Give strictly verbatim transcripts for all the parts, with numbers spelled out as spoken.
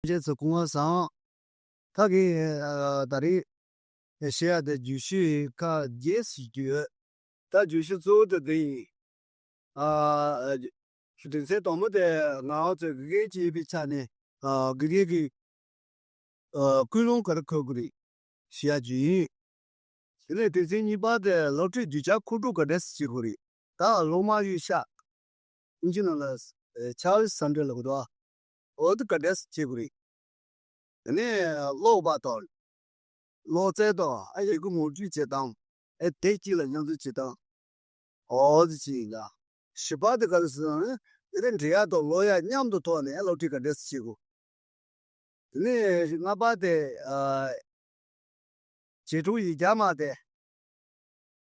བཅས་སུ་སྐུ་ངོ་བཟང་། ད་གིན་ཨ་ད་རེས་བཤད་ཡ་དེ་བརྗོད་གཞི་ཁག་བརྒྱད་ཞིག་ཡོད། ད་བརྗོད་གཞི་གཙོ་བོ་དེ་འདི་ཡིན། ཨ་དོན་ཚན་དང་པོ་དེ་ང་རང་ཚོའི་དགེ་རྒན་གཅིག་ཡིན་པའི་ཆ་ནས་ཨ་དགེ་རྒན་གྱི་ཨ་ཀུན་སློང་ག་རེ་འཁོར་དགོས་རེད་ཞུ་ཡ་ཅིག་ཡིན། དེ་ནས་དོན་ཚན་གཉིས་པ་དེ་སློབ་ཁྲིད་རྒྱུ་ཆ་མཁོ་སྒྲུབ་ག་འདྲས་སེ་བྱེད་དགོས་རེད། ད་སློབ་མ་གཡུལ་ཤག་ཨིན་ཇི་ནང་ལ་ཨེ་ཆརལ་སན་ཌར་ལབ་ཀྱི་འདུག་འོ་དེ་ག་འདྲས་སེ་བྱེད་དགོས་རེད། དེ་ནས་ཀློག་པ་དང་། ཀློག་རྩལ་དང་ཨ་ཡི་གེ་ངོ་སྤྲོད་བྱེད་སྟངས། ཨེ་དེབ་གཅིག་ལ་མཉམ་འཛུལ་བྱེད་སྟངས། འོ་དེ་གཅིག་ཡིན་ལ། བཞི་པ་དེ་ག་རེ་ཟེར་ན་དེ་ནས་འབྲི་ཡག་དང་ཀློག་ཡག་མཉམ་དུ་ཐོག་ནས་སློབ་ཁྲིད་ག་འདྲས་སེ་བྱེད་དགོས། དེ་ནས་ལྔ་པ་དེ་ཨ་བྱིས་སྒྲུང་ཡིག་བརྒྱ་མ་དེ་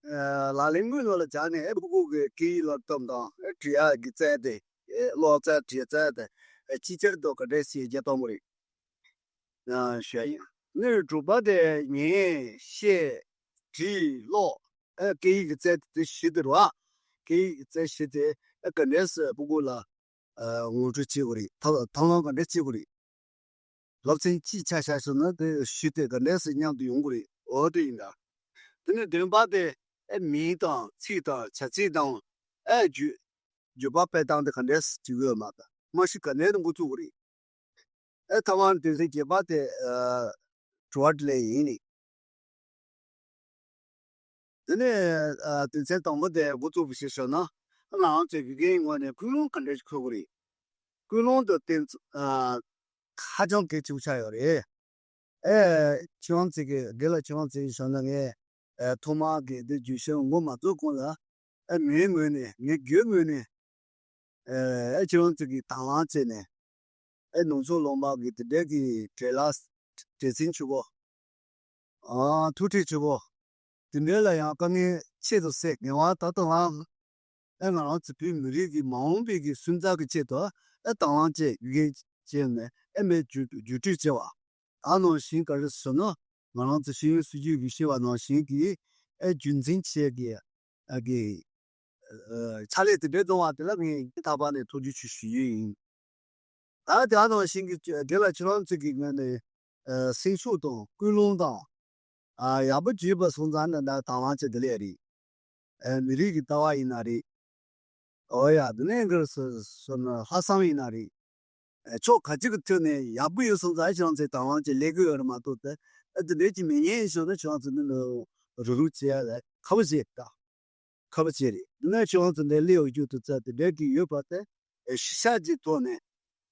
ཨ་ལག་ལེན་དངོས་ནང་ལ་སྦྱར་ནས་ཨེ་ཕྲུ་གུ་གི་སྐད་ཡིག་སློབ་སྟངས་དང་ཨེ་འབྲི་ཡག་གི་རྩལ་དེ་ཨེ་ཀློག་རྩལ་འབྲི་རྩལ་དེ་ཨེ་ཅིག་ཅར་དུ་ག་འདྲས་སེ་རྒྱས་གཏོང་དགོས་རེད། ཨ་ཞུ་ཡ་ཡིན། ནི་དྲུག་པ་དེ་ཉན་བཤད་བྲིས་ཀློག་ཨེ་སྐད་ཡིག་གི་རྩལ་དེ་བཞི་དེ་རེད་བ། སྐད་ཡིག་གི་རྩལ་བཞི་དེ་ཨེ་ག་འདྲས་སེ་ཕྲུ་གུ་ལ་ཨ་ངོ་སྤྲོད་བྱེད་དགོས་རེད། ཐབས་ཐབས་ལམ་ག་འདྲས་བྱེད་དགོས་རེད། སློབ་ཚན་གཅིག་ཆ་བཞག་སོང་ན་དེ་བཞི་དེ་ག་འདྲས་སེ་མཉམ་དུ་ཡོང་གི་རེད། འོ་དེ་ཡིན་ད། དེ་ནས་བདུན་པ་དེ་ཨེ་མིང་དང་ཚིག་དང་བྱ་ཚིག་དང་ཨེ་བརྗོད་བརྗོད་པ་སྤེལ་སྟངས་དེ་ག་འདྲས་སེ་བྱེད་དགོས་མ་ད་མ་གཞི་ག་ནས་དུ་འགོ་བཙུགས་དགོས་རེད། ཨེ་ཐ་མ་དོན་ཚན་བརྒྱད་པ་དེ་ཨ་དྲི་བ་དྲིས་ལན་ཡིན་ནི། དེ་ནས་ཨ་དོན་ཚན་དང་པོ་དེ་འགོ་བཙུགས་པ་ཞིག་ཞུ་ན་ང་རང་ཚོའི་དགེ་རྒན་ངོས་ནས་ཀུན་སློང་ག་འདྲ་ཞིག་འཁོར་དགོས་རེད། ཀུན་སློང་དེ་བརྟེན་ཨ་ཧ་ཅང་གལ་ཆེན་པོ་ཆགས་ཡོད་རེད། ཨེ་ཁྱེད་རང་ཚོ་གི་དགེ་ལགས་ཁྱེད་རང་ཚོའི་ཞུ་ན་ངས་ཨེ་ཐོག་མར་གི་འདི་བརྗོད་གཞི་འགོ་མ་བཙུགས་གོང་ལ་ཨེ་ངའི་ངོས་ནས་ངའི་རྒྱུའི་ངོས་ནས་ཨེ་ཁྱེད་རང་ཚོ་གི་དང་བླངས་བྱས་ནས་ཨེ་ནུབ་ཕྱོགས་ལུང་པ་གི་དེ་འདྲའི་གི་བྲེལ་ལ་བྲེལ་ཟིང་ཆེ་བོ། ཨ་ཐུགས་ཁྲལ་ཆེ་བོ། དེ་འདྲའི་ལ་ཡང་དཀའ་ངལ་ཆེད་དུ་སེལ་ངེས་པ་ད་ལྟ་ལའང་ཨེ་ང་རང་ཚོ་བོད་མི་རིགས་ཀྱི་མ་འོངས་པའི་གི་སོན་རྩ་གི་ཆེད་དུ་ཨེ་དང་བླངས་བཅས་ཡུལ་གན་བཅས་ནས་ཨེ་མེད་བརྒྱུད་བརྒྱུད་སྤྲོད་བྱས་པ། ད་ནང་བཞིན་ག་རེ་ཟེར་ན་ང་རང་ཚོ་ཤེས་ཡོན་སྲིད་བྱུས་ཀྱི་ཤེས་པ་ནང་བཞིན་གྱི་ཨེ་རྒྱུན་འཛིན་བྱས་ཀྱི་ཨ་གི་ཨ་ཕྱག་ལས་དེ་འདྲའི་གནང་བ་དེ་ལ་ངས་ཐག་པ་ནས་ཐུགས་རྗེ་ཆེ་ཞུ་ཡི་ཡིན། ད་དེ་ནང་བཞིན་གྱི་དེ་ལ་ཁྱེད་རང་ཚོ་གི་ངོས་ནས་ཨ་སེམས་ཤུགས་དང་ཀུན་སློང་དང་ཨ་ཡག་པོ་བྱས་པ་སོང་ཙང་ན་ད་དང་བླངས་བྱས་དེ་ལས་རེད། ཨ་མི་རིགས་ཀྱི་ལྟ་བ་ཡིན་ན་རེད། ཨོ་ཡ་དེ་ནས་གར་སོ་སོ་ན་ལྷག་བསམ་ཡིན་ན་རེད། ཨ་ཕྱོགས་ག་ཅིག་གི་ཐོག་ནས་ཡག་པོ་ཡོད་སོང་ཙང་ཁྱེད་རང་ཚོས་དང་བླངས་བྱས་ལས་ཀྱི་ཡོད་རེད་མ་གཏོགས་ད་ཨ་དེ་འདྲས་ཀྱི་མི་ཉན་ཡིན་ཤོག་ན་ཁྱེད་རང་ཚོ་འདི་ནས་རུབ་རུབ་བྱེད་ཡ་ལ་ཁ་བ་བྱེད་ད། ཁ་བ་བྱེད་རེད། འདི་ནས་ཁྱེད་རང་ཚོ་འདི་ལས་འོས་རྒྱུ་དུ་རྩ་དེ་འདྲས་ཀྱི་ཡོད་པ་དེ་ཨེ་ཤི་ཤ་གཅིག་ཐོག་ནས་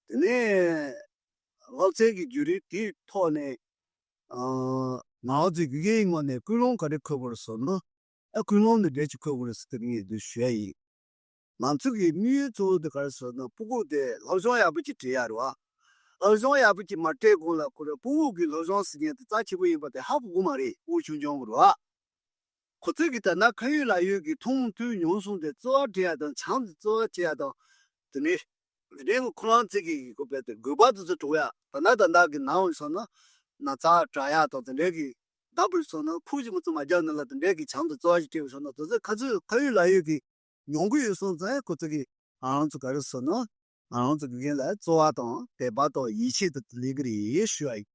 དེ་ནས་སློབ་ཚན་གྱི་བརྒྱུད་རིམ་དེའི་ཐོག་ནས་ཨ་ང་རང་ཚོའི་དགེ་རྒན་ཡིན་ངོས་ནས་ཀུན་སློང་ག་རེ་འཁོར་དགོས་རེད་ཟེར་ན་ཨ་ཀུན་སློང་འདི་འདྲས་ཀྱི་འཁོར་དགོས་རེད་ཟེར་ཏེ་ངས་འདི་ཞུ་ཡ་ཡིན། ང་ཚོ་གི་དམིགས་ཡུལ་གཙོ་བོ་དེ་ག་རེ་ཟེར་ན་ཕྲུ་གུ་དེ་སློབ་སྦྱོང་ཡག་པོ་ཅིག་སྤྲད་ཡ་རེད་བ། སློབ་སྦྱོང་ཡག་པོ་ཅིག་མ་སྤྲད་གོང་ལ་ཁོ་རང་ཕྲུ་གུ་གི་སློབ་སྦྱོང་ཟེར་མཁན་དེ་རྩ་ཆེ་པོ་ཡིན་པ་དེ་ཧ་གོ་གི་མ་རེད། ཕྲུ་གུ་ཆུང་ཆུང་གི་རེད་བ། ཁོ་ཚོས་ཀྱི་ད་ན་ཁ་ཡོད་ལག་ཡོད་ཀྱི་མཐོང་ཐོས་མྱོང་གསུམ་དེ་རྩོལ་བ་སྤྲད་ཡ་དང་བྱམས་དེ་རྩོལ་བ་བྱེད་ཡ་དང་དེ་ནས་དེ་འདྲའི་ཁོ་རང་ཚོས་ཀྱི་གོ་བས་དེ་དགོས་པ་དེ་ཚོ་གྲུབ་ཡ་ད་ན་ད་ན་གི་ནང་བཞིན་སོང་ན་ན་ཚ་དྲག་ཡ་དང་དེ་འདྲའི་གི་ད་བུར་སོང་ན་ཁུག་ཅིག་མ་ཚོ་མ་རྒྱག་ནི་ལ་དེ་འདྲའི་གི་བྱམས་དེ་རྩོལ་བ་ཞིག་སྤྲད་སོང་ན་དེ་ཚོ་ཁ་ཚོས་ཁ་ཡོད་ལག་ཡོད་ཀྱི་མྱོང་གི་ཡོད་སོང་ཙང་ཁོ་ཚོ་གིས་ང་རང་ཚོ་ག་རེ་ཟེར་ན་ང་རང་ཚོ་དགེ་རྒན་ལ་བརྩེ་བ་དང་དད་པ་དང་ཡིད་ཆེས་དང་དེ་ལས་ཀྱི་རེད་ཞུ་བ་ཡིན།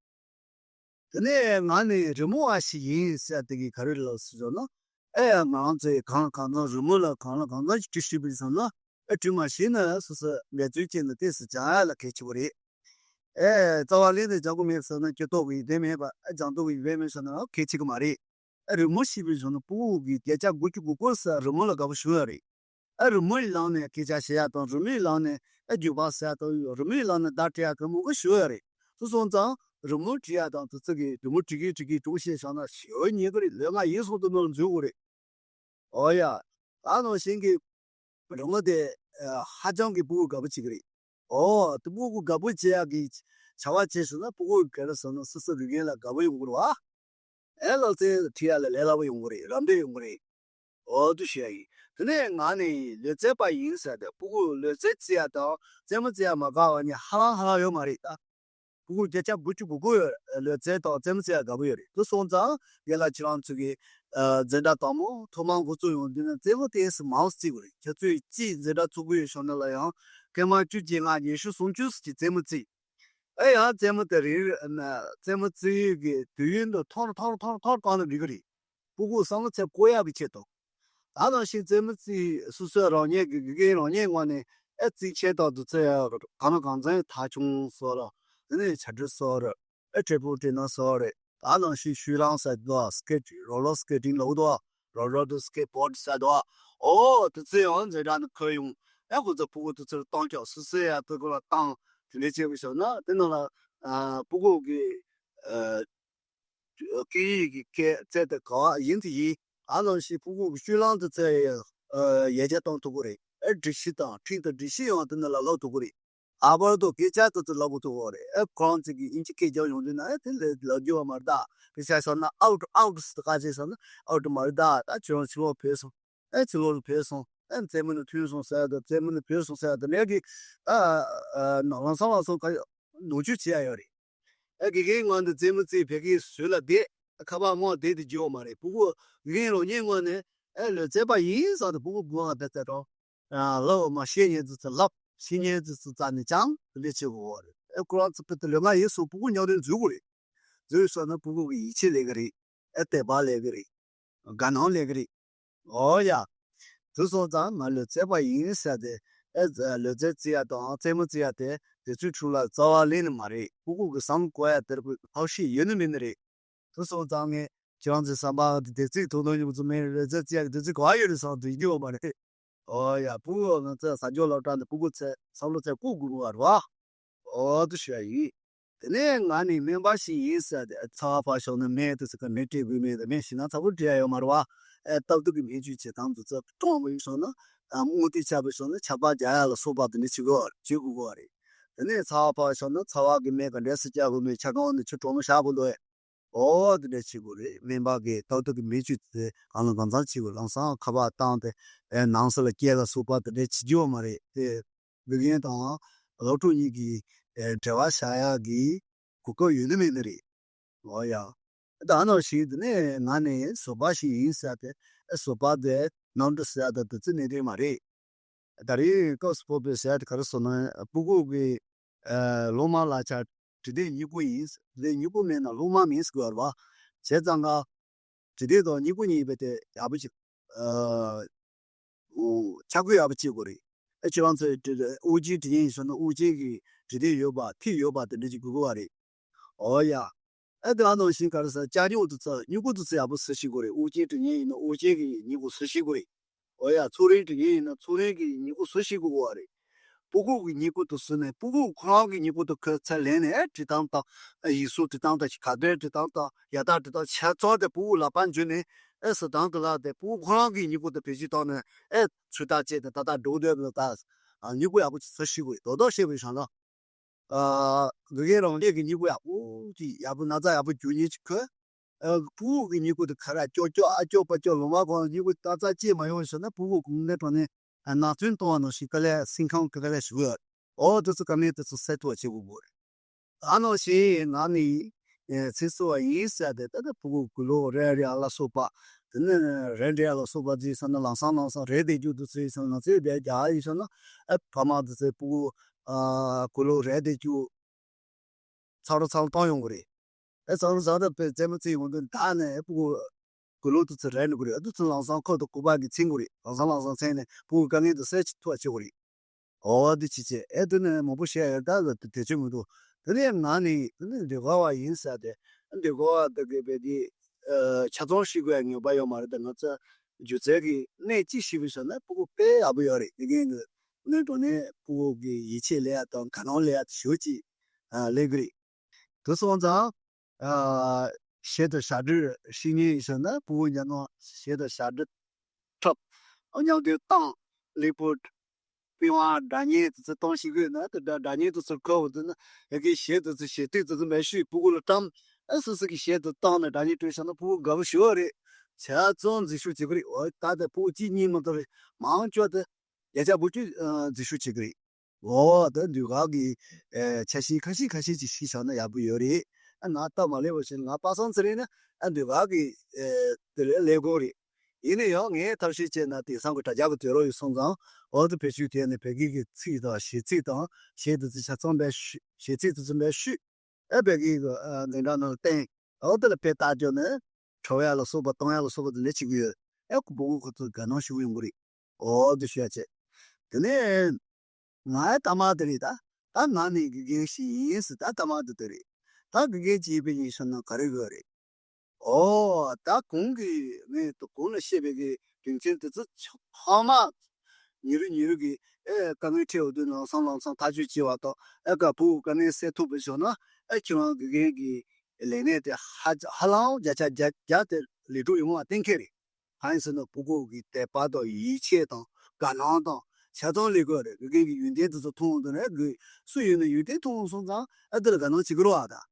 དེ་ནས་ང་ནི་རི་མོ་བ་ཞིག་ཡིན་ཟེར་དེ་གི་ག་རེ་ལབ་ཟེར་ན་ཨེ་ང་རང་ཚོས་གང་གང་ཚང་རི་མོ་ལ་གང་ལ་གང་ཚང་ཞིག་བྲི་ཤེས་པ་ཡིན་ཙང་ན་ཨེ་བྲི་མ་ཤེས་ན་སོ་སོ་འབད་བརྩོན་བྱས་ནས་ཏོག་ཙམ་སྦྱང་ཡ་ལ་གལ་ཆེ་བོ་རེད། ཨེ་རྩ་བ་ལེན་ནས་སྦྱང་གི་མེད་ཟེར་ན་སྐྱོ་ཏོག་གི་ཡིད་བདེ་མེད་པ་ཨེ་སྦྱང་ཏོག་གི་ཡིད་བདེ་མེད་ཟེར་ན་གལ་ཆེ་གི་མ་རེད། ཨེ་རི་མོ་ཤེས་པའི་གཞུང་ནི་ཕྲུ་གུ་གི་བརྒྱ་ཆ་དགུ་བཅུ་གོ་དགུ་ཟེར་རི་མོ་ལ་དགའ་པོ་ཞུ་ཡ་རེད། ཨེ་རི་མོ་ཡི་ལམ་ནས་སྐད་ཆ་བཤད་ཡ་དང་རི་མོ་ཡི་ལམ་ནས་ཨེ་རྒྱུག་པ་ཟེར་ཡ་དང་རི་མོ་ཡི་ལམ་ནས་བརྡ་སྤྲད་ཡ་གི་མང་པོ་ཞུ་ཡ་རེད། དེ་སོང་ཙང་རི་མོ་བྲིས་ཡ་དང་དེ་ཚོ་གི་རི་མོ་བྲིས་གི་བྲིས་གི་འགྲོ་ཤེས་བྱུང་ན་ཞེ་པོ་ཉེན་ཁ་རེད། ལོས་ང་ཡིན་སོང་དུ་ནོར་འཛུལ་དགོས་རེད། ཨོ་ཡ། ད་ནང་བཞིན་གྱི་རི་མོ་དེ་ཨ་ཧ་ཅང་གི་ཕྲུ་གུ་དགའ་པོ་བྱེད་ཀྱི་རེད། ཨོ་དེ་ཕྲུ་གུ་དགའ་པོ་བྱེད་ཡག་གི་བྱ་བ་བྱས་སོང་ན་ཕྲུ་གུ་ག་རེ་ཟེར་ན་སོ་སོ་དགེ་རྒན་ལ་དགའ་པོ་ཡོང་གི་རེད་བ། ཨེ་སློབ་ཚན་ཁྲིད་ཡག་ལ་ལས་སླ་པོ་ཡོང་གི་རེད། རམ་འདེགས་ཡོང་གི་རེད། ཨོ་དེ་ཞུ་ཡག་ཡིན། དེ་ནས་ང་ནི་ལུས་རྩལ་པ་ཡིན་ཟེར་ཏེ་ཕྲུ་གུ་ལུས་རྩལ་རྩེ་ཡག་དང་རྩེད་མོ་རྩེ་ཡག་མ་དགའ་བ་ནི་ཧ་ལམ་ཧ་ལམ་ཡོད་མ་རེད་ད། ཕྲུ་གུ་བརྒྱ་ཆ་དགུ་བཅུ་གོ་དགུ་ཡོད་རེད། ལུས་རྩལ་དང་རྩེད་མོ་རྩེ་ཡག་དགའ་པོ་ཡོད་རེད། དེ་སོང་ཙང་རྒན་ལགས་ཁྱེད་རང་ཚོ་གི་ཨ་འཛིན་གྲྭ་དང་པོ་ཐོག་མར་འགོ་བཙུགས་ཡོང་དུས་ན་རྩེད་མོ་དེ་སུ་མང་སུ་རྩེ་དགོས་རེད། ཁྱེད་ཚོས་གཅིག་འཛིན་གྲྭ་བཙུགས་ཀྱི་ཡོད་ཤོག་ན་ལ་ཡང་སྐར་མ་བཅུ་བརྒྱད་ལྔ་ཉི་ཤུ་སུམ་ཅུ་ཙམ་གྱི་རྩེད་མོ་རྩེ། ཨེ་ཡང་རྩེད་མོ་དེ་རིང་རྩེད་མོ་རྩེ་ཡུལ་གྱི་དུས་ཡུན་དུ་ཐོར་ཐོར་ཐོར་ཐོར་གང་ལ་འགྲིག་གི་རེད། སྤུ་གུ་བསམ་བློ་ཚད་བཀོད་ཡག་གི་ཆེད་དུ། ད་ནང་བཞིན་རྩེད་མོ་རྩེ་སོ་སོའི་རང་ཉིད་ཀྱི་དགེ་རྒན་རང་ཉིད་ངོས་ནས་ཨེ་རྩེད་ཆས་དང་དུ་རྩེ་ཡག་གང་ལ་གང་འཚམ་ཐག་ཆུང་བཟོ་ར། དེ་ནས་ཆ་འགྲིག་བཟོ་ར། ཨེ་དྲིལ་བུ་དྲིལ་ནག་བཟོ་ར་རེད། ད་ནང་བཞིན་བཤུལ་ལམ་ཟེར་འདུག་སི་ཀེ་ཊིང་རོ་ལོ་སི་ཀེ་ཊིང་ལབ་འདུག་རོ་ལོ་དུ་སི་ཀེ་ཊི་བོར་ཌི་ཟེར་འདུག་ཨོ་དེ་ཚོ་ཡང་འཛིན་གྲྭ་ནས་ཁུར་ཡོང་། ཨེ་ཁོ་ཚོ་ཕྲུ་གུ་དེ་ཚོར་གཏོང་ཆོག་སོ་སོས་ཡང་དེ་ཁོ་ལ་བཏང་དེ་འདྲ་བྱས་པ་བྱུང་ན་དེ་ནང་ལ་ཨ་ཕྲུ་གུ་གི་ཨ། སྐད་ཡིག་གི་སྐད་རྩལ་དེ་ག་བ་ཡིན་དེ་ཡིན། ཨ་ནང་བཞིན་ཕྲུ་གུ་གི་བཤུལ་ལམ་དེ་ཚོ་ཡང་ཡར་རྒྱས་གཏོང་ཐུབ་ཀྱི་རེད། ཨེ་སྒྲིག་གཞི་དང་ཁྲིམས་དང་སྒྲིག་གཞི་ཡང་དེ་ནང་ལ་ལབ་ཐུབ་ཀྱི་རེད། ཨ་བར་དུ་སྐད་ཆ་དེ་ཚོ་ལབ་ཐུབ་ཀྱི་རེད། ཨེ་ཁོ་རང་ཚོ་གི་དབྱིན་ཇི་སྐད་རྒྱག་ཡོང་དུས་ན་ཨེ་དེ་ལས་ལབ་རྒྱུ་བ་མ་རེད་ད། དཔེ་ཆ་བཞག་ན་ཨའུ་ཊི་ཨའུ་ཊི་ཟེར་ད་ག་ཚོད་བཞག་ན་ཨའུ་ཊི་མ་རེད་ད། ད་ཁྱོད་རང་ཕྱི་ལོགས་བུད་སོང་། ཨེ་ཕྱི་ལོགས་ལ་བུད་སོང་། ཨེ་རྩེད་མོ་ནས་ཐོན་སོང་ཟེར་ཡ་དང་རྩེད་མོ་ནས་བུད་སོང་ཟེར་ཡ་དང་ནས་ཀྱི་ཨ་ཨ་ལམ་སང་ལམ་སང་ག་ནོར་བཅོས་བྱེད་ཡ་ཡོད་རེད། ཨེ་དགེ་རྒན་ངོས་ནས་རྩེད་མོ་རྩེ་བོད་སྐད་ཟུར་ལ་བསྡད་ཁ་པར་མང་བསྡད་དེ་བརྗེ་བ་མ་རེད། ཕྲུ་གུ་དགེ་རྒན་རང་ཉིད་ངོས་ནས་ཨེ་ལོས་རྩེད་པ་ཡིན་ཟེར་དུས་ཕྲུ་གུ་དགོས་ང་བསྡད་རྩེད་གྲོགས་ལབ་མ་ཤེས་ཉན་ཙི་ཙི་ལབ་ཤེས་ཉན་ཙི་ཙི་རྩ་ནས་ཀྱང་དེ་འདྲ་བྱེད་དགོས་པ་རེད། ཨེ་ཁོ་རང་ཚོ་ཕུད་དུ་ལོས་ང་ཡིན་སོང་ཕྲུ་གུ་ཉག་རེ་འཛུལ་དགོས་རེད། འཛུལ་སོང་ན་ཕྲུ་གུ་གི་ཡིད་ཆེས་ལས་ཀྱི་རེད། ཨེ་དད་པ་ལས་ཀྱི་རེད། དགའ་སྣང་ལས་ཀྱི་རེད། ཨོ་ཡ། དེ་སོང་ཙང་ང་ལོས་རྩེད་པ་ཡིན་ཟེར་ཏེ་ཨེ་ལོས་རྩེད་རྩེ་ཡ་དང་རྩེད་མོ་རྩེ་ཡ་དེ་དེ་ཚོའི་ཁྲོད་ལ་རྩ་བ་ལེན་ནི་མ་རེད། ཕྲུ་གུ་གི་བསམ་བློ་བཀོད་ཡ་དེར་ཁོས་ཐབས་ཤེས་ཡོད་ནི་མེད་ནི་རེད། དེ་སོང་ཙང་ངས་ཁྱེད་རང་ཚོའི་བསམ་པ་དེ་དེ་རྩེད་ཐུབ་ཐུབ་ཉོ་ཚོ་མེད་ལོས་རྩེད་རྩེ་ཡ་གི་དེ་ཚོའི་ག་བ་ཡོད་རེད་བསམ་དུས་ཡིན་གྱི་ཡོད་མ་རེད། ཨོ་ཡ་ཕྲུ་གུ་ང་ཚོས་ཟ་རྒྱུ་སློབ་གྲྭ་འདི་ཕྲུ་གུ་ཚོས་བསམ་བློ་ཚོས་བཀུག་དགོས་པ་རེད་བ། ཨོ་དུ་ཞུ་ཡ་ཡིན། དེ་ནས་ང་ནི་སྨན་པ་ཞིག་ཡིན་ཟེར་ཏེ་ཚ་བ་ཕར་ཞོག་ན་སྨན་དུ་ཟེར་ག་མེ་སྤྲད་དགོས་མེད་དེ་སྨན་ཞིག་ན་ཚ་པོ་སྤྲད་ཡ་ཡོད་མ་རེད་བ། ཨེ་སྟབས་བདེ་གི་སྨན་བཅོས་བྱེད་སྟངས་དུ་ཚ་གྲོངས་པ་ཡིན་སོང་ན་ཨ་རྨོ་དེ་ཆགས་པ་སོང་ན་ཆར་པ་རྒྱག་ཡ་ལ་སོགས་པ་དེ་འདྲ་བྱེད་དགོས་བྱེད་དགོས་དགོས་བ་རེད། དེ་ནས་ཚ་བ་ཕར་ཞོག་ན་ཚ་བ་གི་སྨན་ག་འདྲས་སེ་རྒྱག་དགོས་མེད་ཆ་གང་ནས་ཆུ་གྲང་མོ་བཞག་དགོས་འདུག་ཨེ། ཨོ་དེ་འདྲ་བྱེད་དགོས་རེད། སྨན་པ་གིས་ཏག་ཏག་གི་སྨན་བཅོས་དེ་གང་ལ་གང་འཚམ་བྱེད་དགོས། ལམ་སང་ཁ་པར་བཏང་སྟེ་ཨེ་ནང་སེམས་ལ་སྐྱེ་ལ་སོགས་པ་དེ་འདྲ་བྱེད་རྒྱུ་བ་མ་རེད་དེ། དགེ་རྒན་དང་སློབ་ཕྲུག་གཉིས་ཀྱི་ཨེ་འབྲེལ་བ་བྱ་ཡག་གི་གོ་སྐབས་ཡོད་ནི་མེད་ནི་རེད། ཨོ་ཡ། ད་ནང་བཞིན་དེ་ནས་ང་ནི་བཟོ་པ་ཞིག་ཡིན་ཟེར་ཏེ་ཨེ་བཟོ་པ་དེ་ནང་དུ་ཟེར་ཏེ་དེ་ཚོ་གནད་དོན་མ་རེད། ད་རེས་སྐབས་སུ་བབས་པའི་ཟེར་ཏེ་ག་རེ་ཟེར་ན་ཕྲུ་གུ་གི་ཨ་སློབ་མ་ལག་ཆ་འབྲི་དེབ་སྨྱུ་གུ་ཡིན། འབྲི་དེབ་སྨྱུ་གུ་མེད་ན་སློབ་མ་མིན་ཟེར་དགོས་རེད་བ། བྱས་ཙང་ཀ་འབྲི་དེབ་དང་སྨྱུ་གུ་གཉིས་ཡོད་པ་དེ་ཡག་པོ་ཅིག་ཨ་ཨོ་ཆ་བགོས་ཡག་པོ་བྱེད་དགོས་རེད། ཨ་ཁྱེད་རང་ཚོས་དབུགས་འབྱིན་འབྲི་མཁན་ཡིན་ཟེར་ན་དབུགས་འབྱིན་གྱི་འབྲི་དེབ་ཡོད་པ་ཐིག་ཡོད་པ་དེ་འདྲ་ཅིག་དགོས་ཀྱི་བ་རེད། ཨོ་ཡ། ཨེ་དེ་ཨ་ནང་བཞིན་ག་རེ་ཟེར་ཅ་སྨྱུག་དེ་ཚོ་སྨྱུ་གུ་དེ་ཚོ་ཡག་པོ་བཟོ་ཤེས་དགོས་རེད། དབུགས་འབྱིན་འབྲི་མཁན་ཡིན་ན་དབུགས་འབྱིན་གྱི་སྨྱུ་གུ་བཟོ་ཤེས་དགོས་རེད། ཨོ་ཡ་ཚོགས་རིང་འབྲི་མཁན་ཡིན་ན་ཚོགས་རིང་གི་སྨྱུ་གུ་བཟོ་ཤེས་དགོས་པ་རེད། ཕྲུ་གུ་གི་སྨྱུ་གུ་དེ་བཟོས་ནས་ཕྲུ་གུ་ཁོ་རང་གི་སྨྱུ་གུ་དེ་ཁོས་ཚུར་ལེན་ནས་ཨེ་འབྲི་སྟངས་དང་ཨེ་ཡིག་གཟུགས་འབྲི་སྟངས་དང་ག་བདེ་འབྲི་སྟངས་དང་ཡ་ད་འབྲི་སྟངས་ཆ་ཚང་དེ་ཕྲུ་གུ་ལག་པ་འཇུས་ནས་ཨེ་ཟེར་སྟངས་དེ་ལ་དེ་ཕྲུ་གུ་ཁོ་རང་གི་སྨྱུ་གུ་དེ་བེད་སྤྱོད་བཏང་ནས་ཨེ་ཚོད་ལྟ་བྱས་ཏེ་ད་ལྟ་འགྲོ་འདོད་པ་ད་སྨྱུ་གུ་ཡག་པོ་ཅིག་བཟོ་ཤེས་དགོས་རེད། རྡོག་རྡོག་བཤད་པའི་བྱང་ལ། ཨ་དགེ་རྒན་རང་ཉིད་ཀྱི་སྨྱུ་གུ་ཡག་པོ་ཅིག་ཡག་པོ་ན་ཚ་ཡག་པོ་རྒྱུག་མཁན་ཅིག་ཁོས། ཨ་ཕྲུ་གུ་གི་སྨྱུ་གུ་དེ་ག་རེ་སྐྱོ་སྐྱོ་ཨ་སྐྱོ་པ་སྐྱོ་ལོང་བ་གང་སྨྱུ་གུ་ན་ཚ་སྐྱེས་མ་ཡོང་ཞེ་ན་ཕྲུ་གུ་གུང་ནས་དྲང་ནས་ཨ་ནང་བཙན་གཏོང་བ་ནང་བཞིན་དཀའ་ལས་སེམས་ཁམས་དཀའ་ལས་ཞིག་ཡོད། ཨོ་དེ་ཚོ་དཀའ་ངལ་དེ་ཚོ་སེལ་ཐུབ་པ་བྱེད་དགོས་པ་རེད། ཨ་ནང་བཞིན་ང་ནི་ཚེ་སྲོག་ཡིན་ཟེར་ཏེ་ད་ལྟ་ཕྲུ་གུ་དགུང་ལོ་རེ་རེ་ལ་སོགས་པ་དེ་ནི་རེ་འདྲ་ལ་སོགས་པ་ཅིག་ཟེར་ན་ལམ་སང་ལམ་སང་རེ་བསྡད་རྒྱུ་དེ་ཚོ་ཡིན་ཟེར་ན་ང་ཚོའི་བསྡད་རྒྱ་ཡིན་ཟེར་ན་ཨ་ཕ་མ་དེ་ཚོའི་ཕྲུ་གུ་ཨ་དགུང་ལོ་རེ་བསྡད་རྒྱུ། ཚང་རུ་ཚང་བཏང་ཡོང་གི་རེད། ཨེ་ཚང་རུ་ཚང་རུ་པའི་རྩེད་མོ་རྩེ་ཡོང་དུས་ད་ནས་ཕྲུ་གུ་དགུང་ལོ་དུ་ཚོད་རན་དགོས་རེད། ཨ་དུ་ཚོད་ལམ་སང་ཁོ་དང་གུས་པ་གི་འཚོལ་དགོས་རེད། ལམ་སང་ལམ་སང་འཚོལ་ནས་ཕྲུ་གུ་དཀའ་ངལ་དུ་སེལ་ཐུབ་པ་བྱེད་དགོས་རེད། འོ་དེ་བྱེད་བྱེད་ཨེ་དུ་ནས་མང་པོ་བཤད་ཡོད་ད་ལ་དེ་དེ་ཚོད་མི་འདུག་དེ་ནས་ང་ནི་དེ་ནས་འདི་ག་བ་ཡིན་ཟེར་ཏེ་འདི་ག་བ་དེ་གི་བས་དེ་ཆ་ཚང་ཤེས་དགོས་ཡ་ངེས་པ་ཡོད་མ་རེད། ད་ང་ཚོ་སྒྱུ་རྩལ་གི་གནས་གཅིག་ཤེས་པའི་ཆ་ན་ཕྲུ་གུ་དཔེ་ཡག་པོ་ཡོད་རེད། དེ་གི་ནས་དྲང་ནས་ཕྲུ་གུ་གི་ཡིད་ཆེས་ལས་ཡ་དང་དགའ་སྣང་ལས་ཡ་ཞེ་པོ་ཅིག་ཨ་ལས་གི་རེད། དེ་སོང་ཙང་ཨ་གཞས་དང་ཞབས་བྲོ་ཤེས་མཁན་ཡིན་ཟེར་ན་ཕྲུ་གུ་ཉམས་མྱོང་གཞས་དང་ཞབས་བྲོ་འཁྲབ། ཨ་མཉམ་དུ་བཏང་། གླེགས་བམ། པི་ཝང་། སྒྲ་སྙན་དེ་ཚོ་གཏོང་ཤེས་ཀྱི་ཡོད་ན་དེ་འདྲ་སྒྲ་སྙན་དེ་ཚོར་གོ་བ་དེ་ན་ཡ་གི་གཞས་དེ་ཚོ་གཞས་ཐིག་དེ་ཚོ་མེད་ཤོས་ཕྲུ་གུ་ལ་བཀྲམ། ཨ་སོ་སོ་གི་གཞས་དེ་བཏང་ནས་སྒྲ་སྙན་བཏོན་བཞག་ན་ཕྲུ་གུ་དགའ་པོ་ཞེ་པོ་རེད། བྱས་ཙང་འཛུལ་ཞུགས་བྱེད་ཀྱི་རེད། འོ་ད་ལྟ་ཕྲུ་གུ་གཅིག་གཉིས་མ་གཏོགས་རེད། མང་ཆེ་བ་དེ་བརྒྱ་ཆ་དགུ་བཅུ་འཛུལ་ཞུགས་བྱེད་ཀྱི་རེད། འོ་ད་ཟློས་གར་གྱི་ཨེ་ཆ་ཤས་ཁ་ཤས་ཁ་ཤས་ཅིག་ཤེས་བཞག་ན་ཡག་པོ་ཡོད་རེད། ཨ་ང་སྟབས་མ་ལེགས་པ་ཞིག་ང་པ་སངས་ཚེ་རིང་ནི་ཨ་ཟློས་གར་གྱི་ཨེ་དེ་ལས་ཀླད་ཀོར་རེད། ཡིན་ན་ཡང་ངས་ཐབས་ཤེས་བྱས་ན་དེང་སང་གི་དྲ་རྒྱ་གི་དུས་རབས་ཡིན་སོང་ཙང་། འོ་དེ་བེད་སྤྱོད་བྱས་ནས་བོད་སྐད་ཀྱི་ཚིག་དང་གཞས་ཚིག་དང་གཞས་དེ་ཚོ་ཆ་ཚང་པའི་ཤུ་གཞས་ཚིག་དེ་ཚོ་པའི་ཤུ་ཨེ་བོད་སྐད་ཀྱི་འཛིན་གྲྭ་ནང་ལ་བསྟན། འོ་དེ་ལ་དཔེ་བལྟ་རྒྱུ་ནི་ཁྲོ་བ་ལ་སོགས་པ་གཏོང་ཡ་ལ་སོགས་པ་དེ་ལས་བྱེད་ཀྱི་ཡོད། ཨེ་ཁོ་བུ་གུ་ཁོ་ཚོ་དགའ་སྣང་ཞུ་གི་ཡོང་གི་རེད། འོ་དེ་ཞུ་ཡ་བྱས། དེ་ནས། ང་ཨེ་ཐ་མ་དེ་རེད་ད། ད་ང་ནི་དགེ་རྒན་ཞིག་ཡིན་ཟེར་ད་ཐ་མ་དེ་དེ་རེད། ད་དགེ་རྒན་ཅིག་ཡིན་པའི་ཡིན་སོང་ན་ག་རེ་དགོས་རེད། ཨོ་ད་གོང་གི་ངས་གོང་ལ་བཤད་པའི་གི་རྒྱུ་མཚན་དེ་ཚོ་ཚང་མ་ཉིན་རེ་ཉིན་རེ་གི་ཨེ་དཀའ་ངལ་འཕྲད་འོང་དུས་ལམ་སང་ལམ་སང་ཐག་གཅོད་བྱེད་པ་དང་། ཨེ་དཀའ་བུ་དཀའ་ངལ་སེལ་ཐུབ་པ་བྱུང་ན། ཨེ་ཁྱེད་རང་དགེ་རྒན་གི་ལས་གནས་དེ་ཧ་ཧ་ལམ་བརྒྱ་ཆ་བརྒྱ་བརྒྱ་དེ་ལས་འགྲོ་ཡོང་བ་གཏན་འཁེལ་རེད། གང་ཡིན་ཟེར་ན་ཕྲུ་གུ་གི་དད་པ་དང་ཡིད་ཆེས་དང་དགའ་སྣང་དང་ཆ་ཚང་ལས་དགོས་རེད། དགེ་རྒན་གི་ཡོན་ཏན་དེ་ཚོ་མཐོང་འོང་དུས་ནས་དགེ་སུ་ཡིན་ན་ཡོན་ཏན་མཐོང་འོང་སོང་ཙང་ཨ་དེ་ལ་དགའ་སྣང་བྱེད་ཀྱི་རེད་བ་ད།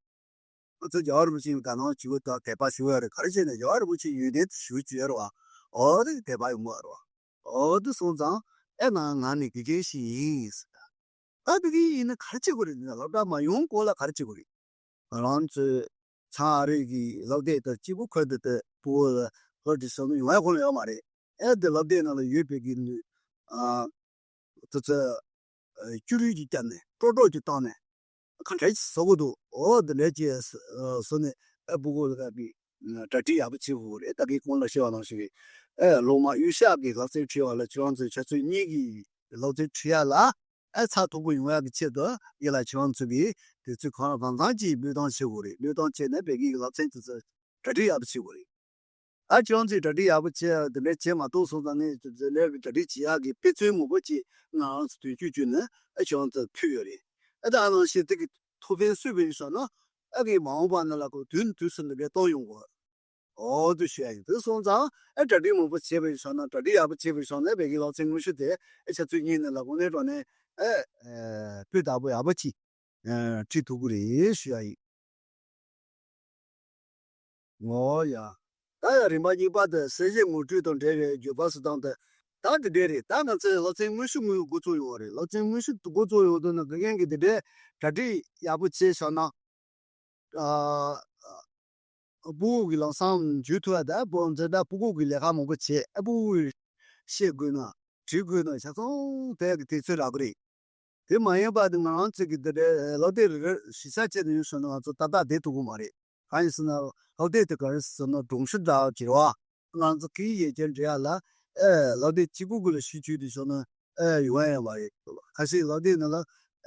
ང་ཚོ་རྒྱལ་བ་རིན་པོ་ཆེ་ཡི་དགའ་སྣང་བྱེད་དགོས་དང་དད་པ་བྱེད་དགོས་རེད། ག་རེ་བྱས་ནས་རྒྱལ་བ་རིན་པོ་ཆེ་ཡོན་ཏན་དེ་ཞུ་བྱེད་རེད་བ། འོ་དེ་དད་པ་ཡོང་གི་རེད་བ། འོ་དེ་སོང་ཙང་ཨེ་ང་ང་ནི་དགེ་རྒན་ཞིག་ཡིན་ཟེར། ད་དགེ་རྒན་ཡིན་ན་ག་རེ་བྱེད་དགོས་རེད། འདི་ན་སློབ་གྲྭ་མ་ཡོང་གོང་ལ་ག་རེ་བྱེད་དགོས་རེད། ང་རང་ཚོའི་ཚང་ཨ་རིག་གི་སློབ་དེབ་དང་གཅིག་པུ་ཁོལ་དུ་དེ་ཕྲུ་གུ་ལ་སློབ་ཁྲིད་བྱེད་ནི་ཡོང་ཡ་ཁོ་ན་ཡོད་མ་རེད། ཨེ་དེ་སློབ་དེབ་ནང་ལ་ཡོད་པའི་གི་ནུས་ཨ་དེ་ཚོ་ཨ་སྐྱུ་རུས་ཀྱིས་བརྒྱབ་ནས་ཀྲོག་ཀྲོག་ཅིག་བཏང་ནས་ག་འདྲ་ཞིག་བཟོ་གི་འདུག་འོ་དེ་འདྲ་ཅིག་བཟོ་ནས་ཨེ་ཕྲུ་གུ་ལ་གི་གྲ་སྒྲིག་ཡག་པོ་བྱེད་དགོས་རེད། ད་གིན་གོང་ལ་བཤད་པ་ནང་བཞིན་གི་ཨེ་སློབ་མ་གཡུལ་ཤག་གི་སློབ་ཚན་ཁྲིད་པ་ལ་ཁྱོད་རང་ཚོས་ཆུ་ཚོད་གཉིས་ཀྱི་སློབ་ཚན་ཁྲིད་ཡ་ལ། ཨ་ཚགས་ཐུབ་པོ་ཡོང་ཡག་གི་ཆེད་དུ་ཡིད་ལ་ཁྱེད་རང་ཚོས་ཀྱིས་དུས་ཚོད་གང་ལ་གང་འཚམ་གྱིས་སྤྲོད་སྟངས་བྱེད་དགོས་རེད། སྤྲོད་སྟངས་བྱས་ནས་བོད་སྐད་ཀྱི་སློབ་ཚན་དེ་ཚོ་གྲ་སྒྲིག་ཡག་པོ་བྱེད་དགོས་རེད། ཨ་ཁྱེད་རང་ཚོས་གྲ་སྒྲིག་ཡག་པོ་བྱས་དེ་འདྲ་བྱས་མ་གཏོགས་སོང་ཙང་ངས་དེ་ཚོ་ལས་ཀྱི་གྲ་སྒྲིག་བྱེད་ཡག་གི་དཔེ་མཚོན་མང་པོ་ཅིག་ང་རང་ཚོ་དུས་རྒྱུན་བརྒྱུད་ནས་ཨ་ཁྱེད་རང་ཚོ་ཕུལ་ཡོད་རེད། ཨ་ད་ཨ་ནང་བཞིན་དེ་གི་ཐུགས་ཕན་གསོས་པ་ཡིན་སོང་ན་ཨ་གི་མ་འོངས་པ་ནང་ལ་ཁོ་དུས་ནས་དུས་སུ་འདི་འདྲ་གཏོང་ཡོང་དགོས། འོ་དུ་ཞུ་ཡ་ཡིན། དུ་སོང་ཙང་ཨེ་གྲ་སྒྲིག་མང་པོ་བྱས་པའི་ཞོར་ན་གྲ་སྒྲིག་ཡག་པོ་བྱས་པའི་ཞོར་ན་བོད་ཀྱི་སློབ་ཚན་དངོས་ཤུགས་དེ་ཨེ་ཆུ་ཚོད་གཉིས་ནས་ལ་དགོན་ནས་འགྲོ་ནས་ཨེ་སྤུས་དག་པོ་ཡག་པོ་ཅིག་ཁྲིད་ཐུབ་ཀྱི་རེད་ཞུ་ཡ་ཡིན། འོ་ཡ། ད་ཡང་རིམ་པ་གཉིས་པ་དེ་གསལ་བཤད་ངོ་སྤྲོད་དང་འབྲེལ་བའི་བརྗོད་པ་སུ་དང་དེ་ད་དེ་འདྲས་རེད། ད་ང་ཚོས་སློབ་ཚན་དངོས་ཤུགས་དངོས་འགོ་ཚུགས་ཡོང་བ་རེད། སློབ་ཚན་དངོས་ཤུགས་འགོ་ཚུགས་ཡོང་དུས་ན་དགེ་རྒན་གྱིས་དེ་འདྲས་གྲ་སྒྲིག་ཡག་པོ་བྱས་བཞག་ན། ཨ། ཕྲུ་གུ་གི་ལམ་སང་འཇུས་ཐུབ་ཡ་དང་བོད་འཛིན་གྲྭ་ཕྲུ་གུ་གི་ལས་ཀ་མང་པོ་བྱས། ཨ་ཕྲུ་གུ་ཤེས་དགོས་ན་བྲིས་དགོས་ན་ཆ་ཚང་དེ་གི་དུས་ཚོད་རག་གི་རེད། དེ་མ་ཡིན་པ་དེ་ང་རང་ཚོ་གི་འདི་འདྲའི་སློབ་དེབ་རེ་རེ་གཞི་རྩ་བྱས་ནས་ཡོད་སོང་ན་ང་ཚོ་ཏག་ཏག་བསྡད་ཐུབ་ཀྱི་མ་རེད། གང་ཡིན་ཟེར་ན་སློབ་དེབ་དེ་ག་རེ་ཟེར་ན་སྒྲོམ་གཞི་འདྲ་བོ་ཅིག་རེད་བ། ང་ཚོ་སྐད་ཡིག་ཡིག་ཆ་འབྲི་ཡ་ལ་ཨེ་སློབ་དེབ་གཅིག་པུ་གི་ལ་གཞི་བཅོལ་དུས་སོང་ན་ཨེ་ཡོང་ཡ་ཡོད་མ་རེད། ཁ་ཤས་སློབ་དེབ་ནང་ལ་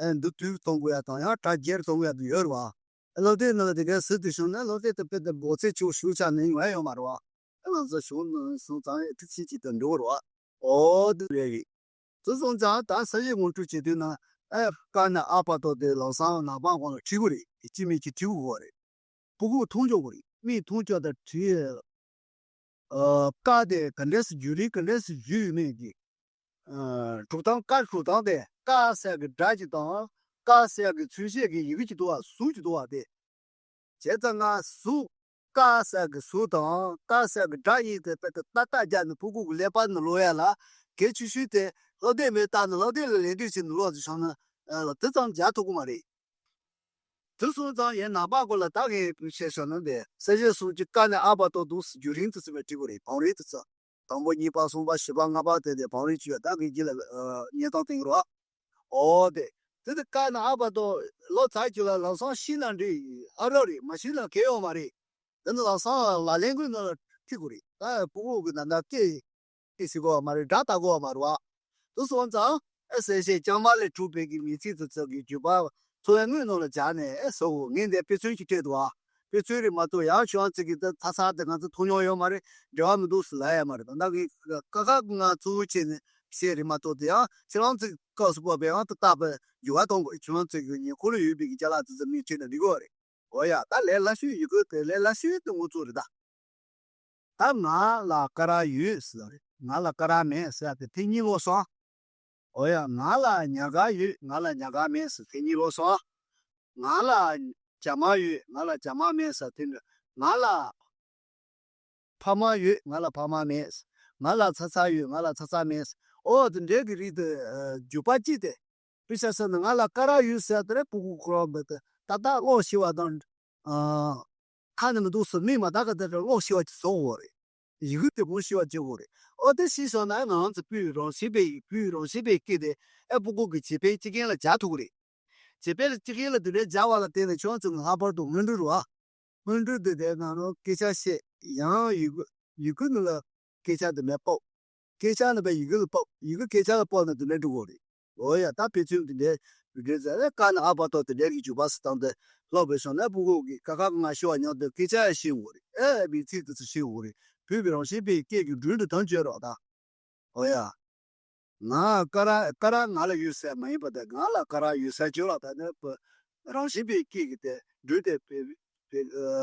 ཨེ་འདི་དུས་གཏོང་དགོས་ཡ་དང་ཡང་གྲ་རྒྱས་གཏོང་དགོས་ཡ་དེ་ཡོད་རེད་བ། སློབ་དེབ་ནང་ལ་དེ་གའི་ཟུར་དུ་བྱུང་ན་སློབ་དེབ་དེ་དཔེ་དེ་འབོར་ཚད་ཆེ་བོ་ཞིག་ཆགས་ནས་ཡོང་ཡ་ཡོད་མ་རེད་བ། ཨེ་ང་ཚོ་བྱུང་ན་སོང་ཙང་ཨེ་ཏི་ཕྱིན་ཅི་དང་འགྲོ་བ་རེད་བ། ཨོ་དེ་རེད་རེད། དེ་སོང་ཙང་ད་གསལ་བཤད་ངོ་སྤྲོད་བྱེད་དུས་ན་ཨེ་ཀ་ནས་ཨ་བར་དུ་དེ་ལམ་སང་ནག་པང་སྒང་ལ་བྲིས་དགོས་རེད། ཅི་མིན་ཅི་བྲིས་དགོས་རེད། ཕྲུ་གུ་མཐོང་ཆོག་གི་རེད། མིས་མཐོང་ཆོག་དང་བྲིས། ཨ་ཀ་དེ་ག་འདྲས་སེ་བརྗོད་རིགས་ག་འདྲས་སེ་བརྗོད་ཡོད་མེད་ཀྱི། ཨ་སྒྲུབ་སྟངས་ཀ་སྒྲུབ་སྟངས་དེ་ཀ་ཟེར་གི་སྒྲ་གཅིག་དང་ཀ་ཟེར་གི་མཚོན་བྱེད་ཀྱི་ཡི་གེ་གཅིག་འདུག་བ། གཟུགས་གཅིག་འདུག་བ་དེ། བྱས་ཙང་ང་གཟུགས་ཀ་ཟེར་གི་གཟུགས་དང་ཀ་ཟེར་གི་སྒྲ་གཉིས་དེ་དཔེ་དེ་ཏག་ཏག་རྒྱག་ནས་ཕྲུ་གུ་གི་ཀླད་པ་ནང་ལོག་ཡ་ལ་གལ་ཆེ་ཤོས་དེ་སློབ་དེབ་མེད་སྟབས་ནས་སློབ་དེབ་ལ་ལད་ཟློས་བྱས་ནས་ཀློག་ཟེར་བྱུང་ན་ཨ་དེ་ཙམ་རྒྱག་ཐུབ་ཀྱི་མ་རེད། དེ་སོང་ཙང་ཡིན་ནག་པང་སྒང་ལ་ད་གིན་བཤད་ཤོར་ན་དེ་གསལ་བཤད་སོང་ཅི་ཀ་ནས་ཨ་བར་དུ་འདུག་སེ་བརྗོད་རིམ་དེ་ཚོ་བས་བྲིས་དགོས་རེད། བང་རིམ་དེ་ཚོ་དང་པོ་གཉིས་པ་གསུམ་པ་བཞི་པ་ལྔ་པ་དེ་དེ་བང་རིམ་བཅུ་ཡ་ད་གིན་རྗེས་ལ་ཨ་བརྙན་ཐུང་བསྟན་གྱི་རོགས། ཨོ་དེ། དེ་དེ་ཀ་ནས་ཨ་བར་དུ་ཀློག་ཚར་རྗེས་ལ་ལམ་སང་ཤེས་ན་འགྲིག་ཨ་རོགས་རེད། མ་ཤེས་ན་གལ་ཡོད་མ་རེད། དེ་ནི་ལམ་སང་ལག་ལེན་གྱི་ནང་ལ་ཁྲིད་དགོས་རེད། ད་ཕྲུ་གུ་གི་ནང་ན་སྐད་སྐད་ཟེར་དགོས་པ་མ་རེད། སྒྲ་ལྟ་དགོས་པ་མ་རེད་བ། དེ་སོང་ཙང་ཨེ་གསལ་བཤད་རྐྱང་པ་ལས་གྲུབ་པའི་གི་མིང་ཚིག་དེ་ཚོ་གི་བརྗོད་པ་འཚོ་བའི་དངོས་ནང་ལ་སྦྱར་ནས་ཨེ་བཟོ་དགོས། ངས་འདིར་དཔེ་མཚོན་ཞིག་སྤྲད་འདུག་ཨ། དཔེ་མཚོན་རེད་མ་གཏོགས་ཡང་ཁྱོད་རང་ཚོ་གི་ད་ཚ་ཚ་དེ་ང་ཚོ་མཐོང་མྱོང་ཡོད་མ་རེད། འབྲེལ་བ་མི་འདུག་ཟེར་ལབ་ཡ་མ་རེད། ད་ལྟ་གི་ཀ་ཁ་ང་གཙོ་བོ་བྱས་ནས་བཤད་རེད་མ་གཏོགས་དེ་ཡང་ཁྱེད་རང་ཚོ་སྐབས་སུ་བབས་པའི་ཡང་ད་རྟག་པར་འགྱུར་བ་གཏོང་དགོས། ཁྱོད་རང་ཚོ་གི་ཉེ་འཁོར་ལ་ཡོད་པའི་གི་ཅ་ལག་དེ་ཚོ་མིས་ཁྲིད་ན་འགྲིག་གི་རེད། འོ་ཡ། ད་ལས་སླ་ཤོས་ཡི་གེ་དེ་ལས་སླ་ཤོས་དེ་ངོ་ཚུགས་རེད་ད། ད་ང་ལ་ཀ་ར་ཡོད་ཟེར་རེད། ང་ལ་ཀ་ར་མེད་ཟེར་ཏེ་ཐེངས་གཉིས་ཀློག་སོང་། འོ་ཡ། ང་ལ་ཉལ་ཁང་ཡོད། ང་ལ་ཉལ་ཁང་མེད་ཟེར་ཐེངས་གཉིས་ཀློག་སོང་། ང་ལ་ཇ་མ་ཡོད། ང་ལ་ཇ་མ་མེད་ཟེར་ཐེངས་གཉིས། ང་ལ་ཕ་མ་ཡོད། ང་ལ་ཕ་མ་མེད། ང་ལ་ཚ་ཚ་ཡོད། ང་ལ་ཚ་ཚ་མེད། ཨོ་དེ་འདྲའི་གི་རིགས་དེ་ཨ་བརྗོད་པ་གཅིག་དེ། དཔེ་ཆ་བཞག་ན་ང་ལ་ཀ་ར་ཡོད་ཟེར་དེ་རེད། ཕྲུ་གུ་ཁོ་རང་འདི་ཏག་ཏག་ཀློག་ཤེས་པ་དང་། ཨ་ཁ་ནས་མི་འདུག་ཟེར་མིག་མ་ལྟ་ག་དེ་འདྲ་ཀློག་ཤེས་པ་ཅིག་བཟོ་དགོས་རེད། ཡི་གེ་དེ་མོ་ཤེས་པ་བྱེད་དགོས་རེད། ཨོ་དེ་ཤེས་སོང་ན་ང་རང་ཚོ་སྤུ་ཡི་རང་བཞིན་པའི་ཡི་སྤུ་ཡི་རང་བཞིན་པའི་སྐད་དེ་ཨེ་སྤུ་གུ་གི་བྱེད་པའི་སྤྱི་རྒྱན་ལ་སྦྱར་ཐུབ་ཀྱི་རེད། བྱེད་པའི་སྤྱི་རྒྱན་ལ་དེ་འདྲའི་སྦྱར་བ་ལ་བརྟེན་ནས་ཁྱོད་ཚོ་ལྷག་པར་དུ་སྔོན་འགྲོ་རུ་ཨ། སྔོན་འགྲོ་དེ་དེ་ནང་ལ་སྐད་ཆ་བཤད་ཡང་ཡི་གེ་ཡི་གེ་ནང་ལ་སྐད་ཆ་དེ་མེད་པོ། སྐད་ཆ་ནི་བས་ཡི་གེ་ལ་སྤོབས། ཡི་གེ་སྐད་ཆ་ལ་སྤོབས་ན་དེ་འདྲ་འགྲོ་གི་རེད། འོ་ཡ་ད་དཔེ་མཚོན་དེ་འདྲའི་བི་འདྲའི་ཟེར་ཨེ་ཀ་ནས་ཨ་བར་དུ་དེ་འདྲའི་གི་འཇུག་པ་སུ་བཏང་སྟེ་ལྷོག་པའི་ཤོག་ན་སྤུ་གུ་གི་ཀ་ཁ་གི་ང་ཤི་བ་ཉག་དེ་སྐད་ཆ་ཡང་ཤེས་འོ་རེད། ཨེ་མིང་ཚིག་དེ་ཚོ་ཤེས་འོ་རེད། བོད་པའི་རང་བཞིན་པའི་སྐད་ཀྱི་སྒྲོན་དུ་དོན་བརྗོད་རོགས་ད། འོ་ཡ། ང་ཀ་ར་ཀ་ར་ང་ལ་ཡོད་ཟེར་མ་ཡིན་པ་དེ་ང་ལ་ཀ་ར་ཡོད་ཟེར་བརྗོད་རོགས་ད་ནི་བོད་རང་བཞིན་པའི་སྐད་ཀྱི་དེ་སྒྲོན་དེ་བོད་པའི་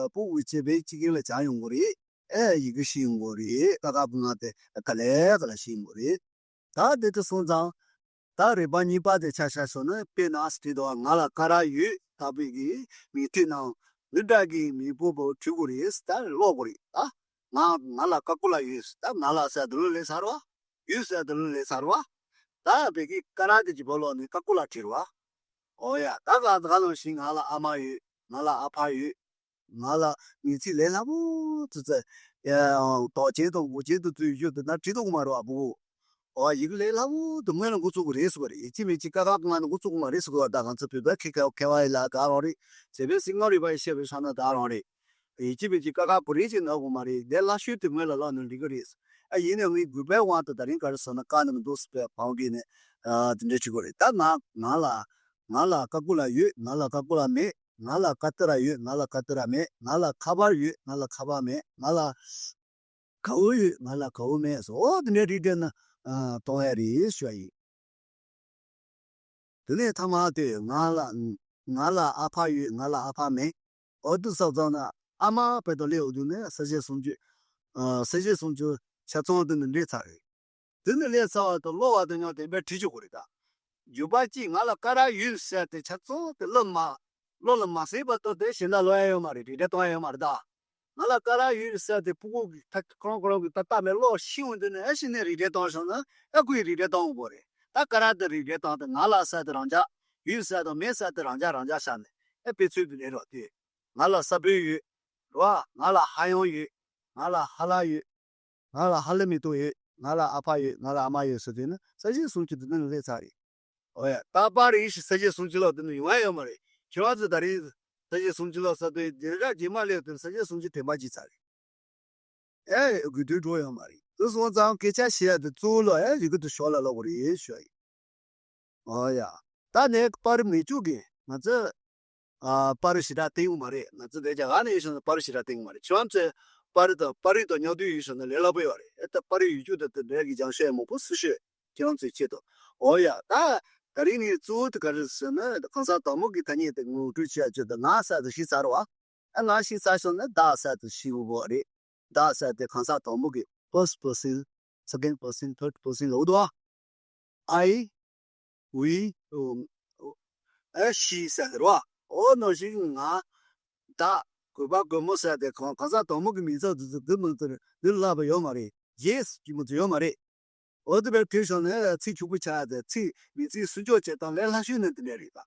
སྤུ་གུ་བྱེད་པའི་སྤྱི་རྒྱན་ལ་སྦྱར་ཡོང་གི་རེད། ཨེ་ཡི་གེ་ཤེས་ཡོང་གི་རེད། ཀ་ཁ་གི་ང་དེ་ག་ལེ་ག་ལ་ཤེས་ཡོང་གི་རེད། ད་དེ་དུ་སོང་ཙང་། ད་རིགས་པ་གཉིས་པ་དེ་ཆ་བཞག་སོང་ན་དཔེར་ན་སྤྲི་དོ་ང་ལ་ཀ་ར་ཡོད་ལྟ་བུའི་གི་མིང་ཐོས་ན་འདི་འདྲ་གི་མིང་པོ་པོ་བྲིས་དགོས་རེད་ད་ཀློག་དགོས་རེད་ད། ང་ང་ལ་ཀ་ཀུ་ལ་ཡོད་ད་ང་ལ་ཟེར་དུ་ལ་ལས་ཚར་བ་ཡོད་ཟེར་དུ་ལ་ལས་ཚར་བ། ད་བོད་ཀྱི་ཀ་ར་དེ་ཅི་པོ་ལོག་ནས་ཀ་ཀུ་ལ་བྲིས་བ། ཨོ་ཡ་ད་ག་ད་ག་ནང་བཞིན་ང་ལ་ཨ་མ་ཡོད། ང་ལ་ཨ་ཕ་ཡོད། ང་ལ་མིང་ཚིག་ལས་སླ་པོ་ཙི་ཙི། ཡ་དོག་ཅན་དང་འོག་ཅན་དུ་བཙུགས་ཡོད་དུ་ན་བྲིས་འདུག་མ་རེད་བ་བུ། ཨོ་ཡི་གེ་ལས་སླ་པོ་དུ་སྔོན་ལ་འགོ་བཙུགས་པ་རེད་ཟེར་བ་རེད། ཡིན་གཅིག་མིན་གཅིག་ཀ་ཁ་ང་ནི་འགོ་བཙུགས་པ་མ་རེད་ཟེར་གོ་བ། ད་ང་ཚོ་བོད་པ་ཁེ་ཁེ་ཁེ་བ་ཡི་ལ་ག་རང་རེད། བྱས་པས་སིང་ངར་རིག་པ་ཡི་བཤད་པའི་ས་ན་ད་རང་རེད། ཡིན་གཅིག་མིན་གཅིག་ཀ་ཁ་བུ་རིན་ཅིག་ན་དགོས་མ་རེད། ལས་སླ་ཤོས་དུ་སྔོན་ལ་ལོག་ན་འགྲིག་གི་རེད། ཨ་ཡིན་ནའང་ངའི་དགོས་པའི་དབང་དུ་ད་རིང་ག་རེ་ཟེར་ན་ཀ་ནི་མི་འདུག་ཟེར་བའི་བང་གིས་ནས་ཨ་དེ་འདྲ་བྱེད་དགོས་རེད། ད་ང་ང་ལ་ང་ལ་ཀ་ཀུ་ལ་ཡོད། ང་ལ་ཀ་ཀུ་ལ་མེད། ང་ལ་ཀ་ཏི་ར་ཡོད། ང་ལ་ཀ་ཏི་ར་མེད། ང་ལ་ཁ་པར་ཡོད། ང་ལ་ཁ་པར་མེད། ང་ལ་གའུ་ཡོད། ང་ལ་གའུ་མེད་སོ། འོ་དེ་འདྲའི་རིགས་དེ་ནི་ཨ་གཏོང་ཡ་རེད་ཞུ་ཡ་ཡིན། དེ་ནས་ཐ་མ་དེ་ང་ལ་ང་ལ་ཨ་ཕ་ཡོད། ང་ལ་ཨ་ཕ་མེད། འོ་དེ་ས་ཙང་ན་ཨ་མ་བེ་དོ་ལེའུ་དུ་ནས་ས་བཅད་སུམ་ཅུ། ཨ་ས་བཅད་སུམ་ཅུ་ཆ་ཚང་དེ་ནི་འདྲེས་ཚར་རེད། དེ་ནི་ལས་ཚ་བ་དང་གློ་བ་དང་མཉམ་དེ་འབད་བྲིས་ཆོག་གི་རེད་ད། རྒྱུ་པ་གཅིག་ང་ལ་ཀ་ར་ཡོད་ཟེར་ཏེ་ཆ་ཚང་དེ་བློ་མ་བློ་ལ་མ་ཟིན་པ་ཏོ་དེ་གཞན་དག་ལོ་ཡ་ཡོད་མ་རེད། རིགས་འགྲེ་གཏོང་ཡ་ཡོད་མ་རེད་ད། ང་ལ་ཀ་ར་ཡོད་ཟེར་ཏེ་ཕྲུ་གུ་གི་ད་ཁོང་ཁོང་གི་ད་ལྟ་མེད་བློ་ཤི་འོང་དུས་ནས་ཨེ་ཤི་ནས་རིགས་འགྲེ་གཏོང་བྱུང་ན་ཨེ་ཁོ་ཡི་རིགས་འགྲེ་གཏོང་དགོས་རེད། ད་ཀ་ར་དེ་རིགས་འགྲེ་གཏོང་དེ་ང་ལ་ཟེར་ཏེ་རང་འཇགས། ཡོད་ཟེར་དང་མེད་ཟེར་ཏེ་རང་འཇགས་རང་འཇགས་བཞག་ནས་ཨེ་དཔེ་ཚོད་དུ་ལེན་རོགས་དེ། ང་ལ་ས་བོན་ཡོད། རོ། ང་ལ་ཧ་ཡང་ཡོད། ང་ལ་ཧ་ལ་ཡོད། ང་ལ་ཧ་ལས་མེ་ཏོག་ཡོད། ང་ལ་ཨ་ཕ་ཡོད། ང་ལ་ཨ་མ་ཡོད་ཟེར་དུས་ནི་ས་བཅད་སུམ་ཅུ་དེ་ནི་སླེབས་ཚར་རེད། ཨོ་ཡ། ད་པར་ཡིན་ཞིག་ས་བཅད་སུམ་ཅུ་ལོག་དེ་ནི་ཡོང་ཡ་ཡོད་མ་རེད། ཁྱེད་རང་ཚོས་ད་རེས་ས་བཅད་སུམ་ཅུ་ལོག་ས་དེ་རྒྱན་ར་རྗེས་མ་སླེབས་དུས་ས་བཅད་སུམ་ཅུ་དྲན་པ་བརྗེད་ཚར་རེད། ཨེ་དགོས་དུས་འགྲོ་ཡོད་མ་རེད། དེ་སོང་ཙང་སྐད་ཆ་བཤད་ཡ་དེ་གཙོ་བོ་ལ་ཨེ་ཡི་གེ་དེ་ཞོར་ལ་ལོག་གི་རེད་ཞུ་ཡ་ཡིན། ཨོ་ཡ། ད་ནས་པར་མི་བཅུག་གི་ང་ཚོ། ཨ་པར་ཞེ་དྲག་བསྟན་ཡོད་མ་རེད། ང་ཚོ་དེ་རྒྱ་གར་ནས་ཡོད་སོང་ན་པར་ཞེ་དྲག་བསྟན་ཡོད་མ་རེད། ཁྱོད་ཚོས་པར་དང་པར་རིས་དང་མཉམ་དུ་ཡོད་སོང་ན་ལས་སླ་པོ་ཡོད་རེད། ཨེ་ད་པར་རིས་ཡོད་རྒྱུ་དང་དེ་འདྲ་གི་སྦྱང་བཤད་མང་པོ་སུ་ཤོད་ཁྱེད་རང་ཚོའི་ཆེད་དུ། ཨོ་ཡ། ད་ད་རིང་ནས་གཙོ་བོ་དེ་ག་རེ་ཟེར་ན་གང་ཟག་དང་པོ་གི་ཐ་སྙད་དེ་ངོ་སྤྲོད་བྱེད་ཡ་ཆེད་དུ་ང་ཟེར་དུ་ཤེས་ཚར་བ། ཨ་ང་ཤེས་ཚར་སོང་ན་བདག་ཟེར་དུ་ཤེས་དགོས་པ་རེད། བདག་ཟེར་དེ་གང་ཟག་དང་པོ་གི་first person, second person, third person ལ་འུ་དོ། I, we, um, uh, she ཟེར་རོ། འོ་ནང་བཞིན་ང་། བདག་གོས་པ་གོས་མོ་ཟེར་དེ་གང་གང་ཟག་དང་པོ་གི་མིང་ཚབ་དེ་ཚོ་འདི་མིང་དེར་འདི་ལབ་པ་ཡོད་མ་རེད། Yes གི་མིང་ཚབ་ཡོད་མ་རེད། འོ་དེ་བས་དེ་བྱུང་ནས་ཚིག་ཕྱུག་པོ་ཆགས་ཏེ་ཚིག་མིང་ཚིག་སུ་འཇོག་བྱེད་སྟངས་ལས་སླ་ཤོས་ནི་དེ་འདྲ་རེད་ད།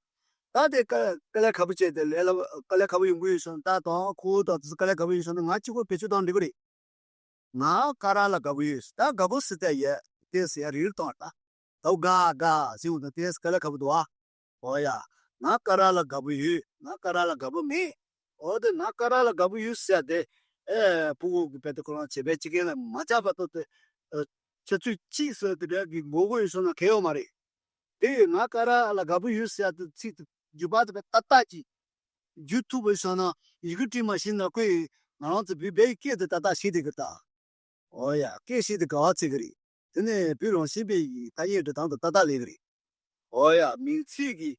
ད་དེ་དཀའ་དཀའ་ལས་ཁག་པོ་བྱས་ཏེ་ལས་སླ་དཀའ་ལས་ཁག་པོ་ཡོང་གི་ཡོད་བྱུང་ད་དང་ཁོ་དང་དེ་ཚོ་དཀའ་ལས་ཁག་པོ་ཡོད་བྱུང་ན་ང་གཅིག་པོ་བེད་སྤྱོད་བཏང་འགྲིག་གི་རེད། ང་ཀ་ར་ལ་དགའ་པོ་ཡོད། ད་དགའ་པོ་ཟེར་ཏེ་ཡ་དེ་ཟེར་ཡ་རིགས་གཏོང་བ་ད། དགའ་དགའ་ཟེར་འོང་ད་དེ་དཀའ་ལས་ཁག་པོ་འདུག་ཨ། ཨོ་ཡ། ང་ཀ་ར་ལ་དགའ་པོ་ཡོད། ང་ཀ་ར་ལ་དགའ་པོ་མེད། ཨོ་དེ་ང་ཀ་ར་ལ་དགའ་པོ་ཡོད་ཟེར་ཏེ། ཨེ་ཕྲུ་གུ་གི་བེད་དེ་ཁོ་རང་བྱེད་པའི་སྤྱི་རྒན་ལ་མ་ཆགས་པ་ཏོ་དེ། ཨ་ཆུ་ཚོད་གཅིག་ཟེར་དེ་འདྲ་གི་མགོ་སྐོར་ཡོད་སོང་ན་གལ་ཡོད་མ་རེད། དེ་ཡིས་ང་ཀ་ར་ལ་དགའ་པོ་ཡོད་ཟེར་ཏེ་ཚིག་དེ་རྒྱུ་བ་དེ་བས་ཏག་ཏག་ཅིག་རྒྱུ་ཐུབ་པ་བྱུང་ན་ཡི་གེ་བྲིས་མ་ཤེས་ན་ཁོས་ང་རང་ཚོ་བོད་པའི་སྐད་དེ་ཏག་ཏག་ཤེས་བསྡད་ཀྱི་རེད་ད། ཨོ་ཡ། སྐད་ཤེས་དེ་ག་བ་ཚིག་གི་རེད། དེ་ནས་བོད་རང་བཞིན་པའི་ཐ་སྙད་འབྲི་སྟངས་དེ་ཏག་ཏག་ལེན་གི་རེད། ཨོ་ཡ། མིང་ཚིག་གི་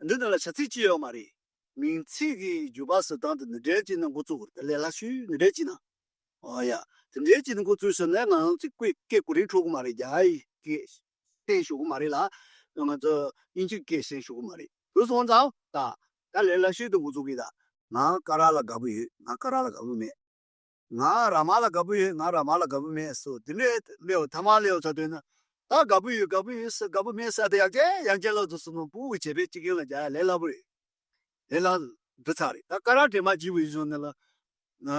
འདི་འདི་ལ་བྱ་ཚིག་ཅི་ཡོད་མ་རེད། མིང་ཚིག་གི་རྒྱུ་བ་ཟེར་སྟངས་དེ་འདི་འདྲའི་ཅིག་ནང་འགོ་བཙུགས་དགོས་རེད། དེ་ལས་སླ་ཤོས་འདི་འདྲའི་ཅིག་ནང་། ཨོ་ཡ། དེ་འདྲའི་ཅིག་ནང་འགོ་བཙུགས་ཟེར་ན་ང་རང་ཚོའི་སྐད་སྐད་གོ་རིམ་འཕྲོད་གི་མ་རེད། རྒྱ་ཡིག་སྐད་བསྟན་ཞུ་གི་མ་རེད་ལ། ང་ཚོ་དབྱིན་ཇིའི་སྐད་བསྟན་ཞུ་གི་མ་རེད། དེ་སོང་ཙང་ད་ད་ལས་སླ་ཤོས་དེ་འགོ་བཙུགས་གི་ད། ང་ཀ་ར་ལ་དགའ་པོ་ཡོད། ང་ཀ་ར་ལ་དགའ་པོ་མེད། ང་ར་མ་ལ་དགའ་པོ་ཡོད། ང་ར་མ་ལ་དགའ་པོ་མེད་སོ། དེ་ནས་ལེའུ་ཐ་མ་ལེའུ་ཚ་དོན་ན། ད་དགའ་པོ་ཡོད་དགའ་པོ་ཡོད་ཟེར་དགའ་པོ་མེད་ཟེར་དེ་ཡང་ཅན་ཡང་ཅན་ལ་དུ་སོང་ན་ཕྲུ་གུ་བྱེད་པའི་སྤྱི་རྒན་ལ་རྒྱག་ཡ་ལས་སླ་པོ་རེད། ལས་སླ་འདི་ཚ་རེད། ད་ཀ་ར་དྲན་མ་བརྗེད་པའི་གཞུང་ནི་ལ། ང་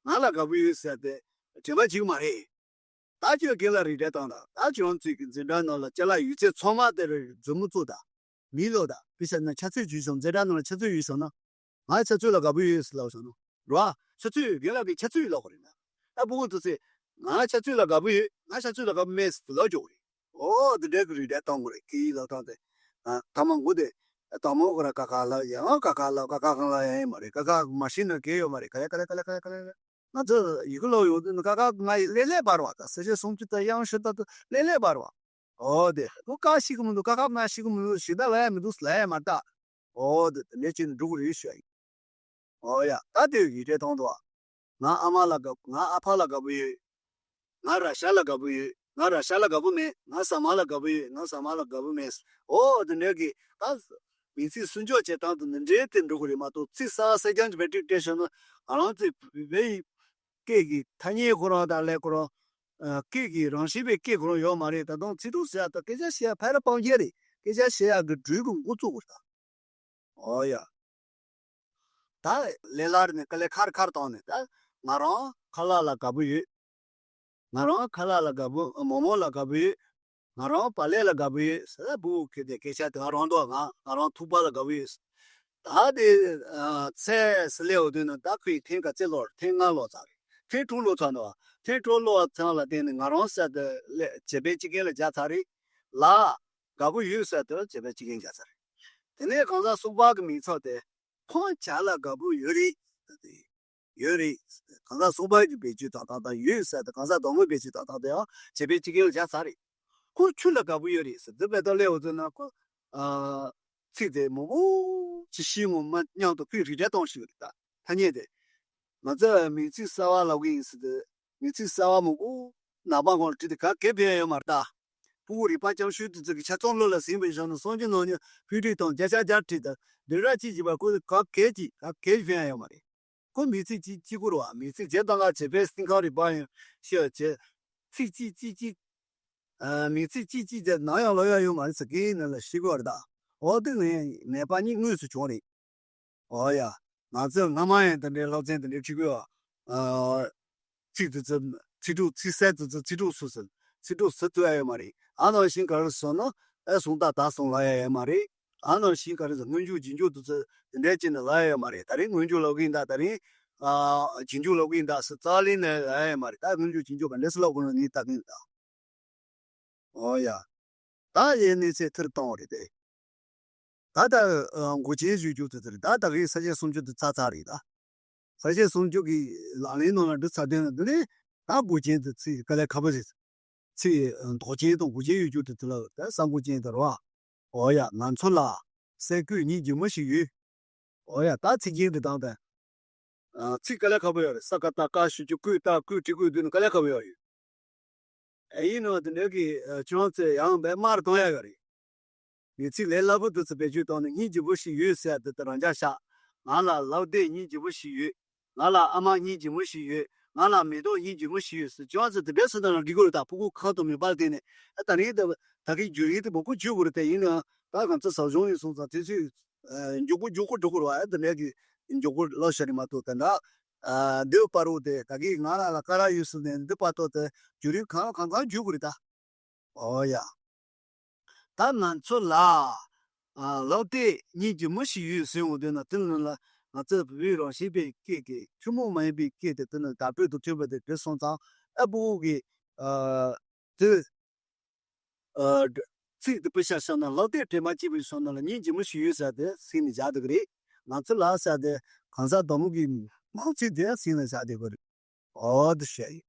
ང་ལ་དགའ་པོ་ཡོད་ཟེར་ཏེ། དྲན་པ་བརྗེད་ཀྱི་མ་རེད། ད་ཁྱོད་རྒན་ལགས་རིགས་འགྲེ་བཏང་དང་། ད་ཁྱོད་རང་ཚོའི་གི་འཛིན་གྲྭ་ནང་ལ་ཅ་ལག་ཡོད་ཚད་ཚང་མ་དེ་རེད། མཛུབ་མོ་བཙུགས་དང་། མི་ལོ་དང་། དཔེ་བཞག་ན་ཆུ་ཚོད་བརྗེས་སོང་། འཛིན་གྲྭ་ནང་ལ་ཆུ་ཚོད་ཡོད་སོང་ན། ང་ཆུ་ཚོད་ལ་དགའ་པོ་ཡོད་ཟེར་ལབ་སོང་ན། རེད་བ། ཆུ་ཚོད་ཡོད། རྒན་ལགས་ཀྱིས་ཆུ་ཚོད་ལབ་དགོས་རེད་ན། ད་ཕྲུ་གུ་དེ་ཚོས་ང་ཆུ་ཚོད་ལ་དགའ་པོ་ཡོད། ང་ཆུ་ཚོད་ལ་དགའ་པོ་མེད་ཟེར་ལབ་འཇོག་གི་རེད། ཨོ་དེ་འདྲའི་གི་རིགས་འགྲེ་བཏང་དགོས་རེད། སྐད་ཡིག་ལབ་སྟངས་དེ། ཨ། ད་མང་པོ་དེ། དང་པོ་ཁོ་རང་ཀ་ཁ་ལབ་ཡང་ཀ་ཁ་ལབ། ཀ་ཁ་གང་ལབ་ཡང་ཡིན་མ་རེད། ཀ་ཁ་མ་ཤེས་ན་གལ་ཡོད་མ་རེད། ག་ལེ་ག་ལེ་ག་ལེ་ག་ལེ་ག་ལེ། ང་ཚོ་ཡི་གེ་ཀློག་ཡོང་དུས་ནི་ཀ་ཁ་ང་ཡི་ལེ་ལེ་འབར་བ་དང་། གསལ་བྱེད་སུམ་ཅུ་དང་དབྱངས་བཞི་དང་དུ་ལེ་ལེ་འབར་བ། ཨོ་དེ་ཁོ་ཀ་ཤེས་ཀྱི་མི་འདུག་ཀ་ཁ་མ་ཤེས་ཀྱི་མི་འདུག་ཞེ་དྲག་ལབ་ཡ་མི་འདུག་ལབ་ཡ་མ་རེད་ད། ཨོ་དེ་དེ་འདྲ་བྱས་ནས་འགྲོ་གི་རེད་ཞུ་ཡ་ཡིན། ཨོ་ཡ། ད་དེ་ཡི་གེ་མཐོང་འདུག་ང་ཨ་མ་ལ་དགའ། ང་ཨ་ཕ་ལ་དགའ་པོ་ཡོད། ང་ར་ཤ་ལ་དགའ་པོ་ཡོད། ང་ར་ཤ་ལ་དགའ་པོ་མེད། ང་ཟ་མ་ལ་དགའ་པོ་ཡོད། ང་ཟ་མ་ལ་དགའ་པོ་མེད། ཨོ་དེ་འདྲ་གི་ད་མིང་ཚིག་སུན་འཇོག་བྱེད་སྟངས་དེ་འདི་འདྲའི་དེ་འགྲོ་གི་རེད་མ་གཏོགས། ཚིག་གསར་པ་གསར་རྐྱང་གི་བེད་སྤྱོད་སྤྲད་བྱུང་ན། ང་རང་ཚོའི་བོད་ཡིག་སྐད་ཀྱི་ཐ་སྙད་ཁོ་རང་དང་ལས་ཁོ་རང་། ཨ། སྐད་ཀྱི་རང་བཞིན་པའི་སྐད་ཁོ་རང་ཡོད་མ་རེད། ད་དུང་ཚིག་གྲོགས་ཟེར་ཡ་དང་སྐད་ཆ་བཤད་ཡ་ཕལ་པ་སྤང་རྒྱུ་རེད། སྐད་ཆ་བཤད་ཡ་གི་སྦྲུལ་གྱི་འགོ་བཙུགས་དགོས་ད། ཨོ་ཡ། ད་ལས་སླ་རེད་ནས་དཀའ་ལས་ཁག་ཁག་བཏང་ནས། ད་ང་རང་ཁ་ལག་ལ་དགའ་པོ་ཡོད། ང་རང་ཁ་ལག་ལ་དགའ་པོ། མོག་མོག་ལ་དགའ་པོ་ཡོད། ང་རང་བག་ལེབ་ལ་དགའ་པོ་ཡོད་ཟེར། ཕྲུ་གུ་གིས་དེ་སྐད་ཆ་དེ་ག་རང་འདུག་ང་ང་རང་ཐུག་པ་ལ་དགའ་པོ་ཡོད་ཟེར། ད་དེ་ཚེ་ཟེར་ལེའོ་དུས་ན། ད་ཁོས་ཐེངས་ག་ཚོད་ལོག་ཐེངས་ལྔ་ལོག་ཚར་རེད། ཐེངས་དྲུག་ལོག་ཚར་འདུག་ཐེངས་དྲུག་ལོག་ཚར་ལ་བརྟེན་ནས་ང་རང་ཟེར་དེ་ལས་བྱེད་པའི་སྤྱི་རྒན་ལ་བརྒྱབ་ཚར་རེད། ལ་དགའ་པོ་ཡོད་ཟེར་དེ་བྱེད་པའི་སྤྱི་རྒན་བརྒྱབ་ཚར་རེད། དེ་ནས་གང་ཟག་གསུམ་པ་གི་མིང་ཚིག་དེ། ཁོང་ཇ་ལ་དགའ་པོ་ཡོད་རེད། ཡོད་རེད། གང་ཟག་གསུམ་པ་གི་བེད་སྤྱོད་བཏང་སྟངས་དང་། ཡོད་ཟེར་དེ་གང་ཟག་དང་པོའི་བེད་སྤྱོད་བཏང་སྟངས་དེ་ཡང་བྱེད་པའི་སྤྱི་རྒན་ལ་བརྒྱབ་ཚར་རེད། ཁོང་ཆུ་ལ་དགའ་པོ་ཡོད་རེད་ཟེར། འདི་མེ་ཏོག་ལེའོ་ཚོ་ན་ཁོ། ཨ། ཚིག་དེ་མང་པོ་ཅིག་ཤེས་ངོ་མ་མཉམ་དུ་ཁོས་རིགས་འགྲེ་གཏོང་ཞིག་རེད། ད་ཐ་སྙད་དེ། ང་ཚོས་མིང་ཚིག་གསར་པ་ལབ་གི་ཡིན་ཟེར་ཏེ། མིང་ཚིག་གསར་པ་མང་པོ་ནང་པ་ཁོང་ལ་བྲིས་ཏེ་ག་གེ་ཕན་ཡ་ཡོད་མ་རེད་ད། ཕྲུ་གུ་རིག་པ་རྐྱང་ཤོས་དེ་ཚོ་གི་ཆ་ཚང་བློ་ལ་ཟིན་པའི་བཞག་ན། གསུང་རྒྱུ་ནང་ཉོན་ཕུལ་བྲིས་དང་བརྒྱ་ཆ་བརྒྱ་བྲིས་དང་། འདི་ར་ཅིག་བྱས་པ་ཁོ་ག་གེ་ཅིག་ག་གེ་ཕན་ཡ་ཡོད་མ་རེད། ཁོ་མིང་ཚིག་གཅིག་གཅིག་པུ་རེད་བ། མིང་ཚིག་བརྒྱ་དང་ལྔ་བྱས་པས་སེམས་ཁམས་རིག་པ་ཡང་ཤེས་པ་བྱས། ཚིག་གཅིག་གཅིག་གཅིག་ཨ། མིང་ཚིག་གཅིག་གཅིག་བརྒྱབ་ན་ཡང་ལོ་ཡ་ཡོད་མ་རེད་ཟེར་གི་ནི་ལ་ཤེས་དགོས་རེད་ད། འོ་དེ་ནས་ནད་པ་གཉིས་དངོས་སུ་བྱུང་རེད། འོ་ཡ། ང་ཚོས་སྔ་མ་ཡང་དེ་འདྲའི་སློབ་ཚན་དེ་འདྲའི་ཁྲིད་དགོས། ཨ། ཚིག་དེ་ཚོ་ཚིག་གྲོགས། ཚིག་གསར་དེ་ཚོ་ཚིག་གྲོགས་སུ་ཟེར། ཚིག་གྲོགས་ཟེར་ཐུབ་ཡ་ཡོད་མ་རེད། ཨ་ནང་བཞིན་ག་རེ་ཟེར་ན། ཨེ་སོང་ད་ད་སོང་ལབ་ཡ་ཡོད་མ་རེད། ཨ་ནང་བཞིན་ག་རེ་ཟེར། སྔོན་འཇུག་རྗེས་འཇུག་དེ་ཚོ་དེ་འདྲའི་བྱས་ནས་ལབ་ཡ་ཡོད་མ་རེད། ད་རིང་སྔོན་འཇུག་ལབ་གི་ཡིན་ད། ད་རིང་། ཨ། རྗེས་འཇུག་ལབ་གི་ཡིན་ད་ཟེར་རྩ་བ་ལེན་ནས་ལབ་ཡ་ཡོད་མ་རེད། ད་སྔོན་འཇུག་རྗེས་འཇུག་ག་འདྲ་སེ་ལབ་དགོས་ན་ངས་ལྟ་གི་ཡིན་ད། ཨོ་ཡ། ད་ཡའི་གནས་ཚད་མཐིལ་གཏོང་བ་རེད་དེ། ད་ལྟ། ཨ། མགོ་ཅན་ཞུ་རྒྱུ་དེ་དེ་རེད། ད་ད་གིན་ས་བཅད་སུམ་ཅུ་དེ་ཚར་ཚར་རེད་ད། ས་བཅད་སུམ་ཅུ་གི་ལག་ལེན་ནང་ལ་འདི་ཚར་དོན་ལ། འདི་ནི་ད་མགོ་ཅན་དེ་ཚིག་དཀའ་ལས་ཁག་པོ་རེད། ཚིག་མདོག་ཅན་དང་མགོ་ཅན་ཡོད་རྒྱུ་དེ་དེ་ལ་ད་ས་མགོ་ཅན་དེ་རེད་བ། ཨོ་ཡ། ང་ཚོ་ལ་སེ་གོལ་སྙིང་རྗེ་མོ་ཞིག་ཡོད། ཨོ་ཡ། ད་ཚིག་རྒྱན་འབྲི་སྟངས་དང་། ཨ། ཚིག་དཀའ་ལས་ཁག་པོ་ཡོད་རེད། ས་ཀ་བཏགས་སྐ་ཞུ་རྒྱུ། ཀོས་བཏགས་ཀོས། བྲིས་དགོས་དུས་ནི་དཀའ་ལས་ཁག་པོ་ཡོད་ཡོད། ཨེ་ཡིན་ནོ་དེ་འདྲ་གི། ཨ། ཁྱོད་རང་ཚོས་ཡང་བས་མར་གཏོང་ཡ་ཡོད་རེད། མིང་ཚིག་ལས་སླ་པོ་དེ་ཚོ་བེད་སྤྱོད་བཏང་ནས། སྙིང་རྗེ་པོ་ཞིག་ཡོད་ཟེར་ཡ་དེ་དེ་རང་འཇགས་བཞག་ང་ལ་ལག་དེབ་སྙིང་རྗེ་པོ་ཞིག་ཡོད། ང་ལ་ཨ་མ་སྙིང་རྗེ་མོ་ཞིག་ཡོད། ང་ལ་མེ་ཏོག་སྙིང་རྗེ་མོ་ཞིག་ཡོད་ཟེར། ཁྱོད་རང་ཚོས་དེ་འདྲ་ཟེར་ན་རང་འགྲིག་གི་རེད་ད། ཕྲུ་གུ་ཁ་དང་མིག་པར་བལྟས་ནས། ཨ། ད་རིང་ད་ད་གིན་བརྗོད་ཡིག་དེ་མང་པོ་བརྗོད་དགོས་རེད་དེ། ཡིན་ནའང་ད་ང་ཚོ་ཟབ་སྦྱོང་ཡིན་སོང་ཙང་དུས་ཚོད། ཨ། མགྱོགས་པོ་མགྱོགས་པོ་འགྲོ་དགོས་རེད་བ། ཨ། དེ་འདྲ་གི་མགྱོགས་པོ་ལབ་བཞག་རེད་མ་གཏོགས། དེ་འདྲ། ཨ། འདིའི་བར་དུ་དེ་ད་གིན་ང་ལ་ལ་ཀ་ར་ཡོད་ཟེར་ནས་འདི་བར་དུ་དེ་བརྗོད་རིམ་གང་གང་གང་བརྗོད་དགོས་རེད་ད། ཨོ་ཡ། ད་ང་ཚོ་ལ། ཨ། ལག་དེབ་སྙིང་རྗེ་མོ་ཞིག་ཡོད་ཟེར་འོང་དུས་ན། དེ་ལ་ལ་ང་ཚོ་བོད་རང་བཞིན་པའི་སྐད་ཀྱི་ཐུན་མོང་མ་ཡིན་པའི་སྐད་དེ་དེ་ནི་དར་སྤེལ་དུ་ཐོན་པ་དེ་དེ་སོང་ཙང་། ཨ། ཕྲུ་གུ་གིས། ཨ། དེ། ཨ། ཚིག་དེ་དཔེ་ཆ་བཞག་ན། ལག་དེབ་དྲན་པ་སྐྱིད་པའི་ཕྱོགས་ན་ལ་སྙིང་རྗེ་མོ་ཞིག་ཡོད་ཟེར་དེ་ཟིན་ནས་བཞག་འདུག་གི་རེད། ང་ཚོ་ལ་ཟེར་དེ་གང་ཟག་དང་པོ་གི་མིང་ཚིག་དེ་ཟིན་ནས་བཞག་འདུག་གི་རེད། ཨོ་དེ་བཤད་ཡིན།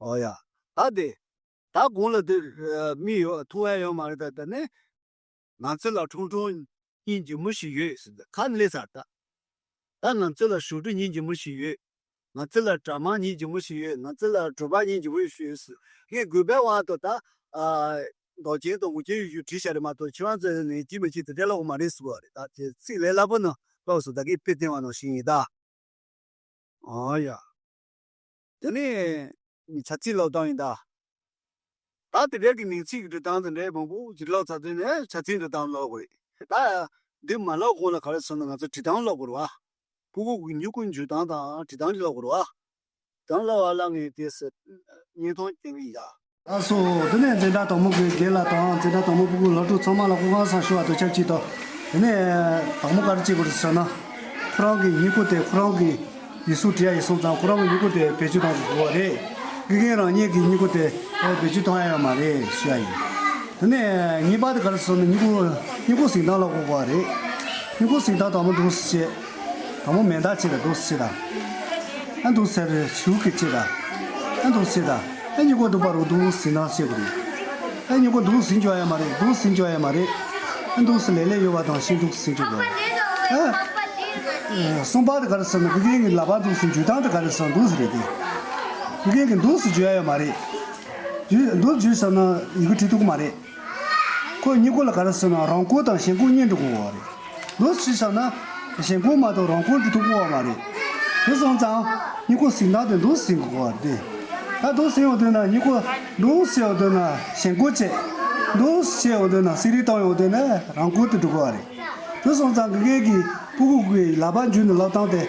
ཨོ་ཡ། ད་དེ། ད་གོང་ལ་དེ། ཨ། མི་ཡོད་མཐོང་ཡ་ཡོད་མ་རེད། ད་དེ་ནས་ང་ཚོ་ལ་ཁྲུང་ཁྲུང་སྙིང་རྗེ་མོ་ཞིག་ཡོད་ཟེར་ཏེ་ཁ་ནས་སླེབས་ཚར་ད། ད་ང་ཚོ་ལ་ཞོགས་དྲུག་སྙིང་རྗེ་མོ་ཞིག་ཡོད། ང་ཚོ་ལ་དྲ་དམར་སྙིང་རྗེ་མོ་ཞིག་ཡོད། ང་ཚོ་ལ་དྲོ་པ་སྙིང་རྗེ་མོ་ཞིག་ཡོད་ཟེར། ངས་དགོས་པའི་དབང་དུ་ད། ཨ། མདོག་ཅན་དང་མགོ་ཅན་ཡོད་རྒྱུ་བྲིས་བཞག་རེད་མ་གཏོགས། ཁྱེད་རང་ཚོས་ནས་ཅི་མི་ཅི་དེ་འདྲ་ལབ་དགོས་མ་རེད་ཟེར་བ་རེད། ད་དེ་ཚིག་ལས་སླ་པོ་ནི་ལོགས་སུ་ད་གིན་དཔེ་བསྟན་པ་ནང་བཞིན་ཡིན་ད། ཨོ་ཡ། དེ་ནས་བྱ་ཚིག་ལབ་སྟངས་ཡིན་ད། ད་དེ་འདྲའི་གི་མིང་ཚིག་གི་འབྲི་སྟངས་དེ་འདྲའི་མང་པོ་ཅིག་ལབ་ཚར་དུས་ནས་བྱ་ཚིག་འབྲི་སྟངས་ལབ་དགོས་རེད། ད་འདི་མ་ལབ་གོང་ལ་ག་རེ་ཟེར་ན། ང་ཚོ་འབྲི་སྟངས་ལབ་དགོས་རེད་བ། ཕྲུ་གུ་གི་མྱུ་གུ་འཇུ་སྟངས་དང་འབྲི་སྟངས་ཅིག་ལབ་དགོས་རེད་བ། གང་ལ་བ་ལ་ངས་དེ་སུ་བརྙན་ཐུང་བསྟན་གི་ཡ། ལགས་སོ། དེ་ནས་འཛིན་གྲྭ་དང་པོ་གི་རྒན་ལགས་དང་འཛིན་གྲྭ་དང་པོ་སྤུ་གུ་སློབ་ཕྲུག་ཚང་མ་ལ་སྐུ་ཁམས་བཟང་ཞུ་བ་དང་ཆབས་ཅིག་ཏུ། དེ་ནས་དང་པོ་ག་རེ་བྱེད་དགོས་རེད་ཟེར་ན། ཁོ་རང་གི་སྨྱུ་གུ་དེ་ཁོ་རང་གི་ཡིག་གཟུགས་བྲིས་ཡ་ཡིན་སོང་ཙང་ཁོ་རང་གི་སྨྱུ་གུ་དེ་བེད་སྤྱོད་གཏོང་དགོས་པ་རེད། དགེ་རྒན་རང་ཉིད་ཀྱི་སྨྱུ་གུ་དེ་བེད་སྤྱོད་གཏོང་ཡ་ཡོད་མ་རེད་ཞུ་ཡ་ཡིན། དེ་ནས་གཉིས་པ་དེ་ག་རེ་ཟེར་ན་སྨྱུ་གུ་སྨྱུ་གུ་ཟིན་སྟངས་ལ་གོ་དགོས་པ་རེད། སྨྱུ་གུ་ཟིན་སྟངས་དང་པོ་འདུག་སེ་བྱེད། དང་པོ་མེ་མདའ་བྱེད་དང་འདུག་སེ་བྱེད་དང་། ཨ་འདུག་སེ་རེད་ཞུ་གི་བྱེད་དང་། ཨ་འདུག་སེ་བྱེད་དང་། ཨ་སྨྱུ་གུ་འདུག་པ་རུ་འདུག་སེ་ཟིན་སྟངས་བྱེད་དགོས་རེད། ཨ་སྨྱུ་གུ་འདུག་སེ་ཟིན་འཇོག་ཡ་མ་རེད་འདུག་སེ་ཟིན་འཇོག་ཡ་མ་རེད། ཨ་འདུག་སེ་ལེ་ལེ་ཡོད་པ་དང་ཤིན་འདུག་སེ་ཟིན་འཇོག་དགོས། ཨ་གསུམ་པ་དེ་ག་རེ་ཟེར་ན་དགེ་རྒན་གྱི་ལག་པ་འདུག་སེ་འཇུ་སྟངས་དེ་ག་རེ་ཟེར་ན་འདུག་སེ་རེད་དེ། དགེ་རྒན་གྱི་འདུག་སེ་འཇུ་ཡ་ཡོད་མ་རེད། འཇུ་འདུག་འཇུ་ཟེར་ན་ཡི་གེ་བྲིས་ཐུབ་ཀྱི་མ་རེད། ཁོ་སྨྱུ་གུ་ལ་ག་རེ་ཟེར་ན་རང་འཁོར་དང་ཞེན་ཁོག་གཉིས་འགྲོ་དགོས་པ་རེད། འདུག་སེ་བྱས་ན་ཞེན་ཁོག་མ་གཏོགས་རང་འཁོར་འགྲོ་ཐུབ་ཀྱི་ཡོད་མ་རེད། དེ་སོང་ཙང་སྨྱུ་གུ་ཟིན་སྟངས་དེ་འདུག་སེ་ཟིན་དགོས་པ་རེད། ད་འདུག་སེ་ཡོང་དུས་ན་སྨྱུ་གུ་འདུག་སེ་ཡོང་དུས་ན་ཞེན་ཁོག་བྱེད། འདུག་སེ་ཡོང་དུས་ན་སི་རི་བཏང་ཡོང་དུས་ན་རང་འཁོར་དུ་འགྲོ་དགོས་པ་རེད། དེ་སོང་ཙང་དགེ་རྒན་གྱིས་སྤུ་གུ་གི་ལག་པ་འཇུས་ནས་ལབ་སྟངས་དེ།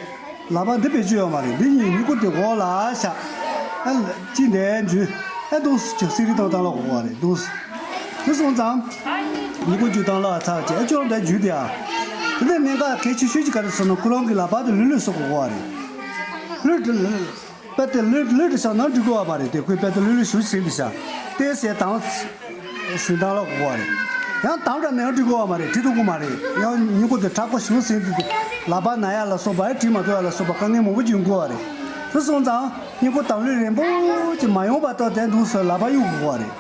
ལག་པ་འདི་བེད་སྤྱོད་ཡོད་མ་རེད། འདི་གཉིས་སྨྱུ་གུ་དེ་འོག་ལ་བཞག་ཨ་ལ་ཅི་འདས་འཇུ། ཨ་འདུག་སེ་ཅི་སི་རི་བཏང་བཏང་ལ་གོ་བ་རེད་འདུག་དེ་སོང་ཙང་། སྨྱུ་གུ་འཇུ་བཏང་ལ་ཚར་བྱས་ཨ་ཅོར་འདྲ་འཇུ་དེ་ཨ། དེ་ནས་གནད་འགག་གལ་ཆེ་ཤོས་ཅིག་ག་རེ་ཟེར་ན་ཁོ་རང་གི་ལག་པ་དེ་ལྷོད་ལྷོད་བཟོ་དགོས་པ་རེད། ལྷོད་དེ་ལྷོད། དཔེ་དེ་ལྷོད་ལྷོད་དེ་བཞག་ན་འགྲིག་གི་ཡོད་མ་རེད་དེ་ཁོས་དཔེ་དེ་ལྷོད་ལྷོད་ཞུ་ཟིན་དེ་བཞག་དེ་ཟེར་དང་། ཟིན་ཐང་ལ་གོ་བ་རེད། ཡང་དམ་དྲག་ནས་ཡང་འགྲིག་གོ་བ་མ་རེད་བྲིས་ཐུབ་གོ་མ་རེད་ཡང་སྨྱུ་གུ་དེ་དྲག་པོ་ཞུ་ཟིན་དུས་ལག་པ་ན་ཡ་ལ་སོགས་པ་ཡང་བྲིས་མ་ཐུབ་ཡ་ལ་སོགས་པ་དཀའ་ངལ་མང་པོ་བྱུང་གོ་བ་རེད། དེ་སོང་ཙང་སྨྱུ་གུ་དམ་ལྷོད་རན་པོ་ཅིག་མ་ཡོང་བར་ཏོ་དེ་འདུག་སེ་ལག་པ་གཡུག་གོ་བ་རེད།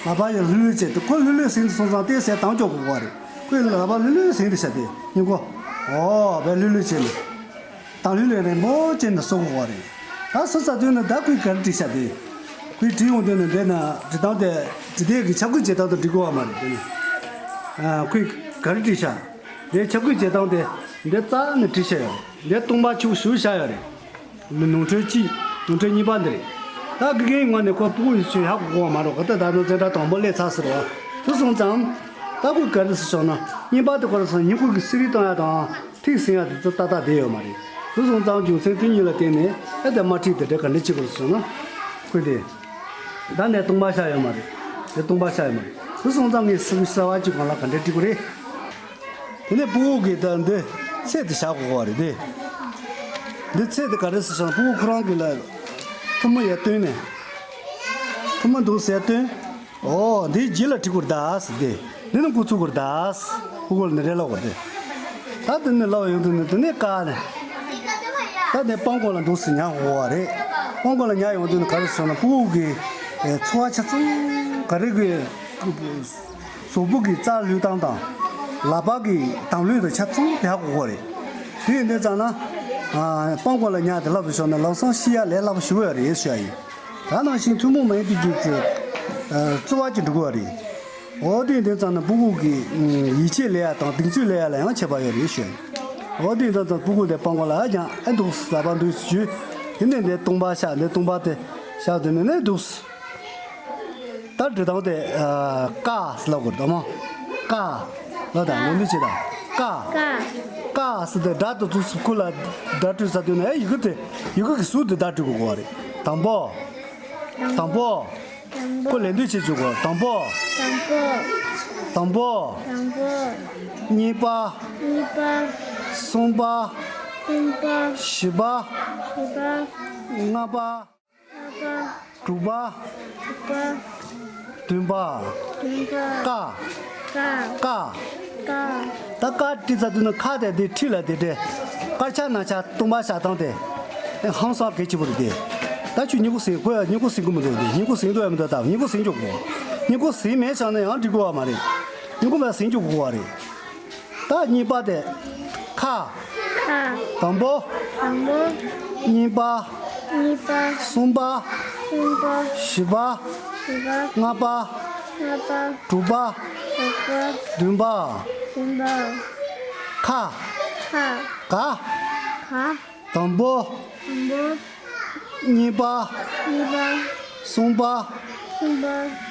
ལག་པ་ཡང་ལྷོད་ལྷོད་བྱས་ཏེ་ཁོ་ལྷོད་ལྷོད་ཟིན་དུས་སོང་ཙང་ཏོག་ཙམ་དམ་འཇོག་གོ་བ་རེད། ཁོས་ལག་པ་ལྷོད་ལྷོད་ཟིན་དུས་བྱས་ཏེ་སྨྱུ་གུ་ཨོ་བས་ལྷོད་ལྷོད་བྱས་ནས། དང་ལུས་ལས་རན་པོ་ཅན་དུ་གསོ་དགོས་པ་རེད། ད་སུ་ཚ་དུས་ན་ད་ཁོས་ག་རེ་བྲིས་ཤག་དེ། ཁོས་བྲིས་ཡོང་དུས་ན་འདི་ན་བྲིས་སྟངས་དེ་བྲིས་དེབ་ཀྱི་ཁྱབ་བཀོད་བྱེད་སྟངས་དང་འགྲིག་གི་ཡོད་མ་རེད་དེ་ནི། ཨ་ཁོས་ག་རེ་བྲིས་ཤག་དེ་ཁྱབ་བཀོད་བྱེད་སྟངས་དེ་འདི་རྩ་ནས་བྲིས་ཤག་ཡོད་རེད། འདི་སྟོང་པ་ཆུ་བཞུར་བཞག་ཡོད་རེད། ནོར་འཁྲུལ་གཅིག་ནོར་འཁྲུལ་གཉིས་པ་འདི་རེད། ད་དགེ་རྒན་ངོས་ནས་ཁོ་སྤུ་གུ་ཡི་ཆུ་ཡག་གོ་གོ་མ་རོགས་ག་ད་ད་ནོ་འཛིན་གྲྭ་དང་པོ་སླེབས་ཚར་ཟེར་བ། དེ་སོང་ཙང་། ད་ཁོས་ག་རེ་ཟེར་ཤག་ན་གཉིས་པ་དེ་ག་རེ་ཟེར་སྨྱུ་གུ་གི་སི་རི་བཏང་ཡ་དང་། ཐིག་ཟིན་ཡ་དེ་ཚོ་ཏག་ཏག་བསྡད་ཡོད་མ་རེད། དེ་སོང་ཙང་རྒྱུ་མཚན་དེ་གཉིས་ལ་བརྟེན་ནས་ཨེ་དེ་དམར་ཁྲིད་དེ་འདྲ་ག་འདྲ་བྱེད་དགོས་སོང་ན། ཁོས་དེ། ད་ནས་སྟོང་པ་ཤ་ཡོད་མ་རེད། དེ་སྟོང་པ་ཤ་ཡོད་མ་རེད། དེ་སོང་ཙང་ངས་སུ་གསར་བ་གཅིག་གང་ལ་ག་འདྲ་བྲིས་དགོས་རེད། དེ་ནས་སྤུ་གུ་གིས་ད་འདི་ཚད་དེ་བཞག་དགོས་པ་རེད་དེ། འདི་ཚད་དེ་ག་རེ་ཟེར་ཤག་ན་སྤུ་གུ་ཁོ་རང་གིས་ལ་ཐུར་མ་ཡར་བཏོན་ནས། ཐུར་མ་འདུག་སེ་བཏོན། ཨོ་འདིའི་རྗེས་ལ་བྲི་དགོས་རེད་ད་ཟེར་ཏེ། འདི་ནི་འགོ་ཚུགས་དགོས་རེད་ད་ཟེར། སྤུ་གུ་ལ་ནི་རེ་ལབ་དགོས་རེད། ད་འདི་ནི་ལབ་ཡོང་དུས་ནི་འདི་ནས་བཀག་ནས། ད་འདི་པང་ཁོག་ལ་འདུག་སེ་ཉར་དགོས་པ་རེད། པང་ཁོག་ལ་ཉར་ཡོང་དུས་ནི་ག་རེ་ཟེར་ན་སྤུ་གུ་གི་ཚོར་བ་ཆ་ཚང་ག་རེ་གི་གཟུགས་པོ་གི་རྩ་ལྷོད་སྟངས་དང་། ལག་པ་གི་དམ་ལྷོད་དང་ཆ་ཚང་དེ་ཧ་གོ་གོ་རེད། དེ་ཡིན་དུས་ཙང་ན། པང་ཁོག་ལ་ཉར་དེ་ལབ་ཏུ་ཤོག་ན་ལམ་སང་ཤི་ཡ་ལས་སླ་པོ་ཞུ་བ་རེད་ཞུ་ཡ་ཡིན། ད་ནང་བཞིན་ཐུན་མོང་མ་ཡིན་པའི་རྒྱུ་ཚོ། རྩོལ་བ་ཅིག་འགྲོ་གི་ཡོད་རེད། འོ་དེ་འདི་ཙམ་ན་སྤུ་གུ་གི་ཡིད་ཆེས་ལས་ཡ་དང་གདེང་ཚོད་ལས་ཡ་ལ་ཡང་ཁྱད་པར་ཡོད་རེད་ཞུ། འོ་དེ་འདི་ཙམ་སྤུ་གུ་དེ་སྤང་གོ་ལ་ཡང་ཨེ་འདུག་ཟ་བ་འདུག་ཞུ། དེ་ནས་འདི་སྟོང་པ་ཤ་འདི་སྟོང་པ་དེ་ཤ་དེ་ནས་ནས་འདུག་ད་འབྲི་སྟངས་དེ་ཀ་ཟེར་ལབ་དགོས་རེད་དམ། ཀ་ལ་དང་ལོ་འདི་བྱེད་དང་ཀ་ཀ་ཟེར་ཏེ་སྒྲ་དེ་ཚོ་སུ་ཁུ་ལ་སྒྲ་བྲིས་ས་དུས་ན་ཨེ་ཡི་གེ་དེ་ཡི་གེ་གི་ཟུར་དེ་སྒྲ་བྲིས་དགོས་གོ་རེད། དང་པོ། དང་པོ། ཁོ་ལན་འདེབས་བྱེད་བཅུག་གོ། དང་པོ། དང་པོ། དང་པོ། དང་པོ། གཉིས་པ། གཉིས་པ། གསུམ་པ། གསུམ་པ། བཞི་པ། བཞི་པ། ལྔ་པ། ལྔ་པ། དྲུག་པ། དྲུག་པ། བདུན་པ། བདུན་པ། ཀ་ཀ་ཀ་ཀ་ཀ་ད་ཀ་བྲིས་ཚར་དུས་ན་ཁ་དེ་དེ་ཁྲིད་ལ་དེ་དེ། དཀར་ཆག་ནག་ཆག་སྟོང་པ་བཞག་སྟངས་དེ། ཨེ་ཧང་སང་གལ་ཆེ་པོ་རེད་དེ། ད་ཁྱོད་སྨྱུ་གུ་ཟིན་དགོས་ཡ། སྨྱུ་གུ་ཟིན་གི་མི་འདུག་དེ། སྨྱུ་གུ་ཟིན་འདུག་ཡ་མི་འདུག་ད་སྨྱུ་གུ་ཟིན་འཇོག་དགོས། སྨྱུ་གུ་ཟིན་མེད་བཞག་ན་ཡང་འགྲིག་གི་ཡོད་མ་རེད། སྨྱུ་གུ་མ་ཟིན་འཇོག་དགོས་པ་རེད། ད་གཉིས་པ་དེ། ཁ། ཁ། དང་པོ། དང་པོ། གཉིས་པ། གཉིས་པ། གསུམ་པ། གསུམ་པ། བཞི་པ། བཞི་པ། ལྔ་པ། ལྔ་པ། དྲུག་པ། དྲུག་པ། བདུན་པ། བདུན་པ། ཁ། ཁ། ག་ག་དང་པོ། དང་པོ། གཉིས་པ། གཉིས་པ། གསུམ་པ། གསུམ་པ།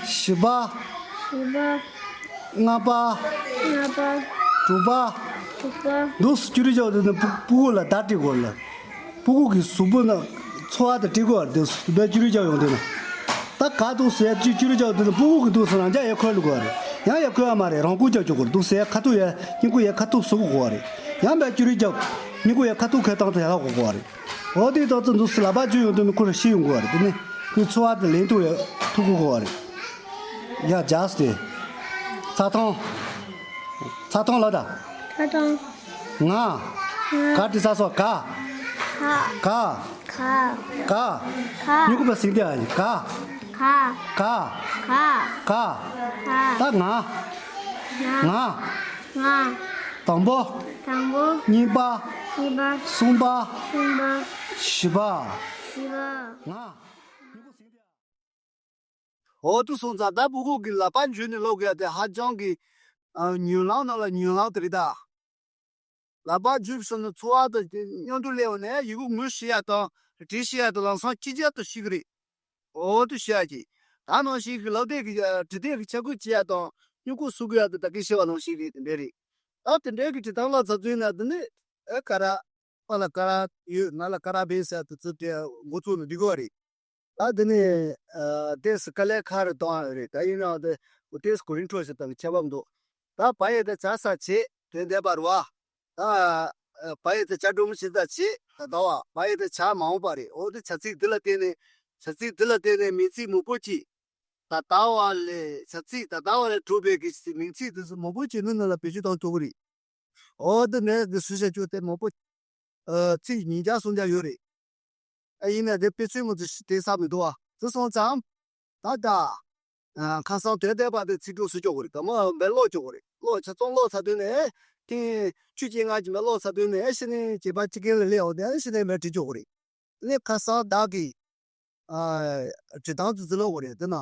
བཞི་པ། བཞི་པ། ལྔ་པ། ལྔ་པ། དྲུག་པ། དྲུག་པ། འདུག་སེ་བཅུ་རེ་བཞག་དེ་ནི་སྤུ་སྤུ་གུ་ལ་བརྡ་སྤྲད་དགོས་ལ། སྤུ་གུ་གི་གཟུགས་པོ་ན་ ཚོར་བ་དེ་སྤྲད་དགོས་པ་རེད། དེ་བས་ཅི་རིགས་རྒྱག་ཡོང་དུས་ན། ད་ག་འདུག་ཟེར་ཅི་ཅི་རིགས་རྒྱག་དུས་ན་སྤུ་གུ་གི་འདུག་ཟེར་རང་ཅག་ཡར་འཁོར་ལ་དགོས་པ་རེད། ཡང་ཡར་འཁོར་ཡ་མ་རེད། རང་འཁོར་རྒྱག་ཆོག་གི་རེད། འདུག་ཟེར་ཁ་ཐུག་ཡ་སྙིང་གུ་ཡ་ཁ་ཐུག་ཟུག་གི་དགོས་པ་རེད། ཡང་བས་ཅི་རིགས་རྒྱག་སྙིང་གུ་ཡ་ཁ་ཐུག་ཁ་བཏང་དུ་ཡ་ལ་གོ་དགོས་པ་རེད། འོ་དེ་དག་ཚོ་འདུག་ཟེར་ལག་པ་འཇུ་ཡོང་དུས་ན་ཁོ་ར་ཤི་ཡོང་དགོས་པ་རེད། དེ་ནས་ཁོའི་ཚོར་བ་དེ་ལེན་ཐུབ་ཡ་ཐུག་གི་དགོས་པ་རེད། ཡ་ཇགས་ཏེ། ཚ་ཐང་། ཚ་ཐང་ལ་ད། ཚ་ཐང་། ང་། ང་། ག་དྲི་ས་སོ་ག་ག་ག་ག་ག་ག་སྨྱུ་གུ་པ་ཟིན་ཏེ་ཨ་ཡི་ག་ག་ག་ག་ག་ག་ད་ང་ང་ང་ང་དང་པོ་དང་པོ་གཉིས་པ་གཉིས་པ་གསུམ་པ་གསུམ་པ་བཞི་པ་བཞི་པ་ང་། འོ་དུ་སོང་ཙང་ད་སྤུ་གུ་གི་ལག་པ་འཇུས་ནས་ཀློག་དགོས་ཡ་དེ་ཧ་ཅང་གི་ཨ་ཉོན་ལང་ནང་ལ་ཉོན་ལང་དེ་རེད་ད། ལག་པ་འཇུས་སོང་ན་ཚོར་བ་དང་སྙོན་འདུག་སླེབས་ནས་ཡི་གུ་ངོ་ཤེས་ཡ་དང་བྲིས་ཤེས་ཡ་དང་ལམ་སང་ཅི་བྱ་དང་ཤེས་གི་རེད། འོ་དུ་ཤེས་ཡ་གི། ད་ནང་བཞིན་གི་ལག་དེབ་གི་བྲིས་དེབ་གི་ཆ་བགོས་བྱེད་ཡ་དང་སྨྱུ་གུ་བཟོ་དགོས་ཡ་དང་ད་གིན་ཤེས་པ་ནང་བཞིན་རེད། དེ་འདྲས་རེད། ད་དེ་འདྲས་གི་བྲིས་སྟངས་ལ་ཚ་ཚུན་ན་དེ་ནི་ཨེ་ཀ་ར། པ་ལ་ཀ་ར་ཡོད། ང་ལ་ཀ་ར་བེ་ཟེར་དུ་ཚུར་དེ་འགོ་བཙུགས་ནས་འདི་གོ་རེད། ད་དེ་ནས་ཨ་ཏེས་དཀའ་ལས་ཁག་རེ་གཏོང་ཡ་རེད། ད་ཡིན་ནའང་དེ་ཏེས་གོ་རིང་འཕྲོ་ཞིག་དང་ཁྱད་པར་མི་འདུག་ད་བ་ཡི་དེ་བྱ་ས་བྱེད་དོན་ལྡན་པ་རེད་བ། ད་བ་ཡི་དེ་བྱ་སྒྲོམ་བྱེད་ས་བྱེད་ད་ལྟ་བ་བ་ཡི་དེ་བྱ་མ་འོངས་པ་རེད། འོ་དེ་བྱ་ཚིག་འདི་ལ་བརྟེན་ནས་བྱ་ཚིག་འདི་ལ་བརྟེན་ནས་མིང་ཚིག་མང་པོ་ཅིག་ད་ལྟ་བ་ལས་བྱ་ཚིག་ད་ལྟ་བ་ལས་གྲུབ་པའི་གི་མིང་ཚིག་དེ་ཚོ་མང་པོ་ཅིག་ནི་ནང་ལ་བེད་སྤྱོད་གཏོང་ཐུབ་ཀྱི་རེད། འོ་དེ་ནས་དེ་སུ་བྱ་རྒྱུ་དེ་མང་པོ། ཨ་ཚིག་ཉིས་བརྒྱ་སུམ་བརྒྱ་ཡོད་རེད། ཨ་ཡིན་ན་དེ་དཔེ་མཚོན་མ་ཚོ་ཞིག་དེ་ས་མི་འདུག་བ། དེ་སོང་ཙང་། ད་ད། ཨ་ཁ་སང་དོན་ལྡན་པ་དེ་ཚིག་གྲོགས་སུ་སྐྱོ་གི་རེད། དེ་མོ་བས་ཀློག་སྐྱོ་གི་རེད། ཀློག་ཆ་ཚང་ཀློག་ཚར་དུས་ནས་ཨེ་ཐེངས་བཅུ་གཅིག་ལྔ་གྱི་མ་ཀློག་ཚར་དུས་ནས་ཨེ་ཤི་ནས་བྱེད་པ་ཅི་གན་ལ་སླེབས་འོང་དེ་ཨེ་ཤི་ནས་མེད་བྲིས་སྐྱོ་གི་རེད། ནས་ཁ་སང་བདག་གིས། ཨ་བྲིས་སྟངས་དེ་ཚོ་ཀློག་དགོས་རེད། དེ་ན།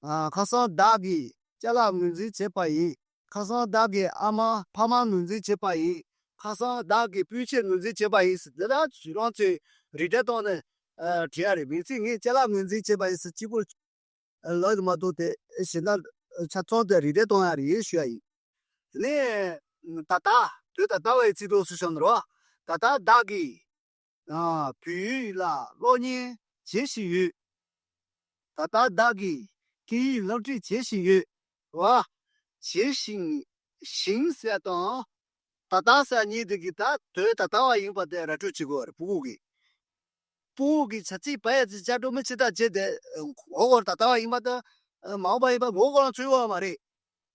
ཨ་ཁ་སང་བདག་གིས་ཅ་ལག་ངོས་འཛིན་བྱས་པ་ཡིན། ཁ་སང་བདག་གིས་ཨ་མ་ཕ་མ་ངོས་འཛིན་བྱས་པ་ཡིན། ཁ་སང་བདག་གིས་སྤུན་མཆེད་ངོས་འཛིན་བྱས་པ་ཡིན་ཟེར། དེ་ལ་ཁྱེད་རང་ཚོས་རིགས་འགྲེ་བཏང་ནས་ཨ་བྲིས་ཡ་རེད། མིང་ཚིག་ངས་ཅ་ལག་ངོས་འཛིན་བྱས་པ་ཡིན་ཟེར་གཅིག་པུ་ལབ་དུ་མ་གཏོགས་དེ་གཞན་དག་ཆ་ཚང་དེ་རིགས་འགྲེ་གཏོང་ཡ་རེད་ཞུ་ཡ་ཡིན། དེ་ནས་ད་ལྟ་དུས་ད་ལྟ་བའི་ཚིག་ཐོག་སུ་བྱུང་ནས་རོ། ད་ལྟ་བདག་གིས། ཨ་བོད་ཡིག་ལ་གློག་བརྙན་བྱེད་བཞིན་ཡོད། ད་ལྟ་བདག་གིས་སྐད་ཡིག་སློབ་ཁྲིད་བྱེད་བཞིན་ཡོད། བ། བྱེད་བཞིན་བཞིན་ཟེར་དང་། ད་ལྟ་ཟེར་གཉིས་དེ་གི་ད་དོན་ད་ལྟ་བ་ཡིན་པ་དེ་ར་སྤྲོད་བྱེད་དགོས་རེད། སྤུ་གུ་གིས། སྤུ་གུ་གིས་བྱ་ཚིག་བ་ཡ་ཚིག་ཅ་སྒྲོམ་མི་ཆེ་ད་བྱེད་དེ་འོ་གོ་ད་ལྟ་བ་ཡིན་པ་དང་མ་འོངས་པ་ཡིན་པ་ངོ་གོ་རང་ཚོད་ཡོད་བ་མ་རེད།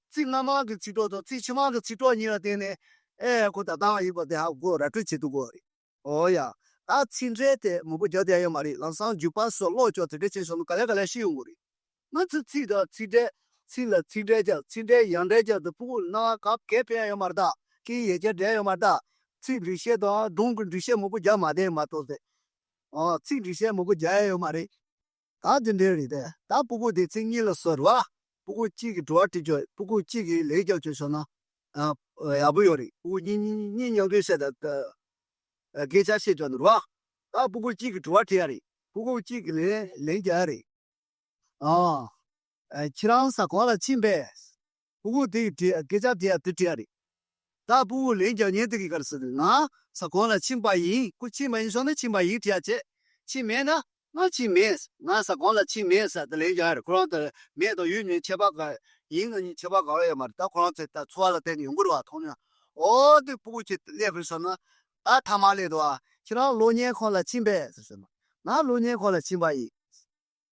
ཚིག་སྔ་མ་གི་ཚིག་གྲོགས་དང་ཚིག་ཕྱི་མ་གི་ཚིག་གྲོགས་གཉིས་ལ་བརྟེན་ནས་ཨེ་ཁོ་ད་ལྟ་བ་ཡིན་པ་དེ་ཧ་གོ་ར་སྤྲོད་བྱེད་ཐུབ་དགོས་རེད། ཨོ་ཡ། ད་ཚིག་འགྲེལ་དེ་མང་པོ་རྒྱག་བསྡད་ཡ་ཡོད་མ་རེད། ལམ་སང་རྒྱུག་པ་སོགས་ཀློག་སྐྱོར་དེ་འདྲ་བྱས་སོང་ན་ག་ལེ་ག་ལེ་ཤེས་ཡོང་གི་རེད། ང་ཚོ་ཚིག་དང་ཚིག་འགྲེལ། ཚིག་ལ་ཚིག་འགྲེལ་རྒྱག་ཚིག་འགྲེལ་ཡང་འགྲེལ་རྒྱག་དེ་སྤུ་གུ་ལ་སྣང་བ་ག་གེ་ཕན་ཡ་ཡོད་མ་རེད་ད། སྐད་ཡིག་ཡར་རྒྱས་འགྲོ་ཡ་ཡོད་མ་རེད་ད། ཚིག་འགྲེལ་བཤད་དང་སྒྲུང་གི་འགྲེལ་བཤད་མང་པོ་རྒྱག་མ་བསྡད་མ་གཏོགས་ཏེ། ཨོ་ཚིག་འགྲེལ་བཤད་མང་པོ་རྒྱག་ཡ་ཡོད་མ་རེད། ད་དེ་འདྲའི་རེད་དེ། ད་སྤུ་གུ་དེ་ཚིག་གཉིས་ལ་ཟུར་བ། སྤུ་གུ་གཅིག་གིས་དྲི་བ་དྲིས་ཆོག་སྤུ་གུ་གཅིག་གིས་ལན་རྒྱབ་ཆོག་ཆོག་ན། ཨ་ཡག་པོ་ཡོད་རེད། སྤུ་གུ་གཉིས་གཉིས་གཉིས་མཉམ་འབྲེལ་བྱས་ད་ད་སྐད་ཆ་བཤད་ཆོག་ནི་རེད་བ། ད་སྤུ་གུ་གཅིག་གིས་དྲི་བ་དྲིས་ཡ་རེད། སྤུ་གུ་གཅིག་གིས་ལན་ལན་རྒྱག་ཡ་རེད། ཨ། ཨ་ཁྱེད་རང་ཟ་ཁང་ལ་ཕྱིན་པས། སྤུ་གུ་དེ་ཡིས་དྲིས་སྐད་ཆ་དེ་ཡང་དེ་དྲིས་ཡ་རེད། ད་སྤུ་གུ་ལན་རྒྱག་མཁན་དེ་གིས་ག་རེ་ཟེར་དུས་ང་ཟ་ཁང་ལ་ཕྱིན་པ་ཡིན། ཁོ་ཕྱིན་པ་ཡིན་སོང་ན་ཕྱིན་པ་ཡིན་དྲིས་ཡ་བྱས། ཕྱིན་མེད་ན་ང་ཕྱིན་མེད། ང་ཟ་ཁང་ལ་ཕྱིན་མེད་ཟེར་དེ་ལན་རྒྱག་ཡ་རེད། ཁོ་རང་དེ་མེད་དང་ཡོད་གཉིས་ཁྱད་པར་ག་ཡིན་ན་གཉིས་ཁྱད་པར་ག་རེ་ཡོད་མ་རེད། ད་ཁོ་རང་ཚོས་ད་འཚོ་བ་ལ་བརྟེན་ནས་ཡོང་གི་རེད་བ། མཐོང་ན་ཨོ་དེ་སྤུ་གུ་ཁྱེད་སླེབས་དགོས་སོང་ན་ད་ཐ་མག་སླེབས་འདུག་བ། ཁྱེད་རང་གློག་བརྙན་ཁང་ལ་ཕྱིན་པས་ཟེར་ཞུས་ན། ང་གློག་བརྙན་ཁང་ལ་ཕྱིན་པ་ཡིན།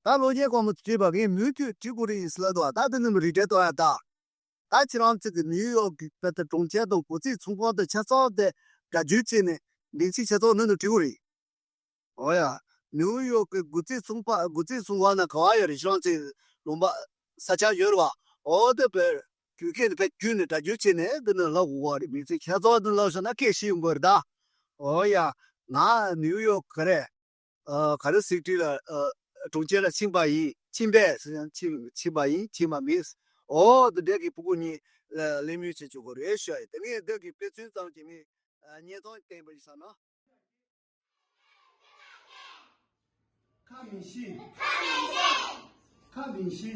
ད་གློག་བརྙན་ཁང་མ་དྲིས་པ་ངས་མུ་མཐུད་དྲི་དགོས་རེད་ཟེར་ལབ་འདུག་བ། ད་དེ་ནི་མི་རིགས་འགྲེལ་གཏོང་ཡ་ད། ད་ཁྱེད་རང་ཚོ་གི་ནིའུ་ཡོག་གི་བོད་དུ་གྲོང་ཁྱེར་དང་སྒོ་རྩིས་ཚོང་ཁང་དང་ཆ་ཚང་དེ་སྒྲ་སྒྱུར་བྱས་ནས་མིང་ཚིག་ཆ་ཚང་ནང་དུ་བྲིས་དགོས་རེད། འོ་ཡ། ནིའུ་ཡོག་གི་སྒོ་རྩིས་ཚོང་པ་སྒོ་རྩིས་ཚོང་བ་ན་ག་བ་ཡོད་རེད། ཁྱེད་རང་ཚོའི་ལུང་པ་ས་ཆ་ཡོད་རེད་བ། འོ་དེ་བོད་བརྒྱུད་སྐད་དེ་བོད་བརྒྱུད་ནས་སྒྲ་སྒྱུར་བྱས་ནས་འདི་ནས་ལབ་དགོས་རེད། མིང་ཚིག་ཆ་ཚང་འདི་ལབ་སོང་ན་སྐད་ཤེས་ཡོང་གི་རེད་ད། འོ་ཡ། ང་ནིའུ་ཡོག་ག་རེད། ཨ་ག་རེ་སིག་ཊི་ལ་ཨ་གྲོང་ཁྱེར་ལ་ཕྱིན་པ་ཡིན། ཕྱིན་པས་ཟེར་ཡང་ཕྱིན་ཕྱིན་པ་ཡིན། ཕྱིན་པ་མིན། ཨོ་དེ་འདྲས་ཀྱི་སྤུ་གུ་གཉིས་ལ་གླེང་མོལ་བྱེད་ཆོག་གི་རེད་ཤག་དེ་ངས་འདི་གི་དཔེ་མཚོན་ཙམ་གྱིས་མི་ཨ་བརྙན་ཐུང་བསྟན་པ་ཡིན་ས་ན། ཁ་མི་ཤི། ཁ་མི་ཤི།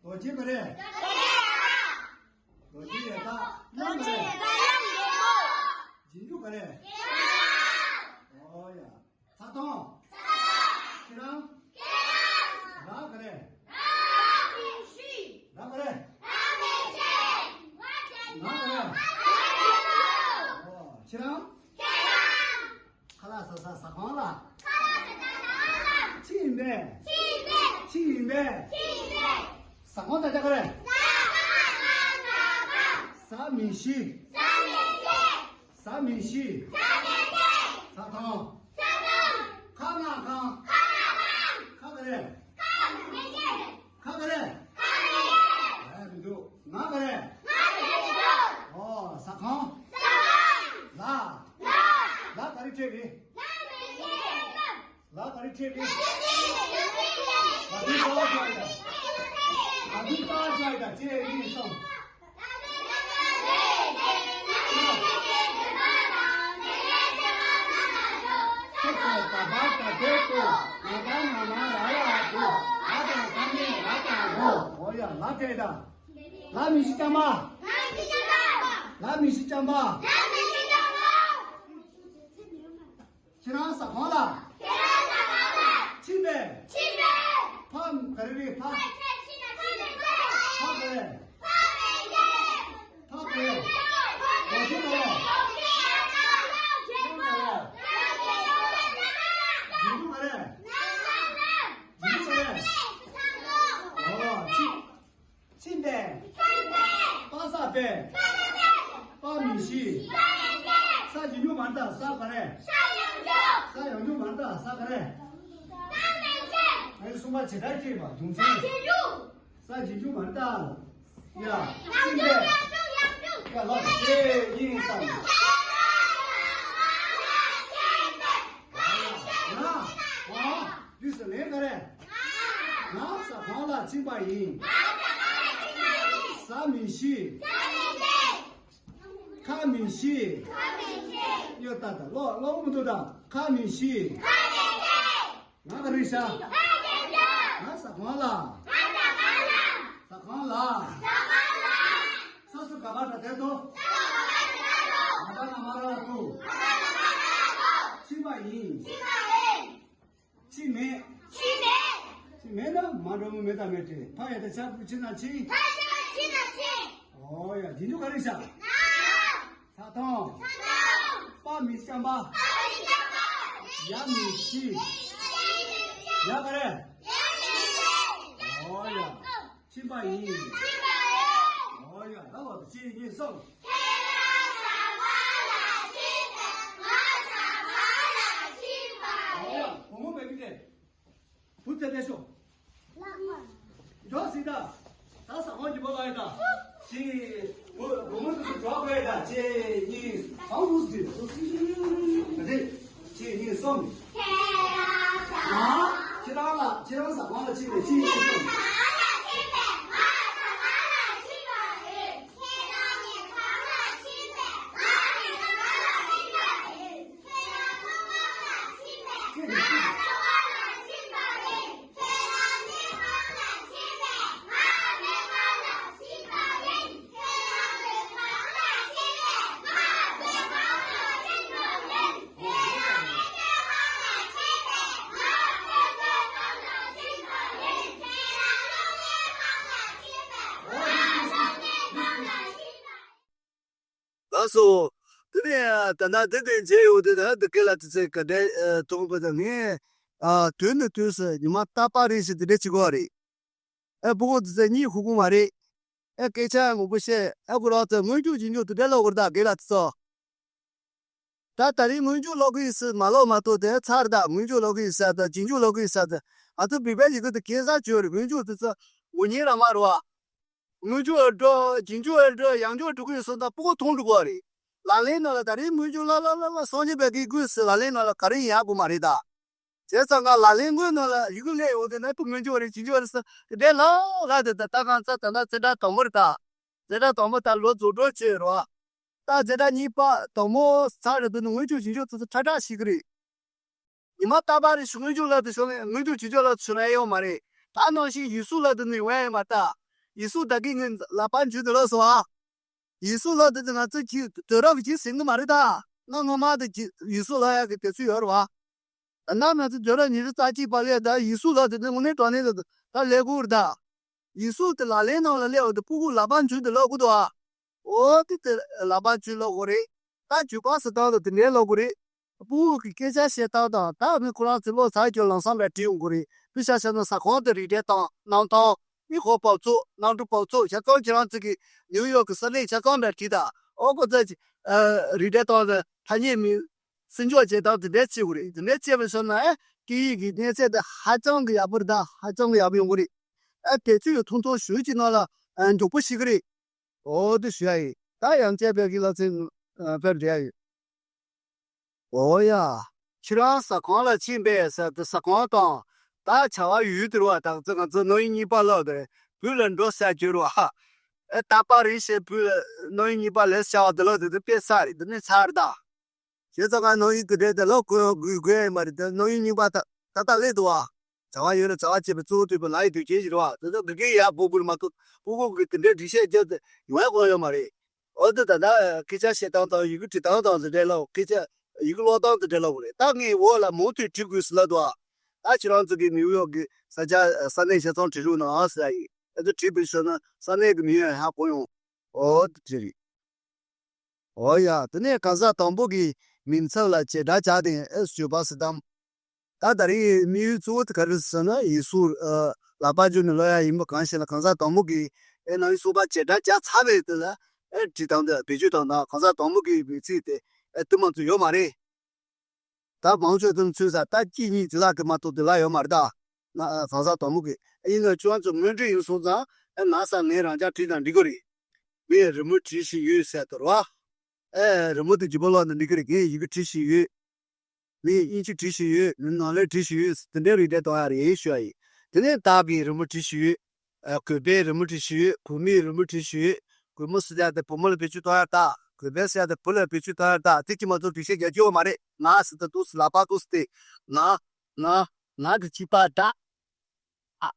རྡོ་རྗེ་ག་རེ། རྡོ་རྗེ་ཡ་ད་གཡང་ག་རེ། རྗེས་འཇུག་ག་རེ། ཨོ་ཡ། ཚ་ཐང་། ཁྱེད་རང་། ཁ་ལག་ཟ་ས་ཟ་ཁང་ལ། ཁྱི་ཡིན་པས། ཁྱི་ཡིན་པས། ཟ་ཁང་ད་ཆ་ག་རེ། ཟ་མི་ཤེས། ཟ་མི་ཤེས། ཟ་ཁང་། ཁ་ན་ཁང་། ཁ་ག་རེ། ཁ་ག་རེ། ཨ་མི་འདུག་ང་ག་རེ། ཨོ་ཟ་ཁང་། ལ། ལ་ག་རེ་བྲིས་རེད། ལ་ག་རེ་བྲིས་རེད། ལ་དེ་རྩ་བ་བྱ་ཡ། ལ་དེ་རྩ་བ་བྱ་ཡ་གཅིག་གཉིས་གསུམ། ཨོ་ཡ་ལ་དེ་ད། ལ་མི་ཤི་ཅང་མ། ལ་མི་ཤི་ཅང་མ། ཁྱེད་རང་ཟ་ཁང་ལ། ཁྱེད་རང་ཟ་ཁང་ལ། ཕྱིན་པས། ཕྱིན་པས། ཕ་ག་རེ་རེད་ཕ། ཕ་ག་རེ། ཕ་ག་རེ། གོ་ཤེས་ག་རེ། ཡིན་དུ་ག་རེ། ཡིན་དུ་ག་རེ། ཨོ་ཕྱིན། ཕྱིན་པས། པ་ས་པས། པ་མི་ཤི། ས་ཡིན་རྒྱུ་མ་རེད་ད་ས་ག་རེ། ས་ཡོང་རྒྱུ་མ་རེད་ད་ས་ག་རེ། ཨ་ཡི་གསུམ་པ་བྱེད་སྒྲ་སྐྱེས་པ་རྒྱུ་མཚན། ས་ཡིན་རྒྱུ་མ་རེད་ད། ཡ། ཕྱིན་པས། ཡ་ལགས་ཤེས་ཡིན་བསམ། ང་། ཨོ། དུས་སུ་ལན་ག་རེ། ང་ཟ་ཁང་ལ་ཕྱིན་པ་ཡིན། ཟ་མི་ཤེས། ཁ་མི་ཤེས། ཡོད་ད་ད་ལོ་ལོ་མི་འདུག་ད་ཁ་མི་ཤེས། ང་ག་རེ་ཤ། ང་ཟ་ཁང་ལ། ཟ་ཁང་ལ། ས་སུ་ག་བ་ད་དེ་དོ། ང་ད་ན་མ་ར་ལ་ཏུ། ཕྱིན་པ་ཡིན། ཕྱི་མེད། ཕྱི་མེད། ཕྱི་མེད་ན་མ་འགྲོ་མི་མེད་དང་མེད་དེ། ཕ་ཡ་ད་ཆ་ཕུ་ཕྱི་ན་ཕྱི། ཕ་ཡ་ད་ཕྱི་ན་ཕྱི། ཨོ་ཡ་རྗེས་འཇུག་ག་རེ་བྱ། ན། ས་ཐོང་། ས་ཐོང་། པ་མི་སྐྱམ་པ། པ་མི་སྐྱམ་པ། ཡ་མི་ཤི། ཡ་ག་རེ། ཡ་མི་ཤི། ཨོ་ཡ། ཕྱིན་པ་ཡིན། ཕྱིན་པ་ཡིན། ཨོ་ཡ་ད་བ་ད་ཕྱི་ཡིན་སོང་། ཁྱེད་རང་ཟ་ཁང་ལ་ཕྱིན་པས། ང་ཟ་ཁང་ལ་ཕྱིན་པ་ཡིན། ཨོ་ཡ་བུ་མོ་བས་མི་དེ། བུ་ཚ་དེ་ཤོག་འགྲོ་སྲིད་ད། ད་ཟ་ཁང་གི་བུ་ལ་ཡིན་ད། ཕྱི། བུ་བུ་མོ་དེ་ཚོ་འགྲོ་དགོས་ད་ཕྱི་ཡིན། ཨང་བུ་ཟིན། ཨ་དེ། ཕྱི་ཡིན་སོང་། ང་། ཁྱེད་རང་ལ་ཁྱེད་རང་ཟ་ཁང་ལ་ཕྱིན་པས་ཕྱི་ཡིན་སོང་། ལགས་སོ། དེ་ནས་ད་ལྟ་དེ་དེ་མཇལ་ཡོང་དུས་ད་འདི་སྐད་ལ་དེ་ཚེ་ག་འདྲ་མཐོང་པ་དང་ངས་དུས་ནས་དུས་སུ་ཉི་མ་རྟག་པར་རེ་ཞིག་དེ་འདྲ་བྱེད་དགོས་རེད། ཨེ་ཕྲུ་གུ་དེ་ཚེ་གཉིད་ཁུག་གི་མ་རེད། ཨེ་སྐད་ཆ་མང་པོ་བཤད། ཨེ་ཁོ་རང་ཚོ་སྔོན་འཇུག་རྗེས་འཇུག་དེ་འདྲ་ལབ་དགོས་རེད་ད་སྐད་ལ་དེ་ཚོ། ད་ད་རིང་སྔོན་འཇུག་ལབ་གི་ཡིན་ཟེར་མ་ལབ་མ་གཏོགས་དེ་ཚར་ད་སྔོན་འཇུག་ལབ་གི་ཡིན་ཟེར་ད་རྗེས་འཇུག་ལབ་གི་ཡིན་ཟེར་ད་ང་ཚོ་བོད་པའི་ཡི་གེ་དེ་གེ་སར་བྱོས་རེད། སྔོན་འཇུག་དེ་ཚོ་འོ་ཉིན་ར་མ་རུ་བ། སྔོན་འཇུག་ཨེ་འགྲོ་རྗེས་འཇུག་ཨེ་འགྲོ་ཡང་འཇུག་འགྲོ་གི་ཡོད་སོང་ད་ཕྲུ་གུ་མཐོང་འགྲོ་གི་རེད། ལག་ལེན་ནང་ལ་ད་རིང་སྔོན་འཇུག་ལ་ལ་ལ་ལ་སངས་རྒྱས་པའི་གི་སྐུ་ཟེར་ལག་ལེན་ནང་ལ་ག་རེ་ཡིན་ཡག་པོ་མ་རེད་ད། བྱས་ཙང་ང་ལག་ལེན་དངོས་ནང་ལ་ཡི་གེ་སླེབས་ཡོང་དུས་ན་ཕྲུ་གུ་སྔོན་འཇུག་རེད་རྗེས་འཇུག་རེད་ཟེར་དེ་ལ་ལ་དེ་ད་ལྟ་གང་ཚ་ད་ལྟ་ཙེ་འདྲ་དང་པོ་རེད་ད། ཙེ་འདྲ་དང་པོ་ད་ལོ་རྫོགས་འགྲོ་བྱས་རོ། ད་ཛེ་ད་གཉིས་པ་དང་པོ་ཚར་རེད་འདུག་ནི་སྔོན་འཇུག་རྗེས་འཇུག་ཚོ་ཚོ་ཁྲ་ཁྲ་ཞིག་གི་རེད། ཉི་མ་རྟག་པར་རེ་ཞིག་སྔོན་འཇུག་ལ་དུ་ཞོག་ནས་སྔོན་འཇུག་རྗེས་འཇུག་ལ་དུ་ཞོག་ན་ཡོད་མ་རེད། ད་ནང་བཞིན་ཡིག་གཟུགས་ལ་དུ་ནི་ཡོང་ཡ་ཡོད་མ་རེད་ད། ཡིག་གཟུགས་ད་གིན་ངས་ལག་པ་འཇུས་དུ་ལོག་སོང་ཨ། ཡིག་གཟུགས་ལ་དུ་ང་ཚོ་གི་དུས་རབས་ཀྱི་ཟིན་གི་མ་རེད་ད། ང་སྔོན་མ་དུ་ཡིག་གཟུགས་ལ་ཡ་གི་དུས་ཚོད་ཡོད་རེད་བ། ད་ནང་ང་ཚོ་དུས་རབས་ཉི་ཤུ་རྩ་གཅིག་པ་ལས་ད་ཡིག་གཟུགས་ལ་དུ་ནི་དངོས་གནས་དྲང་གནས་ལ་ད་ལས་དགོས་རེད་ད། ཡིག་གཟུགས་དུ་ལག་ལེན་ནང་ལ་སླེབས་འོ་དུ་ཕྲུ་གུ་ལག་པ་འཇུས་དུ་ལོག་དགོས་འདུག་ཨ། འོ་དེ་དེ་ལག་པ་འཇུ་ལབ་དགོས་རེད། ད་འཇུ་བ་ཟེར་སྟངས་དང་དེ་འདྲའི་ལབ་དགོས་རེད། སྤུ་གུ་གི་སྐད་ཆ་བཤད་སྟངས་དང་ད་མི་ཁོ་རང་ཚོས་བློ་ཚར་གྱི་ལམ་སང་བས་བྲིས་ཡོང་གི་རེད། དཔེ་ཆ་བཞག་ན་ཟ་ཁང་དེ་རིགས་འགྲེ་སྟངས་གནང་སྟངས། མི་ཁོ་བབ་ཚུགས་གནམ་གྲུ་བབ་ཚུགས་ཆ་ཚང་ཁྱེད་རང་ཚོ་གི་ནིའུ་ཡོག་གི་ས་གནས་ཆ་ཚང་ལ་བྲིས་དང་། ཨོ་ཁོ་ཚོ་ཨ་རིགས་འགྲེ་སྟངས་དང་ཐ་སྙད་མི་སྲིད་འཇོག་བྱེད་སྟངས་དེ་འདྲས་བྱེད་དགོས་རེད། དེ་འདྲས་བྱས་པ་སོང་ན་ཨ་སྐད་ཡིག་གི་གནས་ཚད་དེ་ཧ་ཅང་གི་ཡག་པོ་རེད། ད་ཧ་ཅང་གི་ཡག་པོ་ཡོང་གི་རེད། ཨ་དེ་ཚོ་ཡང་ཐུང་ཐུང་ཞུ་གཅིག་ནང་ལ་ཨ་མགྱོགས་པོ་ཤེས་གི་རེད། ཨོ་དེ་ཞུ་ཡ་ཡིན། ད་ཡང་བསྐྱར་བོད་ཀྱི་སློབ་ཚན་ཨ་དཔེར་འགྲེལ་ཡ་ཡོད། ཨོ་ཡ། ཁྱེད་རང་ཟ་ཁང་ལ་ཕྱིན་པས་ཟེར་དུས་ཟ་ཁང་དང་། ད་བྱ་བ་ཡུལ་དེ་རུ་བ་དང་ཚོ་ང་ཚོ་རྣམ་དབྱེ་གཉིས་པ་ལབ་དེ་བོད་ལ་འགྲོ་ཟེར་གྱི་རུ་བ། ཨེ་ད་པ་རེད་ཞེས་བོད་ལ་རྣམ་དབྱེ་གཉིས་པ་ལས་བྱ་བ་དེ་ལོ་དེ་དུ་དཔེ་ས་རེད། དེ་ནི་ཚར་ད། བྱས་ཙང་ང་རྣམ་དབྱེ་དེ་འདྲས་དེ་ལོ་གོ་དགོས་དགོས་ཡ་མ་རེད། དེ་རྣམ་དབྱེ་གཉིས་པ་ད་ད་ལྟ་སླེབས་འདུག་བ། བྱ་བ་ཡོད་ན་བྱ་བ་བྱེད་པའི་གཙོ་བོ་དུས་པ་ལ་ཡི་དུས་རྒྱན་ཞིག་རེད་བ། དེ་ཚོ་དགེ་རྒན་ཡག་པོ་དགོས་མ་གཏོགས་སྤུ་གུ་གི་དེ་འདྲའི་སྒྲིག་བཤད་རྒྱབ་དེ་ཡོང་ཡ་གང་ཡོད་མ་རེད། འོ་དེ་ད་ལྟ་སྐད་ཆ་བཤད་སྟངས་དང་ཡི་གེ་འབྲི་སྟངས་དང་དེ་འདྲའི་ལ་སྐད་ཆ་ཡི་གེ་ཀློག་སྟངས་དེ་འདྲའི་ལ་འོ་རེད། ད་ངས་འོག་ལ་མུ་མཐུད་འབྲི་དགོས་ཟེར་ལབ་འདུག་ཨ། ད་ཁྱེད་རང་ཚོ་གི་ནིའུ་ཡོག་གི་ས་ཆ་ས་གནས་ཆ་ཚང་བྲིས་རོགས་གནང་ཟེར་ཡ་ཡིན། ཨ་ད་བྲིས་པའི་ཞོར་ན་ས་གནས་གི་མིང་ཡང་ཧ་གོ་ཡོང་། འོ་དེ་འདྲ་རེད། འོ་ཡ། དེ་ནས་གང་ཟག་དང་པོ་གི་མིང་ཚབ་ལ་བྱེད་སྒྲ་བྱ་སྟེ་ཨེ་བརྗོད་པ་ཟེར་དང་། ད་ད་རེས་དམིགས་ཡུལ་གཙོ་བོ་དེ་ག་རེ་ཟེར་ན་ཡིག་གཟུགས་ཨ་ལག་པ་འཇུ་ནས་ཀློག་ཡ་ཡིན་པ་གང་ཞིག་ལ་གང་ཟག་དང་པོ་གི་ཨེ་ནང་ཡིག་གཟུགས་པ་བྱེད་སྒྲ་བྱ་ཚར་བའི་དེ་ལ་ཨེ་བྲིས་སྟངས་དེ་བེད་སྤྱོད་བཏང་སྟངས་གང་ཟག་དང་པོ་གི་མིང་ཚིག་དེ་ཨེ་དུ་མ་ཚུ་ཡོད་མ་རེད། ད་མང་ཆོས་དུ་ཚུད་ས་ད་གཅིག་གཉིས་དེ་ལ་གི་མ་གཏོགས་དེ་ལ་ཡོད་མ་རེད་ད། ན་གང་ཟག་དང་པོ་གི་ཨེ་ཡིན་ན་ཁྱོད་ཚོ་མོས་འདྲི་ཡིན་སོང་ཙང་ཨེ་ན་ས་ངས་རང་ཅག་བྲིས་དང་འགྲིག་གི་རེད། ངས་རི་མོ་བྲིས་བཞིན་ཡོད་ཟེར་དོ་ར། ཨེ་རི་མོ་དེ་ལྗིད་པོ་ལོག་ནས་འགྲིག་གི་རེད། ངས་ཡི་གེ་བྲིས་བཞིན་ཡོད། ངས་དབྱིན་ཇི་བྲིས་བཞིན་ཡོད། ངས་ནང་ལས་བྲིས་བཞིན་ཡོད། དེ་འདྲའི་རིགས་དེ་གཏོང་ཡ་རེད་ཞུ་ཡ་ཡིན། དེ་ནས་བདག་གིས་རི་མོ་བྲིས་བཞིན་ཡོད། ཨ་གུས་པས་རི་མོ་བྲིས་བཞིན་ཡོད། གུས་མོས་རི་མོ་བྲིས་བཞིན་ཡོད། གུས་མོ་ཟེར་ཡ་དེ་བུ་མོ་ལ་བེད་སྤྱོད་གཏོང་ཡ་ད། གུས་པས་ཟེར་ཡ་དེ་བུ་ལ་བེད་སྤྱོད་གཏོང་ཡ་ད། དེ་གཅིག་མ་གཏོགས་སྒྲིག་གཞི་རྒྱག་རྒྱུ་ཡོད་མ་རེད། ང་ཟེར་ད་འདུག་ཟེར་ལག་པ་འདུག་ཟེར་ཏེ། ང་། ང་། ང་གི་བྱིས་པ་ད། ཨ།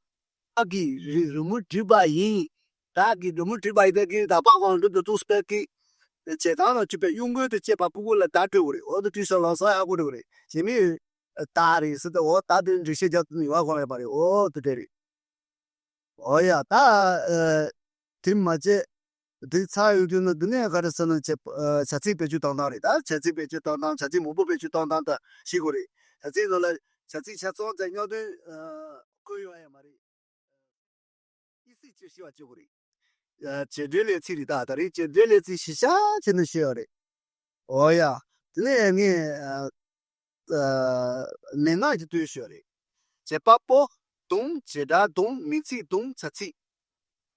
ཨ་གིས་རི་རི་མོ་བྲིས་པ་ཡིན། ད་གིས་རི་མོ་བྲིས་པ་ཡིན་ད་གིས་ད་པགས་གང་འགྲུབ་ཏུ་ཏུ་སྤེལ་གི། བྱེད་སྟངས་ལ་བཅུག་པའི་གཡུ་འགུལ་དུ་བཅད་པ་སྤུ་གུ་ལ་བརྡ་སྤྲོད་དགོས་རེད། འོ་དུ་བྲིས་སོང་ལམ་སང་ཡག་པོ་འགྲོ་གི་རེད། བྱེད་མི་ད་རེད་ཟེར་ཏེ་འོ་ད་དེ་འགྲེལ་བཤད་རྒྱག་ཏུ་ཡོང་བ་གང་ཡོད་པ་རེད། འོ་དུ་དེ་རེད། འོ་ཡ་ད། ཨ། དེ་མ་བྱས། དེ་ཚར་ཡོང་དུས་ན་འདི་ནས་ག་རེ་ཟེར་ན་བྱ་ཨ་བྱ་ཚིག་བེད་སྤྱོད་གཏོང་སྟངས་རེད། ད་བྱ་ཚིག་བེད་སྤྱོད་གཏོང་སྟངས་བྱ་ཚིག་མང་པོ་བེད་སྤྱོད་གཏོང་སྟངས་ད་ཤེས་དགོས་རེད། བྱ་ཚིག་ནང་ལ་བྱ་ཚིག་ཆ་ཚང་དེ་སྙིང་དོན་ཨ་བཀོད་ཡོང་ཡ་མ་རེད། ཨི་སི་ཅི་ཤེས་པ་བྱེད་དགོས་རེད། ཨ་བྱེད་འབྲེལ་ལས་ཚིག་རེད། ད་ད་རེས་བྱེད་འབྲེལ་ལས་ཚིག་གཞི་བཞག་བྱས་ནས་བཤད་ཡོད་རེད། འོ་ཡ། དེ་ནས་ངས་ཨ་ཨ་མན་ངག་ཅིག་བཏོན་ཞོར་རེད། བྱེད་པ་པོ་དང་བྱེད་སྒྲ་དང་མིང་ཚིག་དང་བྱ་ཚིག་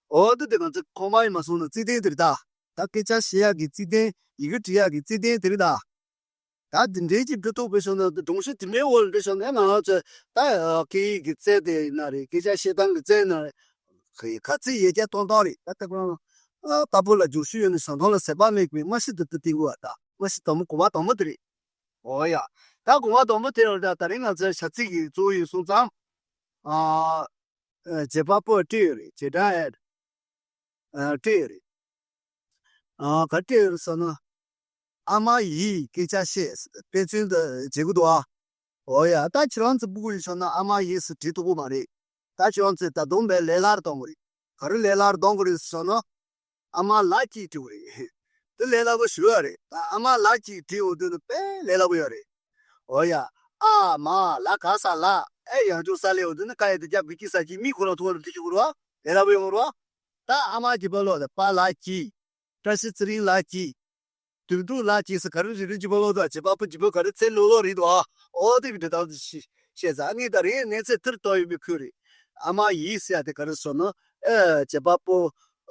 འོ་དེ་དེ་གང་ཚེ་ཁོ་མ་ཡིན་མ་སོང་ན་ཚིག་དོན་དེ་རེད་ད། ད་སྐད་ཆ་བཤད་ཡག་གི་ཚིག་དོན་ཡི་གེ་འབྲི་ཡག་གི་ཚིག་དོན་དེ་རེད་ད། ད་འདི་འདྲའི་ཅིག་འབྲི་ཐུབ་པའི་ཤོག་ན་སྒྲོམ་གཞི་དེ་འདྲའི་འོག་ལ་འབྲི་ཤོག་ན་ང་རང་ཚོ་ད་སྐད་ཡིག་གི་རྩལ་དེ་ཡིན་ན་རེད། སྐད་ཆ་བཤད་སྟངས་ཀྱི་རྩལ་ཡིན་ན་རེད། ག་ཚོད་ཡོད་ཀྱང་གཏོང་སྟངས་རེད། ད་ལྟ་ཁོ་རང་ཨ་ལྟ་བུ་ལ་རྒྱུགས་ཤུགས་ཡོད་ནས་ཞང་ཐང་ལ་ཟད་པ་མེད་པའི་མ་གཞི་དེ་དུ་བསྟན་དགོས་པ། ད་མ་གཞི་དང་པོ་གོ་བ་དང་པོ་དེ་རེད། འོ་ཡ། ད་གོ་བ་དང་པོ་དེ་རེད། ད་ད་རིང་ང་ཚོའི་བྱ་ཚིག་གི་གཙོ་བོ་ཡིན་སོང་ཙང་། ཨ། ཨ་བྱེད་པ་པོ་སྤྲད་ཡོད་རེད། བྱེད་སྒྲ་ཨེ། ཨ་སྤྲད་ཡོད་རེད། ཨ་ག་སྤྲད་ཡོད་རེད་ཟེར་ན། ཨ་མ་ཡིས་སྐད་ཆ་བཤད། དཔེ་མཚོན་དུ་བྱེད་ཀྱི་འདུག་ཨ། འོ་ཡ། ད་ཁྱེད་རང་ཚོ་སྤུ་གུ་ཡིན་ཆོག་ན་ཨ་མ་ཡིས་སུ་བྲིས་ཐུབ་ཀྱི་མ་རེད། ད་ཁྱེད་རང་ཚོས་ད་དུང་བས་ལས་སླ་རུ་གཏོང་གི་རེད། ག་རེ་ལས་སླ་རུ་གཏོང་གི་རེད་ཟེར་ན། ཨ་མ་ལགས་ཀྱིས་བྲིས་པ་རེད། དེ་ལས་སླ་པོ་ཞུ་ཡ་རེད། ད་ཨ་མ་ལགས་ཀྱིས་བྲིས་ཡོང་དུས་ནི་དཔེ་ལས་སླ་པོ་ཡོད་རེད། འོ་ཡ། ཨ་མ་ལ་ག་ས་ལ། ཨེ་ཡང་ཅུང་ས་ལས་ཡོང་དུས་ནི་ཀ་ཡ་དེ་རྒྱབ་གི་ཀྱི་ས་ཀྱི་མི་ཁོ་རང་ཐུག་པ་ལ་དེ་ཞུ་དགོས་རེད་བ། ལས་སླ་པོ་ཡོང་གི་རེད་བ། ད་ཨ་མ་གྱི་པ་ལོ་དེ་པ་ལགས་ཀྱིས། བཀྲ་ཤིས་ཚེ་རིང་ལགས་ཀྱིས། དོན་གྲུབ་ལགས་ཀྱིས་སུ་ག་རེ་རེ་རེ་ཅི་པ་ལོ་དང་བྱེད་པ་པོ་ཅི་པོ་ག་རེ་ཚེ་ལོ་ལོ་རེད་དོ། ཨོ་དེ་གི་འབྲི་སྟངས་དེ་ཤེས་ཤེས་ས་ངས་ད་རེས་གནས་ཚད་ཐིར་གཏོང་ཡོད་མི་ཁུལ་རེད། ཨ་མ་ཡིས་ཟེར་ཡ་དེ་ག་རེ་ཟེར་ན། ཨེ་བྱེད་པ་པོ་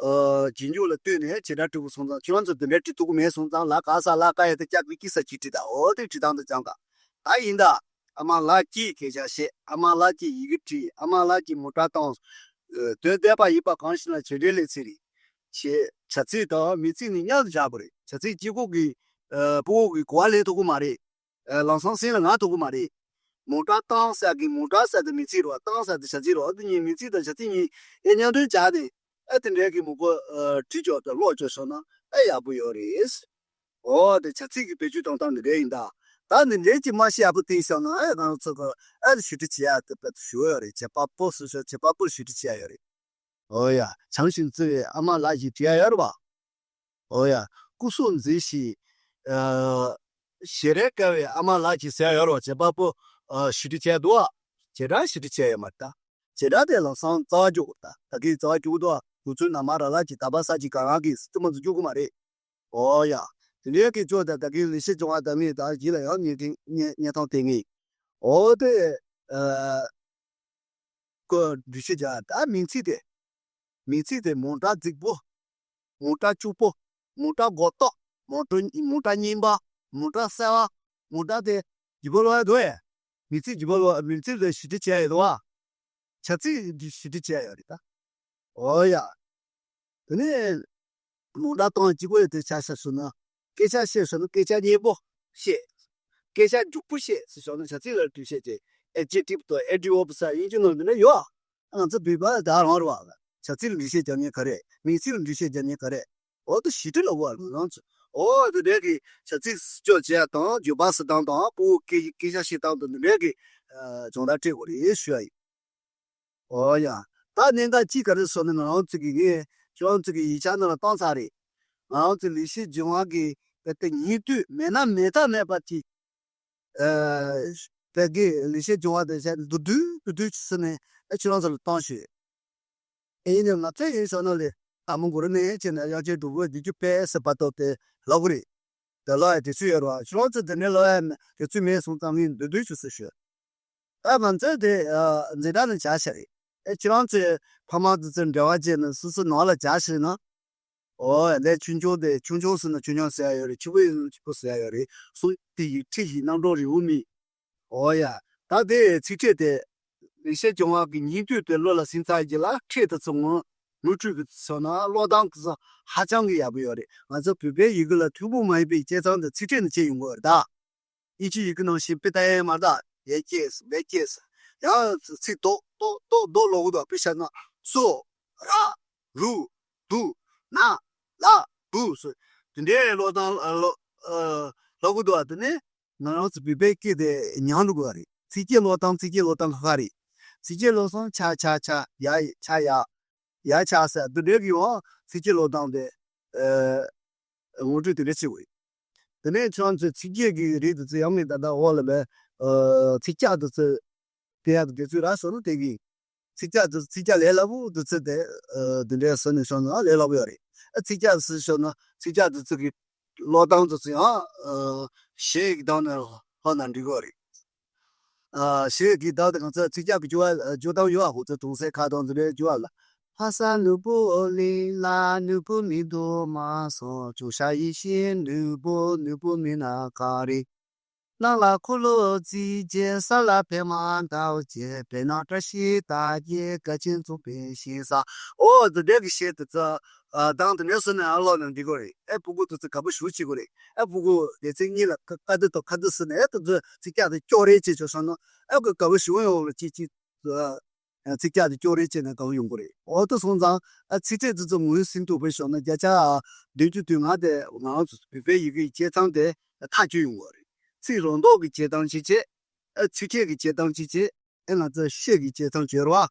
ཨ་རྗེས་འཇུག་ལ་ལྟོས་ནས་བྱེད་སྒྲ་འབྲི་དགོས་སོང་ཙང་ཁྱེད་རང་ཚོ་དེ་འདྲའི་འབྲི་ཐུབ་ཀྱི་མེད་སོང་ཙང་ལ་ག་ས་ལ་ཀ་ཡ་དེ་ཀྱག་གི་ཀི་ས་ཅིག་བྲིས་དང་། ཨོ་དེ་འབྲི་སྟངས་དེ་སྦྱངས་དང་། ད་ཡིན་ད། ཨ་མ་ལགས་ཀྱིས་སྐད་ཆ་བཤད། ཨ་མ་ལགས་ཀྱིས་ཡི་གེ་བྲིས། ཨ་མ་ལགས་ཀྱིས་མོ་ཊ་བཏང་། ཨ་དོན་བསྡད་པ་ཡིན་པ་གང་ཞིག་ན་བྱེད་འབྲེལ་ལས་ཚིག་རེད། བྱེད་བྱ་ཚིག་དང་མིང་ཚིག་ནི་མཉམ་དུ་བཞག་དགོས་རེད། བྱ་ཚིག་གཅིག་པོ་གིས་ཨ་སྤུ་གུ་གི་གོ་བ་ལེན་ཐུབ་ཀྱི་མ་རེད། ཨ་ལམ་སང་སེམས་ལ་ངེས་ཐུབ་ཀྱི་མ་རེད། མོ་ཊ་བཏང་ཟེར་གི་མོ་ཊ་ཟེར་དེ་མིང་ཚིག་རེད་བ། བཏང་ཟེར་དེ་བྱ་ཚིག་རེད་བ། དེ་གཉིས་མིང་ཚིག་དང་བྱ་ཚིག་གཉིས་ཨེ་མཉམ་དུ་སྦྱར་ཏེ་ཨེ་དེ་འདྲའི་གི་མོ་གོ་ཨ་བྲིས་ཆོག་དང་ཀློག་ཆོག་སོང་ན་ཨེ་ཡག་པོ་ཡོད་རེད། འོ་དེ་བྱ་ཚིག་གི་བེད་སྤྱོད་གཏོང་སྟངས་འདི་འདྲའི་ཡིན་ད། ད་འདི་འདྲའི་ཅིག་མ་ཤེས་ཡག་པོ་བསྟན་སོང་ན་ཨེ་ང་ཚོ་གི་ཨེ་ཞུ་སྒྲིག་བྱེད་ཡག་དེ་བེད་ཞུ་ཡོད་རེད། བྱེད་པ་པོ་སུ་ཞོག་བྱེད་པ་པོར་ཞུ་སྒྲིག་བྱེད་ཡག་ཡོད་རེད། འོ་ཡ། བྱང་ཞིང་བརྩེ་བའི་ཨ་མ་ལགས་ཀྱིས་བྲིས་ཡ་ཡོད་རེད་བ། ཨོ་ཡ། སྐུ་གཟུགས་མཛེས་ཤིང་། ཨ། ཞལ་རས་དཀར་བའི་ཨ་མ་ལགས་ཀྱིས་ཟེར་ཡོད་རེད་བ། བྱེད་པ་པོ། ཨ། ཞི་ཁྲི་བྱས་འདུག་ཨ། བྱེ་བྲག་ཞི་ཁྲི་བྱས་ཡོད་མ་རེད་ད། བྱེ་བྲག་དེ་ལམ་སང་རྩ་བ་རྒྱུག་གི་ད། ད་གིན་རྩ་བ་རྒྱུག་གི་འདུག་ཨ། དུས་ཚོད་ནམ་མ་ར་ལགས་ཀྱིས་ད་པ་ས་ཀྱི་ག་རང་གིས་སི་མ་ཚོ་རྒྱུག་གི་མ་རེད། ཨོ་ཡ། དེ་འདྲའི་གི་ཅོ་ད་ད་གིན་ལི་ཤི་ཅོ་བ་ད་མི་ད་གིན་ལ་ཡང་ཉེ་ཉེ་ཉེ་ཐང་དེ་ངེས། ཨོ་དེ། ཨ། ཀོ་འདུས་བྱས་ཀྱང་ད་མིང་ཚིག་དེ། མིང་ཚིག་དེ་མོ་ཊ་རྫིག་པོ། མོ་ཊ་སྐྱུག་པོ། མོ་ཊ་མགོ་ཏོག་མོ་ཊ་མོ་ཊ་རྙིང་པ། མོ་ཊ་གསར་བ། མོ་ཊ་དེ་བརྗེ་པོ་ལོག་ཡ་འདུག་ཨེ། མིང་ཚིག་བརྗེ་པོ་ལོག་མིང་ཚིག་དེ་ཞི་ཁྲི་བྱས་ཡོད་འདུག་ཨ། བྱ་ཚིག་འདི་ཞི་ཁྲི་བྱས་ཡོད་རེད་ད། ཨོ་ཡ། དེ་ནས་མོ་ཊ་གཏོང་གཅིག་པོ་ཡོད་དེ་ཆ་བཞག་ཟེར་ན། སྐད་ཆ་བཤད་ཟེར་ན་སྐད་ཆ་སྙན་པོ་བཤད། སྐད་ཆ་རྒྱུགས་པོ་བཤད་ཟེར་ཞོར་ན་བྱ་ཚིག་ལ་འགྲེལ་བཤད་བྱེད། ཨེ་ཇེག་ཊིབ་དང་ཨེ་ཌི་ཝརབ་ཟེར་དབྱིན་ཇི་ནང་འདི་ནས་ཡོད་ཨ། ང་ཚོ་བོད་པ་ད་རང་རེད་བ། བྱ་ཚིག་ལ་འགྲེལ་བཤད་རྒྱག་མཁན་ག་རེ། མིང་ཚིག་ལ་འགྲེལ་བཤད་རྒྱག་མཁན་ག་རེ། འོ་ད་ཞི་ཁྲི་ལ་བ་རང་ཚོ། འོ་དེ་འདྲའི་གི་བྱ་ཚིག་སྐྱོར་བྱེད་ཡ་དང་བརྗོད་པ་ཟེར་སྟངས་དང་ཕྲུ་གུ་སྐད་སྐད་ཆ་བཤད་སྟངས་དང་འདི་འདྲའི་གི་སྦྱོང་བརྡར་སྤྲད་དགོས་རེད་ཞུ་ཡ་ཡིན། ཨོ་ཡ། ད་གནད་འགག་གཅིག་ག་རེ་ཟེར་ན་ང་རང་ཚོ་གི་ངས་ཁྱེད་རང་ཚོ་གི་ཡིག་ཆ་ནང་ལ་བཏང་ཚར་རེད། ང་རང་ཚོ་ལི་ཤི་ལྗོན་དབང་གི་དཔེ་དེབ་ཉིང་བསྡུས་མེད་ན་མེད་ཐབས་མེད་པ་དེ། ཨ། དཔེ་དེབ་ལི་ཤི་ལྗོན་དབང་དེ་བྱས་མདོར་བསྡུས་མདོར་བསྡུས་ཟེར་ནས་ཨ་ཁྱེད་རང་ཚོ་ལ་བཏང་ཞུས། ཨེ་ཡིན་ནའང་ང་ཚོ་ཡིན་ཟེར་ན་ལས་དང་པོ་གུ་རུ་ནས་བྱས་ནས་དབྱངས་ཅན་སྒྲོལ་མའི་བདུན་ཅུ་པའི་ཟེར་བར་དོ་དེ་ལབ་གི་རེད། དེ་ལ་ཡང་དུས་ཚོད་ཡོད་རེད་བ། ཁྱེད་རང་ཚོ་དེ་ནས་ལ་ཡང་དུས་ཚོད་མེད་སོང་ཙང་ངས་མདོར་བསྡུས་ཅིག་ཟེར་ཞུ། ད་ང་ཚོས་དེ་འཛིན་གྲྭ་ནས་བྱ་ཞིག་རེད། ཨེ་ཁྱེད་རང་ཚོས་ཕ་མ་དེ་ཚོར་འབྲེལ་བ་བྱས་ནས་སོ་སོ་ནང་ལ་བྱ་ཞིག་ན། ཨོ་ལས་ཆུང་ཆུང་དེ་ཆུང་ཆུང་ཟེར་ན་ཆུང་ཆུང་ཟེར་ཡ་ཡོད་རེད། ཆེན་པོ་ཡིན་ན་ཆེན་པོ་ཟེར་ཡ་ཡོད་རེད། སུ་དེ་ཡི་ཁྲི་ཡི་རྣམ་གྲངས་རིང་པོ་མིན། ཨོ་ཡ། ད་དེ་ཚིག་ཕྲད་དེ་ལི་ཤི་ལྗོན་དབང་གི་ཉིང་བསྡུས་དེ་བློ་ལ་ཟིན་ཚར་རྗེས་ལ་ཕྲད་དེ་ཚོ་ངོ་ངོ་སྤྲོད་ཀྱི་ཚོ་ན་ཀློག་སྟངས་ཀྱི་ཚོ་ཧ་ཅང་གི་ཡག་པོ་ཡོད་རེད། ང་ཚོ་བོད་པའི་ཡི་གེ་ལ་ཐུན་མོང་མ་ཡིན་པའི་དཔྱད་རྩོམ་དེ་ཚིག་ཕྲད་ནས་བྱས་ཡོང་གི་ཡོད་རེད་ད། དབྱིན་ཇིའི་ཡི་གེ་ནང་བཞིན་པི་ཏ་ཡན་མ་ད་ཡེ་ཀྱེས་མེ་ཀྱེས། ཡང་ཚིག་རྡོག་རྡོག་རྡོག་རྡོག་ཀློག་གི་འདུག་དཔེ་བཞག་ན་སོ། ར། རུ། དུ། ན། ལ། བུ་སོ། དེ་འདྲའི་ཀློག་སྟངས་ཀློག་ཀློག་གི་འདུག་དེ་ནས་ང་རང་ཚོ་བོད་པའི་སྐད་དེ་ཉམས་འགྲོ་གི་རེད། ཚིག་སྐྱེལ་ཀློག་སྟངས་ཚིག་སྐྱེལ་ཀློག་སྟངས་ཁག་ཁག་རེད། ཚིག་སྐྱེལ་ཀློག་སྟངས་ཆ་ཆ་ཆ་ཡ་ཡི་ཆ་ཡ། ཡ་ཆ་ཟེར་འདི་འདྲའི་གི་ཡང་ཚིག་སྐྱེལ་ཀློག་སྟངས་དེ་ཨ་ངོ་སྤྲོད་དེ་འདྲ་བྱེད་དགོས། དེ་ནས་ཁྱོད་ཚོས་ཚིག་སྐྱེལ་གི་རིགས་དེ་ཚོ་ཡང་ངས་ད་ལྟ་འོག་ལ་བས་ཚིག་ཀྱག་དེ་ཚོ་དེ་ཡག་གི་དེ་ཚོས་ར་སོ་ནི་དེ་གི་ཚིག་ཀྱག་དེ་ཚིག་ཀྱག་ལས་སླ་པོ་དེ་ཚོ་དེ་དེ་འདྲའི་སོ་ནི་སོ་ནི་ཨ་ལས་སླ་པོ་ཡོད་རེད། ཨ་ཚིག་ཀྱག་སུ་སོ་ན་ཚིག་ཀྱག་དེ་ཚོ་གི་ཀློག་སྟངས་དེ་ཚོ་ཡང་ཨ་གཞས་ཀྱི་སྟངས་ནས་ལྷག་ན་འགྲིག་གི་རེད། ཨ་གཞས་ཀྱི་སྟངས་དེ་ང་ཚོ་ཚིག་ཀྱག་གི་སྦྱོར་བ་སྦྱོར་སྟངས་ཡོད་ཨ། ཁོ་ཚོ་གྲོང་གསེབ་ཁག་དང་དེ་འདྲའི་སྦྱོར་བ་ལ། ཕ་ས་ནོར་བུ་གླིང་ལ་ནོར་བུ་མི་འདུག་མ་སོང་ཅུང་ཤ་ཡིད་བཞིན་ནོར་བུ་ནོར་བུ་མིན་ན་ག་རེ། གནམ་ལ་འཁོར་ལོ་རྩིབས་བརྒྱད་ས་ལ་བྱེ་མ་ཟླ་བ་བརྒྱད་བྱེ་ནག་བཀྲ་ཤིས་རྟགས་བརྒྱད་དགའ་ཆེན་འཛོམས་པའི་ཞིང་ས། ཨོ་དེ་འདྲའི་གི་གཞས་དེ་ཚོ་ཨ་དང་དེ་འདྲའི་སོ་ནས་ཨ་ལོག་ནས་འདི་གོ་རེད། ཨེ་ཕྲུ་གུ་དེ་ཚོ་དགའ་པོ་ཞེ་པོ་བྱེད་གོ་རེད། ཨེ་ཕྲུ་གུ་སྡེ་ཚན་གཉིས་ལ་ཀ་ཀ་དེ་དང་ཁ་དེ་སོ་ནས་ཨེ་དེ་ཚོ་ཚིག་ཀྱག་དེ་སྐྱོ་རེ་བྱེད་ཆོག་སོང་ན་ཨེ་ཁོ་དགའ་པོ་ཞེ་པོ་ཡོང་ལ་ཅིག་ཅིག་ཨ་ཚིག་ཀྱག་དེ་སྐྱོ་རེ་བྱས་ནས་གང་ཡོང་གི་རེད། འོ་དེ་སོང་ཙང་ཨ་ཚིག་ཕྲད་དེ་ཚོ་ངོས་ཟིན་ཐུབ་པ་ཞིག་ཡོད་ན་བརྒྱ་ཆ་བདུན་ཅུ་དོན་ལྔ་དེ་ང་རང་ཚོ་བོད་པའི་ཡི་གེའི་དཔྱད་རྩོམ་དེ་ཐག་གཅོད་ཡོང་གི་རེད། ཚིག་རོ་འདོགས་ཀྱི་དཔྱད་རྩོམ་ཅིག་བྱས། ཨ་ཚིག་ཕྲད་ཀྱི་དཔྱད་རྩོམ་ཅིག་བྱས། ཨེ་ང་ཚོ་གཞས་ཀྱི་དཔྱད་རྩོམ་བྱས་རེད་བ།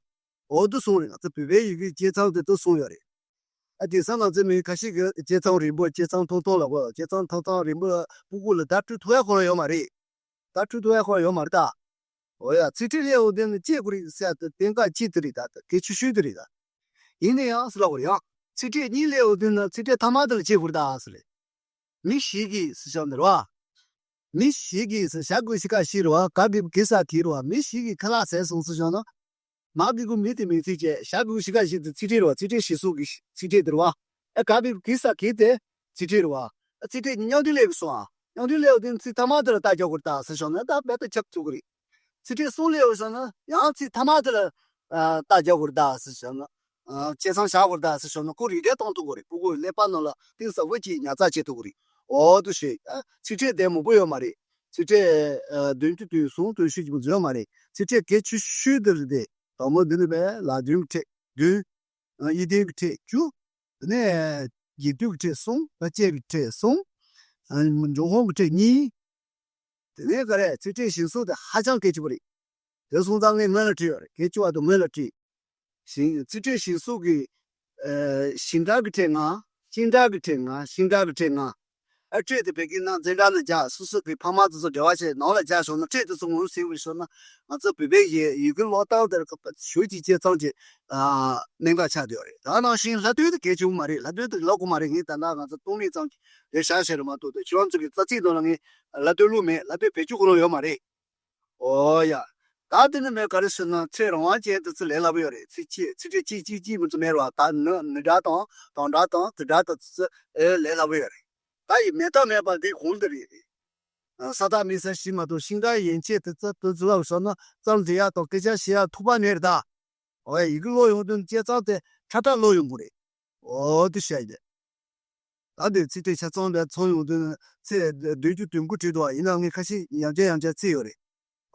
འོ་དེ་སོང་རེད། ང་ཚོ་བོད་པའི་ཡི་གེའི་དཔྱད་རྩོམ་དེ་དེ་སོང་ཡོད་རེད། ཨ་དེང་སང་ང་ཚོ་མི་ཁ་ཤས་ཀྱིས་དཔྱད་རྩོམ་རིང་པོ་དཔྱད་རྩོམ་ཐུང་ཐུང་ལབ་གོ། དཔྱད་རྩོམ་ཐུང་ཐུང་རིང་པོ་ལ་ཕྲུ་གུ་ལ་བརྡ་སྤྲོད་ཐུབ་ཡ་ཁོ་རང་ཡོད་མ་རེད། བརྡ་སྤྲོད་ཐུབ་ཡ་ཁོ་རང་ཡོད་མ་རེད་ད། འོ་ཡ། ཚིག་ཕྲད་ལས་འོ་དེ་ནི་བཅད་དགོས་རེད་ཟེར་ཡ་དེ་གཏན་འཁེལ་གཅིག་དེ་རེད་ད། གལ་ཆེ་ཤོས་དེ་རེད་ད། ཡིན་ན་ཡང་ཟེར་ལབ་དགོས་རེད་ཡང་། ཚིག་ཕྲད་གཉིས་ལས་འོ་དེ་ན་ཚིག་ཕྲད་ཐ་མ་དེ་ལ་བཅད་དགོས་རེད་ད་ཟེར་རེད། མི་ཞིག་གིས་ཟེར་བཞག་འདི་རེད་བ། མི་ཞིག་གིས་ཟེར་བཞག་དགོས་ཤི་ཁ་ཤི་རེད་བ། ག་གི་གུ་གེ་ས་གི་རེད་བ། མི་ཞིག་གིས་ཁ་ལག་ཟས་སོང་ཟེར་བཞག་ན། མ་གི་གུ་མི་དེ་མིང་ཚིག་བྱས། བཞག་དགོས་ཤི་ཁ་ཤི་དེ་ཚིག་ཕྲད་རེད་བ། ཚིག་ཕྲད་གཞི་གཟུགས་ཀྱི་ཚིག་ཕྲད་དེ་རེད་བ། ཨ་ག་གི་གུ་གེ་ས་གི་དེ་ཚིག་ཕྲད་རེད་བ། ཨ་ཚིག་ཕྲད་མཉམ་འདུས་ལས་གི་སོང་ཨ། མཉམ་འདུས་ལས་འོ་དེ་ཚིག་ཐ་མ་དེ་ལ་རྟགས་རྒྱག་དགོས་རེད་ད་ཟེར་བཞག་ན་ད་རྦད་དེ་ཁྱབ་ཐུབ་ཀྱི་རེད། ཚིག་ཕྲད་གསུམ་ལས་འོ་བཞག་ན་ཡང་ཚིག་ཐ་མ་དེ་ལ་ཨ་རྟགས་རྒྱག་དགོས་རེད་ད་ཟེར་བཞག་ན། ཨ་བྱས་ཙང་བཞག་དགོས་རེད་ད་ཟེར་བྱུང་ན་ཁོ་རིགས་འགྲེ་གཏོང་ཐུབ་དགོས་རེད། ཕྲུ་གུ་ཀླད་པ་ནང་ལ་གཏིང་ཟབ་པོ་ཅིག་ཉར་ཚགས་བྱེད་ཐུབ་ཀྱི་རེད། འོ་དེ་བྱས། ཨ་ཚིག་ཕྲད་དེ་མང་པོ་ཡོད་མ་རེད། ཚིག་ཕྲད་ཨ་བདུན་ཅུ་དོན་གསུམ་དོན་བཞི་ཅིག་པོ་ཡོད་མ་རེད། ཚིག་ཕྲད་གལ་ཆེ་ཤོས་དེ་རེད་དེ། དང་པོ་འདི་ནི་བས་ལ་དོན་གྱི་ཕྲད་བདུན། ཨ་དབྱེ་ལྡན་གྱི་ཕྲད་བཅུ། དེ་ནས་རྒྱས་བསྡུས་ཀྱི་ཕྲད་གསུམ། བར་ཆད་ཀྱི་ཕྲད་གསུམ། ཨ་འབྱུང་ཁུངས་ཀྱི་ཕྲད་གཉིས། དེ་ནས་ག་རེ་ཚིག་ཕྲད་ཞིང་གཟུགས་དེ་ཧ་ཅང་གལ་ཆེ་པོ་རེད། དེ་སོང་ཙང་ངས་སྔོན་ལ་བྲིས་ཡོད་རེད། གལ་ཆེ་བ་དེ་སྔོན་ལ་བྲིས། ཞིང་ཚིག་ཕྲད་ཞིང་གཟུགས་ཀྱི་ཨ་ཞིང་ཁྲ་གི་ཕྲད་ལྔ། ཤིང་འབྲས་ཀྱི་ཕྲད་ལྔ། ཤིང་འབྲས་ཀྱི་ཕྲད་ལྔ། ཨ་ཕྲད་དེ་བོད་སྐད་ནང་འཛིན་གྲྭ་ནང་རྒྱག་སོ་སོ་གི་ཕ་མ་དེ་ཚོ་འབྲེལ་བ་བྱས་ནང་ལ་རྒྱག་ཞོག་ན་ཕྲད་དེ་ཚོ་ངོ་ཟིན་བའི་ཞོར་ན་ང་ཚོ་བོད་པའི་ཡི་ཡི་གེ་ཀློག་སྟངས་དེར་ཞུ་གཅིག་བྱས་ཙང་གི་གནད་འགག་ཆགས་བསྡད་ཡོད་རེད། ད་ནང་བཞིན་ལྷ་སྡོད་དེ་གལ་ཆེན་པོ་མ་རེད། ལྷ་སྡོད་དེ་ཀློག་དགོས་མ་རེད། ངས་ད་ལྟ་ང་ཚོ་སྟོང་ལས་ཙམ་གྱི་རེ་བཞག་བྱས་རེད་མ་གཏོགས་དེ་ཁྱེད་རང་ཚོ་གི་རྩ་ཚིག་ནང་ལ་ངས་ལྷ་སྡོད་ཀློག་མེད། ལྷ་སྡོད་བེད་སྤྱོད་ཁོ་རང་ཡོད་མ་རེད། ཨོ་ཡ། ད་དེ་ནི་མེད་ག་རེ་ཟེར་ན་ཚེ་རང་དབང་ཅན་དེ་ཚོ་ལས་སླ་པོ་ཡོད་རེད། ཚིག་ཕྲད་ཚིག་ཕྲད་གཅིག་གཅིག་གཅིག་མི་ཚོ་མེད་རེད་བ། ད་ནི་ནི་སྒྲ་དང་དང་སྒྲ་དང་དེ་སྒྲ་དང་དེ་ཚོ་ཨེ་ལས་སླ་པོ་ཡོད་རེད། ད་ཡི་མེད་ཐབས་མེད་པ་འདི་གོང་དུ་རེད། ས་མཐའ་མེད་ས་ཞིག་མ་གཏོགས་ཤིང་རྟ་ཡན་ཆད་དེ་ཚོ་དེ་ཚོ་ལ་བསམ་ན་རྩོམ་འབྲི་ཡག་དང་སྐད་ཆ་བཤད་ཡག་ཐུག་པ་མེད་རེད་ད། ཨོ་ཡ། ཡི་གེ་ཀློག་ཡོང་དུས་བྱས་ཙང་དེ་ཁྲ་ཁྲ་ཀློག་ཡོང་གི་རེད། ཨོ་དེ་བཤད་ཡ་དེ། ད་དེ་ཚིག་ཕྲད་ཆ་ཚང་ལ་ཚང་ཡོང་དུས་ཚེ་བདུན་ཅུ་དོན་དགུ་བྲིས་འདུག་བ། ཡིན་ནའང་ངས་ཁ་ཤས་ཡང་བསྐྱར་ཡང་བསྐྱར་བརྩིས་ཡོད་རེད།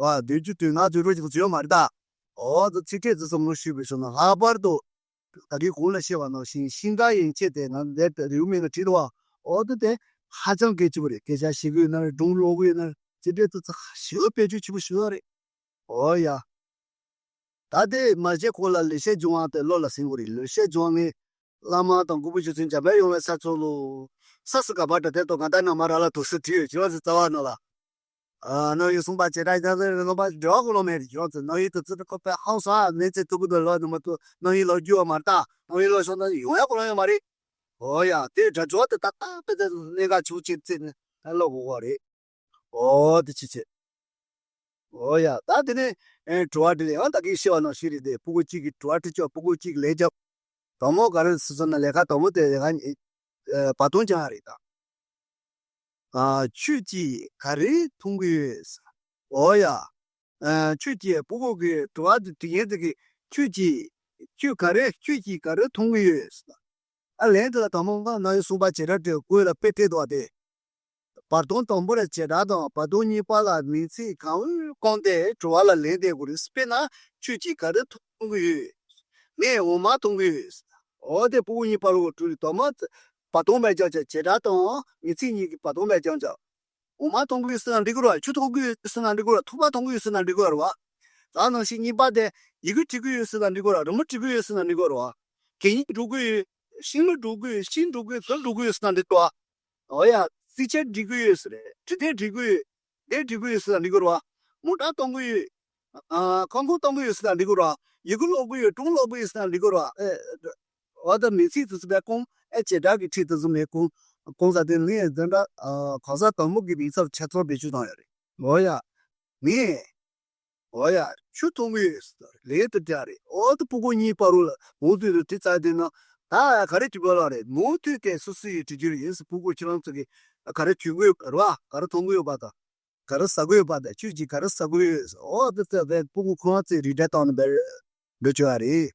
ཨོ་བདུན་ཅུ་དོན་ལྔ་དོན་དྲུག་ཅིག་བརྩིས་ཡོད་མ་རེད་ད། ཨོ་དེ་ཚིག་ཕྲད་དེ་ཚོ་ངོ་ཤེས་པའི་ཕྱོགས་ནས་ལྷག་པར་དུ་ད་གིན་གོང་ལ་བཤད་པ་ནང་བཞིན་ཤིང་རྟ་ཡན་ཆད་དེ་ང་འདིར་རེའུ་མིག་ནང་བྲིས་འདུག་བ། ཨོ་དེ་དེ་ཧ་ཅང་གལ་ཆེ་བོ་རེད། སྐད་ཆ་བཤད་གི་ཡོད་ན་རེད། སྒྲུང་ཀློག་གི་ཡོད་ན་རེད། ཚིག་ཕྲད་དེ་ཚོ་ཞེ་པོ་བེད་སྤྱོད་ཆེ་པོ་ཞིག་ཡོད་རེད། ཨོ་ཡ། ད་དེ་མ་བྱས་གོང་ལ་ལེགས་བཤད་ལྗོན་དབང་དེ་བློ་ལ་ཟིན་དགོས་རེད། ལེགས་བཤད་ལྗོན་དབང་ནི་བླ་མ་དང་གུས་པ་ཆོས་སྲིད་འཇམ་དཔལ་ཡོངས་ལ་ས་ཚོ་ལོ། ས་སུ་ག་པར་དྲ་དེ་ཏོ་ག་ད་ན་མ་ར་ལ་དུ་སུ་བྲིས་ཡོད་ཅི་བ་སི་རྩ་བ་ནོ་ལ། ཨ་ནོ་ཡི་གསུངས་པ་བྱེ་བྲག་ཡང་ལ་ལོ་པ་འབྲེལ་བ་གོ་ལོ་མེད་རེད། ཡོངས་སུ་ནོ་ཡི་དུ་ཙི་ཏི་ཁོ་པའི་ཧང་སང་ནེ་ཙེ་ཏུ་གུ་དུ་ལོ་ནུ་མ་ཏུ་ནོ་ཡི་ལོ་རྒྱུ་བ་མ་རེད་ད། ནོ་ཡི་ལོ་ཤོ་ན་ཡོང་ཡ་གོ་ལོ་ཡོད་མ་རེད། ཨོ་ཡ། དེ་དྲ་ཇོ་དེ་ད་ད་པེ་དེ་གནད་འགག་ཆུང་ཆེ་ཙི་ནི་ད་ལོ་གོ་གོ་རེད། ཨོ་དེ་ཆི་ཆི། ཨོ་ཡ། ད་དེ་ནས་ཨེ་དྲི་བ་དྲིས་ལན། ཡང་ད་གིན་ཤེས་པ་ནང་བཞིན་རེད་དེ། སྤུ་གུ་གཅིག་གིས་དྲི་བ་དྲིས་ཆོག་སྤུ་གུ་གཅིག་གིས་ལན་རྒྱབ། དང་པོ་ག་རེ་ཟེར་ན་ལས་ཀ་དང་པོ་དེ་ལས་ཀ་ཨེ་བར་སྟོང་རྐྱང་རེད་ད། ཨ་ཁྱོད་ཀྱིས་ག་རེ་མཐོང་གི་ཡོད། ཨོ་ཡ། ཨ་ཁྱོད་ཀྱིས་སྤུ་གུ་གི་དྲི་བ་དེ་དྲི་མཁན་དེ་གིས་ཁྱོད་ཀྱིས་ཁྱོད་ག་རེ་ཁྱོད་ཀྱིས་ག་རེ་མཐོང་གི་ཡོད། ཨ་ལན་དེ་ལ་དང་པོ་ང་ནང་བཞིན་གསུངས་པ་བྱེ་བྲག་སྒྲའི་སྒོ་ལ་དཔེ་སྤྲད་འདུག་པ་དེ། བར་སྟོང་དང་པོ་ལ་བྱེ་བྲག་དང་བར་སྟོང་གཉིས་པ་ལ་མིང་ཚིག་གང་བཀོད་དེ་དྲི་བ་ལ་ལན་འདེབས་དགོས་རེད། དཔེར་ན་ཁྱོད་ཀྱིས་ག་རེ་མཐོང་གི་ཡོད། ངས་འོ་མ་མཐོང་གི་ཡོད། འོ་དེ་སྤུ་གུ་གཉིས་བར་དུ་གྲུ་རེད། དང་པོ་བར་སྟོང་བས་ཀྱང་བྱ། བྱེ་བྲག་དང་མིང་ཚིག་གཉིས་ཀྱི་བར་སྟོང་བས་ཀྱང་བྱ། འོ་མ་མཐོང་གི་ཡོད་ཟེར་ན་འགྲིག་གི་རེད་བ། ཆུ་མཐོང་གི་ཡོད་ཟེར་ན་འགྲིག་གི་རེད་བ། ཐུག་པ་མཐོང་གི་ཡོད་ཟེར་ན་འགྲིག་གི་རེད་བ། ད་ནང་བཞིན་གཉིས་པ་དེ་ཡི་གེ་འབྲི་གི་ཡོད་ཟེར་ན་འགྲིག་གི་རེད་བ། རི་མོ་འབྲི་གི་ཡོད་ཟེར་ན་འགྲིག་གི་རེད་བ། གད་སྙིགས་འགྲོ་གི་ཡོད། ཤིང་ལ་འགྲོ་གི་ཡོད། ཤིང་འགྲོ་གི་ཡོད། གཟུགས་འགྲོ་གི་ཡོད་ཟེར་ན་འགྲིག་གི་རེད་བ། འོ་ཡ། རྩིས་ཆ་འབྲི་གི་ཡོད་ཟེར་རེད། འབྲི་དེབ་འབྲི་གི་ཡོད། དེབ་འབྲི་གི་ཡོད་ཟེར་ན་འགྲིག་གི་རེད་བ། མོ་ཊ་གཏོང་གི་ཡོད། ཨ་ཁང་ཁོངས་གཏོང་གི་ཡོད་ཟེར་ན་འགྲིག་གི་རེད་བ། ཡི་གེ་ཀློག་གི་ཡོད། སྒྲུང་ཀློག་གི་ཡོད་ཟེར་ན་འགྲིག་གི་རེད་བ། ཨེ། འོ་ད་མིང་ཚིག་དེ་ཚོ་བས་གོང་ཨེ་བྱེ་བྲག་གི་ཕྲད་དེ་ཚོ་མེད་གོང་གོང་ས་དེ་ངས་འཛིན་གྲྭ་ཨ་གོང་ས་དང་པོ་གི་མིང་ཚབ་ཆ་ཚང་བེད་སྤྱོད་བཏང་ཡོད་རེད། འོ་ཡ། ངས། འོ་ཡ། ཆུ་འཐུང་གི་ཡོད་ཟེར་ལན་དུ་སྤྲད་རེད། འོ་དེ་སྤུ་གུ་གཉིས་བར་དུ་ལ་མུ་མཐུད་དུ་དྲི་ཚར་དུས་ན་ད་ག་རེ་དྲི་དགོས་ལ་རེད། མུ་མཐུད་དེ་སོ་སོ་ཡིས་དྲི་རྒྱུ་རེད། ཡིན་ཟེར་སྤུ་གུ་ཁྱེད་རང་ཚོ་གིས་ག་རེ་གྱོན་གི་ཡོད་རེད་བ། ག་རེ་འཐུང་གི་ཡོད་པ་དང་། ག་རེ་ཟ་གི་ཡོད་པ་དང་། ཁྱོད་ཀྱིས་ག་རེ་ཟ་གི་ཡོད་ཟེར། འོ་དེ་ཚོ་བས་སྤུ་གུ་ཁོ་རང་ཚོས་རིགས་འགྲེ་བཏང་ནས་འབད་འགྲོ་བཅུག་ཡ་རེད།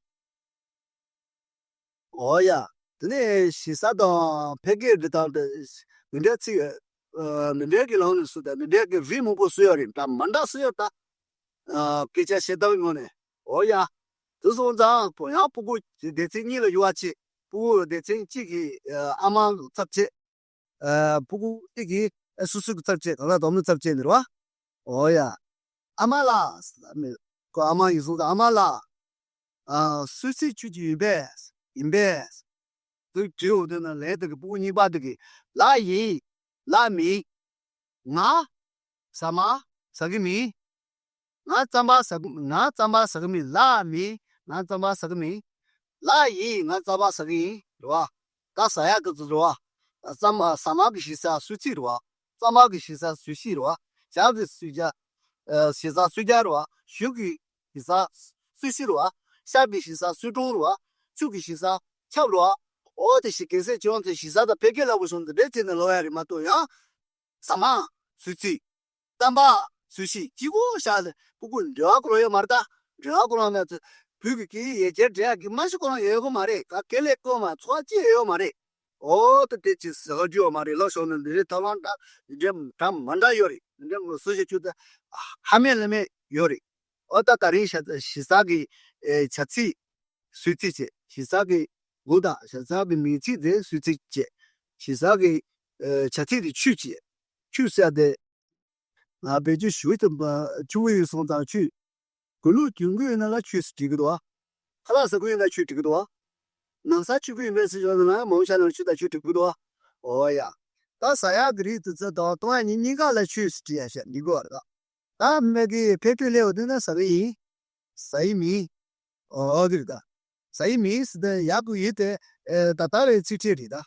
འོ་ཡ། དེ་ནས་ཞེ་ས་དང་ཕལ་སྐད་འབྲི་སྟངས་དེ་མི་འདྲ་ཚིག་ཨ་མི་འདྲ་གི་ལམ་ནས་སུ་དང་མི་འདྲ་གི་རིགས་མང་པོ་སུ་ཡོད་རེད། འདྲ་མ་འདྲ་སུ་ཡོད་ད། ཨ་སྐད་ཆ་བཤད་སྟངས་ངོ་ནས། འོ་ཡ། དེ་སོང་ཙང་ཡང་སྤུ་གུ་སྡེ་ཚན་གཉིས་ལ་ཡོད་པ་ཅིག་སྤུ་གུ་སྡེ་ཚན་གཅིག་གི་ཨ་ཨ་མ་ཚབ་བྱེད། ཨ་སྤུ་གུ་གཅིག་གིས་ཨ་སོ་སོ་གི་ཚབ་བྱེད། གང་ལ་དོམ་ནི་ཚབ་བྱེད་ནི་རེད་བ། འོ་ཡ། ཨ་མ་ལགས་ཟེར་ལ་མི། ཁོ་ཨ་མ་ཡིན་སོང་ཙང་ཨ་མ་ལགས། ཨ་གསོལ་ཚིགས་ཁྱོད་ཀྱི་ཡིན་པས། ཡིན་པས། དུ་བྲིས་འོང་དུས་ན་ལན་དེ་གི་སྤུ་གུ་གཉིས་པ་དེ་གི་ལགས་ཡིན། ལགས་མིན། ང་ཟ་མ་ཟ་གི་མིན། ང་རྩམ་པ་ཟ་གི། ང་རྩམ་པ་ཟ་གི་མིན། ལགས་མིན། ང་རྩམ་པ་ཟ་གི་མིན། ལགས་ཡིན། ང་རྩམ་པ་ཟ་གི་ཡིན། རེད་བ། ད་ཟ་ཡག་གི་ཚོད་རེད་བ། རྩམ་པ་ཟ་མ་གི་ཞེ་ས་གསོལ་ཚིགས་རེད་བ། རྩམ་པ་གི་ཞེ་ས་གསོལ་ཞིག་རེད་བ། ཞག་གི་གསོལ་ཇ། ཨ་ཞེ་ས་གསོལ་ཇ་རེད་བ། ཞུ་གི་ཞེ་ས་གསོལ་ཞིག་རེད་བ། ཤར་གི་ཞེ་ས་གསོལ་སྒྲོམ་རེད་བ། ཆུ་གི་ཞེ་ས་ཆབ་རེད་བ། འོ་དེ་ཞིག་གལ་སྲིད་ཁྱོད་ཚོས་ཞེ་ས་དང་ཕལ་སྐད་ལ་བུ་སོང་དེ་འདྲས་བྱས་ནས་ལོ་ཡ་རེད་མ་གཏོགས་ཡང་། ཟ་མ། གསོལ་ཚིགས། རྩམ་པ། གསོལ་ཞིག་གཅིག་པོ་བཞག་ལ་སྤུ་གུ་འབྲེལ་བ་ཁོ་རང་ཡོད་མ་རེད་ད། འབྲེལ་བ་ཁོ་རང་ན་ཚོ་བོད་ཀྱི་སྐད་ཡིག་ཡར་རྒྱས་འགྲོ་ཡག་གི་རྨང་གཞི་ཁོ་རང་ཡོད་གི་མ་རེད། ག་སྐད་ལས་བཀོད་མ་ཚོགས་ཅི་ཡོད་མ་རེད། འོ་ད་དེ་ཅི་ཟེར་རྒྱུ་ཡོད་མ་རེད། ལོ་ཤོར་ནས་འདི་རེད་ཐབས་ལམ་འདྲ་འདི་འདྲ་འདྲ་མ་འདྲ་ཡོད་རེད། འདི་འདྲ་ངོ་སོ་ཞིག་ཆུ་ད་ཧ་མེད་ལ་མེད་ཡོད་རེད། འོ་ད་ད་རིང་ཞེ་ཞེ་ས་གི་ཨེ་བྱ་ཚིག་གསོལ་ཚིགས་བྱས། ཞེ་ས་གི་གོ་ད་ཞེ་ས་གི་མིང་ཚིག་དེ་གསོལ་ཚིགས་བྱས། ཞེ་ས་གི་ཨེ་བྱ་ཚིག་དེ་ཆུ་བྱས། ཆུ་ཟེར་དེ་ང་བེད་སྤྱོད་ཞུ་ཐུབ་པ་ཆུ་བོ་ཡོད་སོང་ཙང་ཆུ། དགུན་ལུག་གྱོན་གོས་ཡོད་ན་ལ་ཆུ་ཟེར་བྲིས་གི་འདུག་བ། ཁ་ལག་ཟ་གོས་ཡོད་ན་ཆུ་བྲིས་གི་འདུག་བ། ནང་ས་ཆུ་ཁུ་ཡིན་པས་ཟེར་ཞོར་ན་མང་ཤ་ནང་ཆུ་དང་ཆུ་དྲུད་ཕུ་དོ། ཨོ་ཡ། ད་ཟ་ཡག་གི་རིགས་དེ་ཚོ་དང་བཏུང་ཡག་གཉིས་གཉིས་ཀ་ལ་ཆུ་ཟེར་བྲིས་ཡ་ཤ་འདི་གོ་ར། ད་མེ་གི་ཕེ་ཕེ་ལེ་བ་དེ་ན་ཟ་གི་ཡིན། ཟ་ཡི་མིན། ཨོ་དེ་རེད་ད། ཟ་ཡི་མིན་ཟེར་ཏེ་ཡག་གི་ཡིན་ཏེ། ད་ལྟ་བའི་ཚིག་ཕྲད་རེད་ད།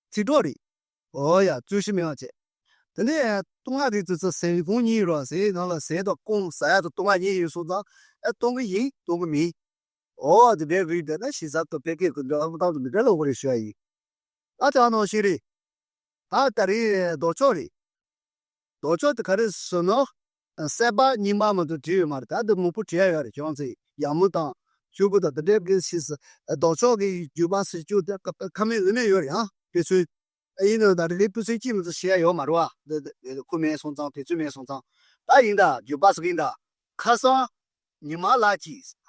ཚིག་གྲོགས་རེད། ཨོ་ཡ། རྩོད་གཞི་མེད་པ་བྱས། དེ་ནས་བཏུང་ཡག་རིགས་དེ་ཚོ་ཟས་སྐོང་གཉིས་རོ། ཟས་ནང་ལ་ཟས་དང་སྐོང་། ཟ་ཡག་དང་བཏུང་ཡག་གཉིས་ཡོད་སོང་ཙང་ཨ་བཏུང་གི་ཡིན་བཏུང་གི་མིན། ཨོ་དེ་འདྲའི་རིགས་དེ་ན་ཞིབ་ཚགས་དང་ཕལ་སྐད་ཀྱི་འདྲ་མི་འདྲ་དང་མི་འདྲ་ལ་འོ་རེ་ཞུ་ཡ་ཡིན། ད་དེ་ནང་བཞིན་རེད། ད་ད་རེས་ལྡོག་ཕྱོགས་རེད། ལྡོག་ཕྱོགས་དེ་ག་རེ་ཟེར་ན། སྲེད་པ་རྙིང་པ་མ་གཏོགས་བྲིས་ཡོད་མ་རེད། ད་དེ་མང་པོ་བྲིས་ཡ་ཡོད་རེད། ཁྱོད་ཚོས་ཡག་མོ་དང་སྐྱུར་པོ་དང་དེ་འདྲའི་གི་ཕྱིས་སུ་ལྡོག་ཕྱོགས་ཀྱི་བརྗོད་པ་ཟེར་རྒྱུ་དེ་ཁ་མེད་ལུས་མེད་ཡོད་རེད་ཨང་། དཔེ་མཚོན། ཨ་ཡིན་ནའང་ད་རེས་དཔེ་མཚོན་གཅིག་མ་གཏོགས་བཤད་ཡ་ཡོད་མ་རེད་བ། འདི་འདི་ཁོ་མེད་སོང་ཙང་དེ་ཚོད་མེད་སོང་ཙང་། ད་ཡིན་ད་བརྗོད་པ་ཟེར་གི་ཡིན་ད། ཁ་སང་ཉི་མ་ལགས་ཀྱིས།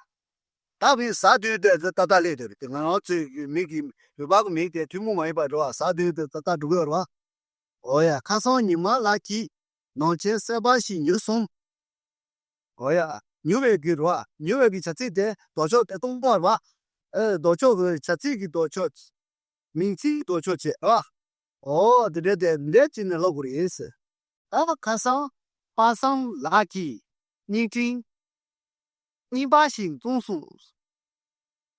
ད་བས་ཟ་དུས་དེ་ཏག་ཏག་སླེབས་དེ་རེད། དེ་ང་རང་ཚོའི་མིག་གི་རུས་པ་གི་མིག་དེ་ཐུན་མོང་མ་ཡིན་པ་འགྲོ་བ། ཟ་དུས་དེ་ཏག་ཏག་འགྲོ་གི་ཡོད་རེད་བ། ཨོ་ཡ། ཁ་སང་ཉི་མ་ལགས་ཀྱིས་ནང་ཆེན་སྲེད་པ་ཞིག་ཉོས་སོང་། ཨོ་ཡ། ཉོ་བའི་གི་རེད་བ། ཉོ་བའི་གི་བྱ་ཚིག་དེ་ལྡོག་ཕྱོགས་དེ་སྟོང་པ་རེད་བ། ཨེ་ལྡོག་ཕྱོགས་གི་བྱ་ཚིག་གི་ལྡོག་ཕྱོགས། མིང་ཚིག་ལྡོག་ཕྱོགས་བྱས་རེད་བ། ཨོ་དེ་འདྲ་དེ་འདྲ་བྱས་ནས་ཀློག་དགོས་རེད་ཟེར། ད་ཁ་སང་པ་སངས་ལགས་ཀྱིས་བརྙན་འཕྲིན་རྙིང་པ་ཞིག་བཙོང་སོང་།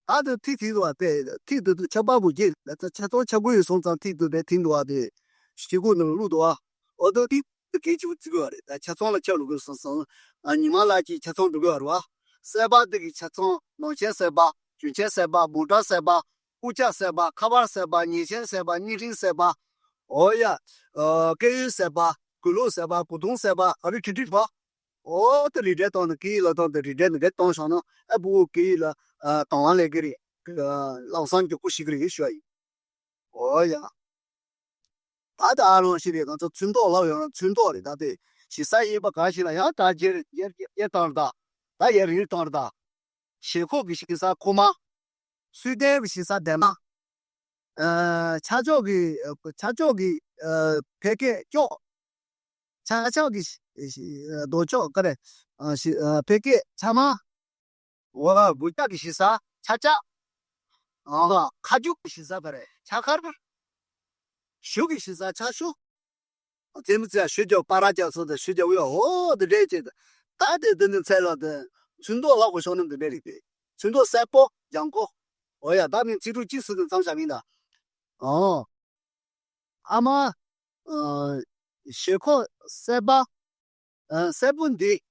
ད་དེ་ཐིག་ཐིག་འདུག་བ། དེ་ཐིག་འདུག་འདུག་ཆ་པ་བུ་རྒྱས་ལ་ཆ་ཚང་ཆ་དགོས་ཡོད་སོང་ཙང་ཐིག་འདུག་དེ་ཐིག་འདུག་བ། དེ་ཤི་གོ་ནང་བླུགས་འདུག་བ། ཨོ་དེ་ཐིག་དེ་གལ་ཆེ་བོ་བརྩི་དགོས་བ་རེད། ད་ཆ་ཚང་ལ་ཆ་བླུག་དགོས་སོང་ཙང་། ཨ་ཉི་མ་ལགས་ཀྱིས་ཆ་ཚང་འགྲོ་གི་བ་རེད་བ། སྲེད་པ་འདི་གི་ཆ་ཚང་ནང་ཆེན་སྲེད་པ། གྱོན་ཆས་སྲེད་པ། མོ་ཊ་སྲེད་པ། རྐུབ་ཀྱག་སྲེད་པ། ཁ་པར་སྲེད་པ། ཉིན་ཆེན་སྲེད་པ། བརྙན་འཕྲིན་སྲེད་པ། ཨོ་ཡ། ཨ་སྐལ་ཡོན་སྲེད་པ། གོས་ལོག་སྲེད་པ། གོས་ཐུང་སྲེད་པ། ཨ་རི་ཁྲི་ཁྲི་བ། ཨོ་དེ་རིགས་འདྲ་བཏང་ནས་སྐད་ཡིག་ལ་བཏང་དེ་རིགས་འདྲ་ནས་འདྲ་བཏང་བཞག་ན་ཨ་ཕྲུ་གུ་སྐད་ཡིག་ལ་ཨ་དང་བ་སླེབས་ཀྱི་རེད། ལམ་སང་མགྱོགས་པོ་ཤེས་ཀྱི་རེད་ཞུ་བ་ཡིན། ཨོ་ཡ། ད་ད་ཨ་རང་ཞིག་རེད། ང་ཚོ་ཚོན་མདོག་ལབ་ཡོང་ན་ཚོན་མདོག་རེད། ད་དེ་ཞིག་ས་ཡིན་པ་གང་ཞིག་ལ་ཡང་ད་རྒྱལ་རྒྱལ་རྒྱལ་བཏང་རེད་ད། ད་ཡར་རིང་བཏང་རེད་ད། ཞེ་ཁོག་གི་ཞིག་ས་ཁོག་མ། སུས་ལྡན་གྱི་ཞིག་ས་ལྡན་མ། ཨ་ཆ་ཅོག་གི་ཆ་ཅོག་གི་ཨ་ཕལ་སྐད་ཅོག་ཆ་ཅོག་གི་ལྡོག་ཕྱོགས་ག་རེ། ཨ་ཕལ་སྐད་ཆ་མ། འོ་ལ་འབུ་ལྕག་གི་ཞིག་ས་ཆ་ལྕགས། ཨ་ཁ་རྒྱུག་གི་ཞིག་ས་ག་རེ་ཆ་ཁར། ཞུ་གི་ཞིག་ས་ཆ་ཞུ། རྩེད་མོ་རྩེ་ཡ་ཞུ་རྒྱག་པ་ར་རྒྱག་སོགས་དང་ཞུ་རྒྱག་འོ་ཡ་ཧོ་དེ་འདྲས་བྱས་ཏེ། ད་དེ་དེ་ནི་ཚད་ལ་དེ་ཚོན་མདོག་ལ་གོ་ཤོག་ནི་འདི་འདྲས་རེད་པས། ཚོན་མདོག་སེར་པོ་ལྗང་གོ། འོ་ཡ་ད་ནི་ཚིག་གྲོགས་གཅིག་སུ་དེ་མཚམས་བཞག་མིན་ད། ཨོ། ཨ་མ། ཞེ་ཁོག་སེར་པ། སེར་པོ་འདི་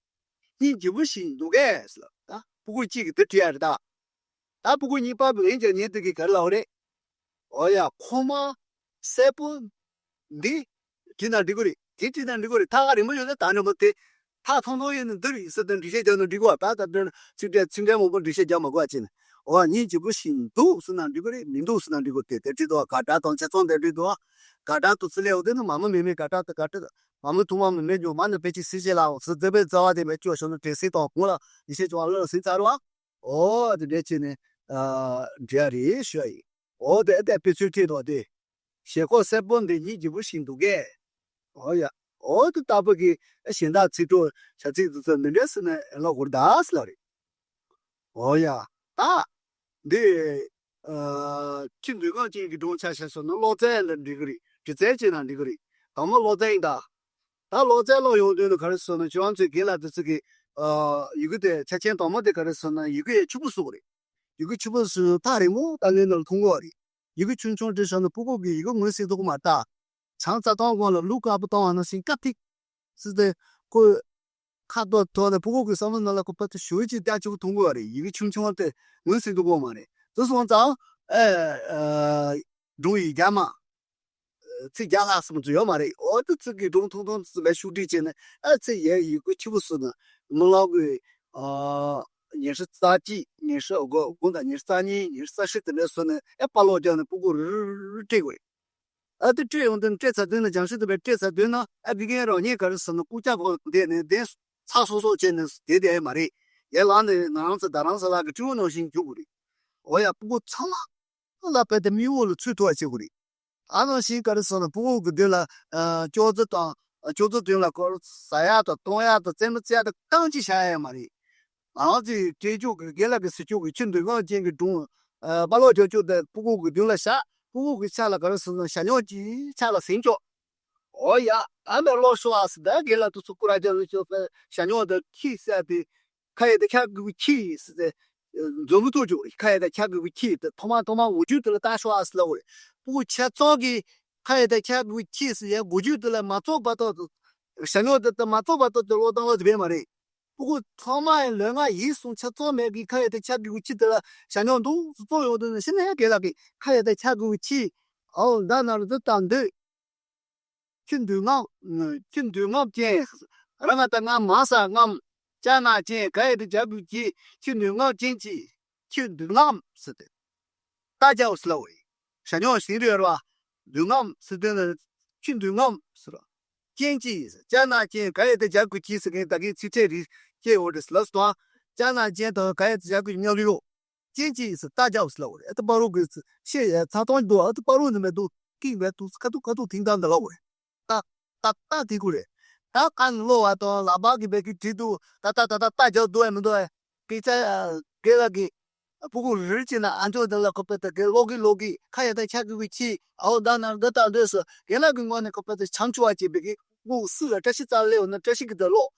སྙིང་རྗེ་པོ་ཞིག་འདུག་གས་ལ་ད་ཕྲུ་གུ་གཅིག་གིས་དེ་བྲིས་ཡ་རེད་ད། ད་ཕྲུ་གུ་གཉིས་པ་བུ་ལོན་རྒྱག་ཉེན་དེ་གི་ག་རེ་ལབ་རེད། ཨོ་ཡ་ཁོ་མ་སེར་པོ་འདི་བྲིས་ན་འགྲིག་གི་རེད། དེ་བྲིས་ན་འགྲིག་གི་རེད། ཐག་རིང་པོ་ཡོད་ན་ད་འགྲིག་མོ་དེ། ཐག་ཐུང་ཐུང་ཡོད་ན་འདི་རེད་ཟེར་དང་འགྲེལ་བཤད་རྒྱག་ན་འགྲིག་གི་བ། ད་ད་དེ་ཚིག་ཕྲད་ཚིག་ཕྲད་མང་པོ་འགྲེལ་བཤད་རྒྱག་མ་དགོས་པ་བྱས་ནས། འོ་ཉིན་གཅིག་པུ་ཞིག་འདུག་ཟེར་ན་འགྲིག་གི་རེད། མི་འདུག་ཟེར་ན་འགྲིག་གི་རེད། དེ་བྲིས་འདུག་ག་སྒྲ་དང་ཆ་ཚང་དེ་བྲིས་འདུག་ག་སྒྲ་དུ་ཚི་ལེ་འོ་དེ་ནི་མ་མ་མེ་མེ་ག་སྒྲ་དུ་ག་སྒྲ་དུ་མ་མ་ཐུང་མ་མེ་མེ་འཇོག་མ་ནི་པེ་ཅི་སི་ཅེ་ལའོ་ཟེར་དེ་པའི་རྩ་བ་དེ་མེ་ཅོ་ཤོ་ནི་དྲེ་སི་དང་གུང་ལ་ཡི་ཤེས་ཅོ་བ་ལ་སི་ཚ་རུ་བ། ཨོ་དེ་འདྲས་བྱས་ནས་འབྲི་ཡ་རེད་ཞུ་ཡ་ཡིན། ཨོ་དེ་ཨེ་དེ་དཔེ་ཚུལ་ཁྲིད་དོ་དེ། ཞེ་ཁོག་སེར་པོ་འདི་སྙིང་རྗེ་པོ་ཞིག་འདུག་གས། ཨོ་ཡ། ཨོ་དེ་ལྟ་བུ་གི་གཞན་དག་ཚིག་གྲོགས་བྱ་ཚིག་དེ་ཚོ་འདི་འདྲས་ཟེར་ནས་ལོ་གོར་ད་ཟེར་ལ་རེད། ཨོ་ཡ། ད། འདི། ཨ་ཁྱི་འདུལ་ཁང་ཅན་གྱི་སྒྲུང་ཆ་བཞག་སོང་ན་ཀློག་རྩལ་ལ་འགྲིག་གི་རེད། འབྲི་རྩལ་བྱས་ན་འགྲིག་གི་རེད། དང་པོ་ཀློག་རྩལ་ཡིན་ད། ད་ཀློག་རྩལ་ཀློག་ཡོང་དུས་ནི་ག་རེ་ཟེར་ན་ཁྱོད་རང་ཚོའི་རྒན་ལགས་དེ་ཚོ་གིས། ཨ་ཡི་གེ་དེ་ཆ་རྐྱེན་དང་པོ་དེ་ག་རེ་ཟེར་ན་ཡི་གེ་ཡ་ཆུ་བུར་བཟོ་གི་རེད། ཡི་གེ་ཆུ་བུར་བཟོས་ཐག་རིང་མོ་ད་ལོན་ནང་ལ་མཐོང་གི་བ་རེད། ཡི་གེ་ཆུང་ཆུང་འབྲི་བཞག་ན་ཕྲུ་གུ་གིས་ཡི་གེ་ངོས་ཟིན་ཐུབ་ཀྱི་མ་རེད་ད། བྱང་རྩྭ་ཐང་སྒང་ལ་ལུག་དཀར་པོ་བཏང་བ་ནང་བཞིན་སྐབས་ཐིག་ཟེར་ཏེ་ཁོས་ཁ་དོག་དོག་ནས་ཕྲུ་གུ་གི་བསམ་བློ་ནང་ལ་ཁོ་ཕ་ཏི་ཞུ་ཅིག་རྒྱ་ཆེ་པོ་མཐོང་གི་བ་རེད། ཡི་གེ་ཆུང་ཆུང་དེ་ངོས་ཟིན་ཐུབ་ཀྱི་མ་རེད། དེ་སོང་ཙང་ཨེ་ཨེ་སྒྲུང་ཡིག་རྒྱ་མ་ཚིག་རྒྱ་ལྷག་སོང་ཚུལ་ཡོད་མ་རེད། འོ་དེ་ཚིག་གི་སྒྲུང་ཐུང་ཐུང་ཚིག་ལ་ཤུགས་སྒྲིལ་བྱས་ནས་ཨ་ཚེ་ཡས་ཡི་གེ་ཆུ་བུར་བཟོས་ནས་མི་ལོ་གི་ཨ་ཉི་ཤུ་རྩ་གཅིག་ཉི་ཤུ་དགུ་དགུ་དང་ཉི་ཤུ་རྩ་གཉིས་ཉི་ཤུ་རྩ་བཞི་དེ་འདྲ་བཟོས་ནས་ཨེ་དཔའ་ལོག་རྒྱག་ནས་ཕྲུ་གུ་རུ་རུ་རུ་སྤྲད་དགོས་རེད། ཨ་དེ་སྤྲད་ཡོང་དུས་སྤྲད་ཚར་དུས་ན་སྦྱང་ཤུལ་དུ་བས་སྤྲད་ཚར་དུས་ན་ཨ་དགེ་རྒན་རང་ཉིད་ག་རེ་ཟེར་ན་རྐུབ་ཀྱག་གོ་བསྡད་ནས་བསྡད་ཚགས་སོ་སོ་བྱས་ནས་བསྡད་བསྡད་ཡ་མ་རེད། ཡར་ལངས་ནས་ང་རང་ཚོ་རྡ་རམ་ས་ལ་གི་སྤྲེའུ་ནང་བཞིན་རྒྱུག་དགོས་རེད། འོ་ཡ་ཕྲུ་གུ་ཚང་མ་ལ་བས་དེ་མིག་འོག་ལ་ཚུད་ཐུབ་པ་བྱེད་དགོས་རེད། ཨ་ནང་བཞིན་ག་རེ་ཟེར་ན་ཕྲུ་གུ་གི་མདུན་ལ་ཨ་ཅོག་ཙེ་དང་ཨ་ཅོག་ཙེ་མདུན་ལ་ཁོར་ཟ་ཡག་དང་བཏུང་ཡག་དང་རྩེད་མོ་རྩེ་ཡག་དང་རྐང་གཅིག་བཞག་ཡ་མ་རེད། ང་རང་ཚོའི་སྤྲེལ་ཕྲུག་གི་རྒན་ལགས་ཀྱིས་ཟེར་ཕྲུག་གི་ཁྱི་འདུལ་ཁང་ཅན་གྱི་སྒྲུང་ ཨ་དཔའ་ལོག་རྒྱག་རྒྱུ་དེ་ཕྲུ་གུ་གི་མདུན་ལ་བཞག་ཕྲུ་གུ་གི་ཕྱག་ལ་ག་རེ་ཟེར་ན་ཞྭ་སྨྱུག་ཅིག་ཕྱག་ལ་ཟིན་ཆོག་ཨོ་ཡ། ཨ་མས་ལོག་ཤོག་ཨ་ཟེར། ད་རྒན་ལགས་དུས་ཚོད་སྐུ་ར་རྒྱག་ལུས་ཤོག་ཟེར། ཞྭ་སྨྱུག་དེ་ཁྱི་ཟེར་དེ། ཁ་ཡ་དེ་ཁྱ་གི་གུ་ཁྱི་ཟེར་ཏེ། འཛོམས་མི་ཐུག་ཅུག་རེད། ཁ་ཡ་དེ་ཁྱ་གི་གུ་ཁྱི་དེ་ཐོག་མ་ཐོག་མ་འོ་རྒྱུ་དེ་ལ་ལྟ་ཤོག་ཨ་ཟེར་ལབ་རེད། ཕྲུ་གུ་ཆ་ཚང་གིས་ཁ་ཡ་དེ་ཁྱ་གི་གུ་ཁྱི་ཟེར་ཡ་འོ་རྒྱུ་དེ་ལ་མ་ཚོར་བར་དུ། ཞྭ་སྨྱུག་དེ་དེ་མ་ཚོར་བར་དུ་དེ་ལོག་བཏང་ལོག་དེ་བས་མ་རེད། ཕྲུ་གུ་ཚང་མ་ཡི་ལོས་ང་ཡིད་གསུམ་ཆ་ཚང་མས་གིས་ཁ་ཡ་དེ་ཁྱ་གི་གུ་ཁྱི་དེ་ལ་ཞྭ་སྨྱུག་འདུག་སུ་བཙོང་ཡོང་དུས་ནི་ཤི་ནས་རྒན་ལགས་ཀྱིས་ཁ་ཡ་དེ་ཁྱ་གི་གུ་ཁྱི། ཨོ་ད་ན་རུ་དེ་ལྟ་འདོད། ཁྱི་འདུག་ངམ། ཁྱི་འདུག་ངམ་ཅན། ར་ང་ད་ང་མ་ས་ངམ། ཅ་ན་ཅན་ག་ཡ་དེ་ཇ་གུ་ཅི། ཁྱི་འདུག་ངམ་ཅན་ཅི། ཁྱི་འདུག་ངམ་ཟེར་ཏེ། ད་ཇའོ་ཟེར་ལབ་རེད། ཞྭ་སྨྱུག་ཟིན་རེད་ར། འདུག་ངམ་ཟེར་དུས་ན་ཁྱི་འདུག་ངམ་ཟེར་ར། ཅན་ཅི་ཟེར། ཅ་ན་ཅན་ག་ཡ་དེ་ཇ་གུ་ཅི་ཟེར་མཁན་ད་གིན་ཚིག་ཕྲད་རིགས་སྐྱེ་འོ་རེད་ལབ་སོང་། ཅ་ན་ཅན་དང་ག་ཡ་དེ་ཇ་གུ་མཉམ་རིགས་ཡོད། ཅན་ཅི་ཟེར། ད་ཇའོ་ཟེར་ལབ་རེད། ཨ་ཏི་པ་རུ་གི་ཤེས་ཡ་ཚ་ཐོང་འདུག་ཨ་ཏི་པ་རུ་ནི་མེད་འདུག་ཀིང་བས་འདུག་ཁ་ཐུག་ཁ་ཐུག་ཐིང་དང་འདི་ལབ་རེད། ད་ད་ད་དེ་གུ་རེད། ད་ཀ་ནི་ལོ་བ་དང་ལ་བ་གི་བས་གི་བྲིས་འདུག་ད་ད་ད་ད་ད་ཇའོ་འདུག་ཨ་མི་འདུག་ཨ། སྐད་ཆ་རྒན་ལགས་ཀྱིས་ཕྲུ་གུ་རིལ་ཅིག་ན་ཨ་འཇོག་འདི་ལ་ཁོ་པད་ད་གི་ལོག་གི་ལོག་གི་ཁ་ཡ་ད་ཆ་གི་གི་ཆི་ཨའོ་ད་ན་འདི་ད་འདོད་སོ་རྒན་ལགས་ཀྱི་ངོས་ནས་ཁོ་པད་ད་བྱང་ཆུབ་བ་བྱེད་པའི་གི་ཕྲུ་གུ་སུ་ལ་བཀྲ་ཤིས་རྩ་ལེའོ་ན་བཀྲ་ཤིས་ཀྱི་ད་ལོག་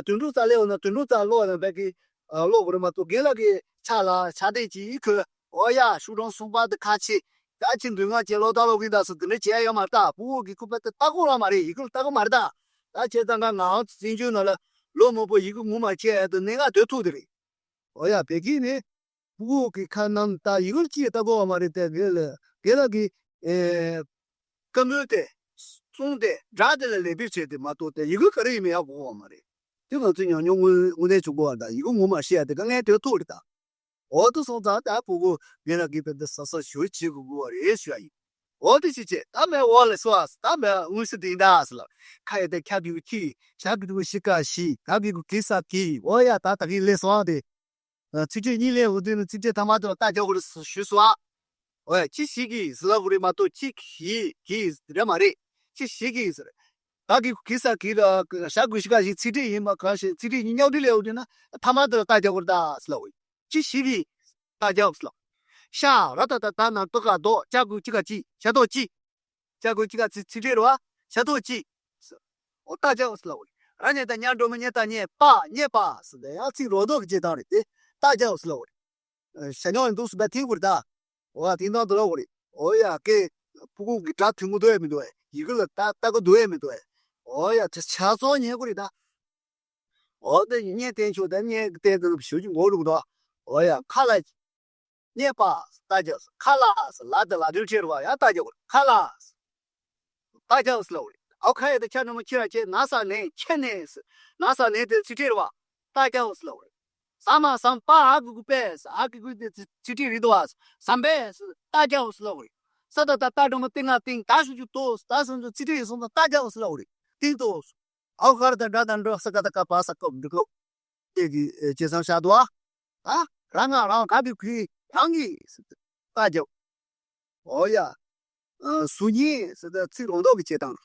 དོན་གྲུབ་རྩ་ལེའོ་ན་དོན་གྲུབ་རྩ་ལོག་ན་བས་གི་ཨ་ལོ་བོ་རེ་མ་གཏོགས་རྒན་ལགས་ཀྱིས་ཆ་ལ་ཆ་དེ་ཅིག་ཁོས་ཨོ་ཡ་ཤུགས་གྲང་གསུམ་པ་དེ་ཁ་ཆེ། ད་ཅི་འདུག་ང་ཅེ་ལོ་ད་ལོ་གི་ད་སུ་དེ་འདྲ་བྱས་ཡོད་མ་རེད་ད། ཕྲུ་གུ་གི་ཁུ་པ་དེ་ལྟ་གོ་ར་མ་རེད། ཡི་གེ་ལ་ལྟ་གོ་མ་རེད་ད། ད་བྱས་ཙང་ཀ་ང་རང་ཚོ་བཙན་བྱོལ་ནང་ལ་ལོ་མང་པོ་ཡི་གེ་ངོ་མ་བྱས་ཡ་དེ་གནད་འགག་དོད་ཐུག་དེ་རེད། ཨོ་ཡ་བེ་གི་ནི་ཕྲུ་གུ་གི་ཁ་ནང་ད་ཡི་གེ་ཅི་ལྟ་གོ་བ་མ་རེད་དེ་དེ་ལ་དེ་ལ་གི་ཨེ་བཀའ་མོལ་དེ་གསུང་དེ་སྒྲ་དེ་ལ་ལེགས་སྤེལ་བྱས་ཏེ་མ་གཏོགས་དེ་ཡི་གེ་ག་རེ་ཡིན་མིན་ཡག་གོ་བ་མ་རེད། དེ་ང་ཚོས་ཉམས་མྱོང་དངོས་དངོས་གནས་བྱུང་གོ་བ་ད་ཡི་གེ་ངོ་མ་ཤེས་ཡ་དེ་དཀའ་ངལ་དོད་ཐུག་རེད་ད། འོ་དེ་སོང་ཙང་ད་ཕྲུ་གུ་ངེད་ལ་གི་བེ་འདི་ས་ས་ཞོལ་བྱེད་དགོས་དགོས་བ་རེད་ཞུ་ཡ་ཡིན། འོ་དེ་ཞིག་བྱས་ད་མེད་འོ་ལེ་སོ་ཨ་ད་མེད་དངོས་སུ་དེ་འདྲ་ཟེར་ལ། ཁ་ཡ་དེ་ཁྱ་གི་གུ་ཁྱི་ཞ་གི་གུ་ཤི་ཀ་ཤི་ད་གི་གུ་གི་ས་གི་འོ་ཡ་ད་ད་གི་ལེ་སོ་ཨ་དེ། ཚིག་ཕྲད་གཉིས་ལེན་འོ་དེ་ནི་ཚིག་ཕྲད་ཐ་མ་དེ་ལ་ད་རྒྱག་དགོས་རེད་ཞུ་སོ་ཨ། འོ་ཡ་ཁྱི་ཤི་གི་ཟེར་ལ་དགོས་རེད་མ་གཏོགས་ཁྱི་གི་གི་རེད་མ་རེད། ཁྱི་ཤི་གི་ཟེར། ད་གི་གི་ས་གི་ལ་ཞ་གི་གུ་ཤི་ཀ་ཤི་ཚིག་ཕྲད་ཡིན་མ་གང་ཤེས་ཚིག་ཕྲད་གཉིས་མཉམ་འབྲེལ་ལས་འོ་དེ་ན་ཐ་མ་དེ་ལ་ད་རྒྱག་དགོས་རེད་ད་ཟེར་ལ་འོ་ཡ། ཅི་ཞིག་གིས་ད་རྒྱག་སླ། ཤ་ར་ད་ད་ད་ན་ཏོ་ག་རྡོ་ཅ་གུ་ཅི་ག་ཅི་ཤ་རྡོ་ཅི། ཅ་གུ་ཅི་ག་ཚི་ཚི་ཁྲེ་རུ་བ་ཤ་རྡོ་ཅི། འོ་ད་རྒྱག་སླ་བ། ར་ཉ་ད་ཉ་འགྲོ་མི་ཉ་ད་ཉེ་པ་ཉེ་པ་སི་ད་ཡང་ཚིག་རོ་རྡོ་གི་ཅེ་དང་རེད་དེ་ད་རྒྱག་སླ་བ། ཞ་ཉོ་འདུག་སི་ད་ཐིང་གུར་ད། འོ་ཐིང་དང་དུ་ལ་བ་རེད། འོ་ཡ་ཀེ། ཕྲུ་གུ་གི་སྒྲ་ཐུང་ངུ་འདུག་ཡ་མི་འདུག་ཨེ། ཡི་གེ་ལ་ད་ལྟ་གི་འདུག་ཡ་མི་འདུག་ཨེ། འོ་ཡ་དེ་ཆ་ཚང་ཉན་དགོས་རེད་ད། འོ་དེ་བརྙན་བསྟན་ཆོག་དེ་བརྙན་བསྟན་དུ་ཞུ་རྒྱུ་མགོ་རུག་དོ། འོ་ཡ་ཁ་ལ། བརྙན་པ་ལྟ་རྒྱག་ཁ་ལ་ལ་དེ་ལ་དུས་ཁྲེར་བ་ཡ་ལྟ་རྒྱག་ཁ་ལ། ལྟ་རྒྱག་སི་ལ་འོ་རེད། ཨའོ་ཁ་ཡ་དེ་ཁྱ་ནུ་མ་ཁྱི་ར་ཁྱེད་ན་ས་ནས་ཁྱེད་ནས་སི་ན་ས་ནས་དེ་ཚི་ཁྲེར་བ་ལྟ་རྒྱག་སི་ལ་འོ་རེད། ས་མ་སམ་པ་ཨ་གུ་གུ་པས་ཨ་གི་གུ་དེ་ཚི་ཁྲེར་རི་དོ་བ་སམ་པས་ལྟ་རྒྱག་སི་ལ་འོ་རེད། ས་ད་ད་ལྟ་སྒྲོ་མ་ཏི་ང་ཏིང་ད་ཞུ་རྒྱུ་དོ་ད་སུན་ཚུ་ཚི་ཁྲེར་སོང་ད་ལྟ་རྒྱག་སི་ལ་འོ་རེད། ཏིང་དོ། ཨའོ་ཁར་དང་འདྲ་དང་འགྲོ་ས་ཀ་ད་ཀ་པ་ས་ཀོ་འདི་ཀོ། དེ་གི་ཇེ་སང་ཤ་དོ། ཨ། རང་ང་རང་ག་གི་གུས་རང་གི་ཀ་རྒྱབ། ཨོ་ཡ། སུ་ཉེ་ཟེར་ད་ཚིག་རོང་འདོགས་ཀྱི་བྱེད་སྟངས།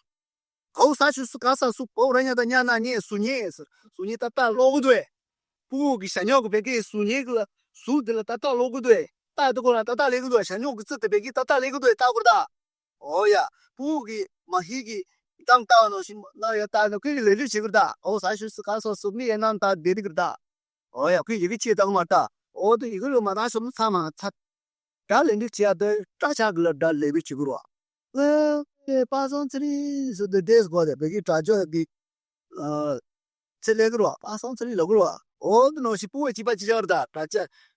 གའུ་ས་ཤུ་སུ་ག་ས་སུ་པོ་ར་ཉ་ད་ཉ་ན་ཉེ་སུ་ཉེ་ཟེར་སུ་ཉེ་ད་ད་ལོག་གི་དོ། ཕྲུ་གུ་གི་ཞ་ཉོག་གི་བེ་གི་སུ་ཉེ་གི་ལ་སུ་དེ་ལ་ད་ད་ལོག་གི་དོ། ད་དེ་གོ་ལ་ད་ད་ལེ་གི་དོ་ཞ་ཉོག་གི་ཚིག་དེ་བེ་གི་ད་ད་ལེ་གི་དོ་ད་གོ་ད། ཨོ་ཡ། ཕྲུ་གུ་གི་མ་ཧི་གི་གཏམ་ལྟ་བ་ནང་བཞིན་ན་ཡ་ལྟ་ནོ་ཁོས་ལས་ལུས་བྱེད་གི་ར་ད། ཨོ་ས་ཤུ་སི་ཁ་སོ་སུ་མི་ཡ་ནང་ད་བསྡད་གི་ར་ད། ཨོ་ཡ་ཁོས་ཡི་གེ་ཆེ་དང་མ་ལྟ། ཨོ་དེ་ཡི་གེ་ལོ་མ་དང་ཤོ་མི་ཚ་མ་ཚ། ད་ལས་འདི་བྱེད་ཡ་དེ་སྐྲ་ཆག་གི་ལ་ད་ལས་བུ་བྱེད་གི་ར། ཨེ་པ་སང་ཚེ་རིང་སུ་དེ་འདྲེས་གོ་དེ་བེ་གི་དྲ་ཇོ་གི་ཚེ་ལས་གི་ར་པ་སང་ཚེ་རིང་ལོ་གི་ར། ཨོ་དེ་ནང་བཞིན་ཕྲུ་གུ་གཅིག་པ་གཅིག་ཆག་ར་ད་དྲ་ཆ་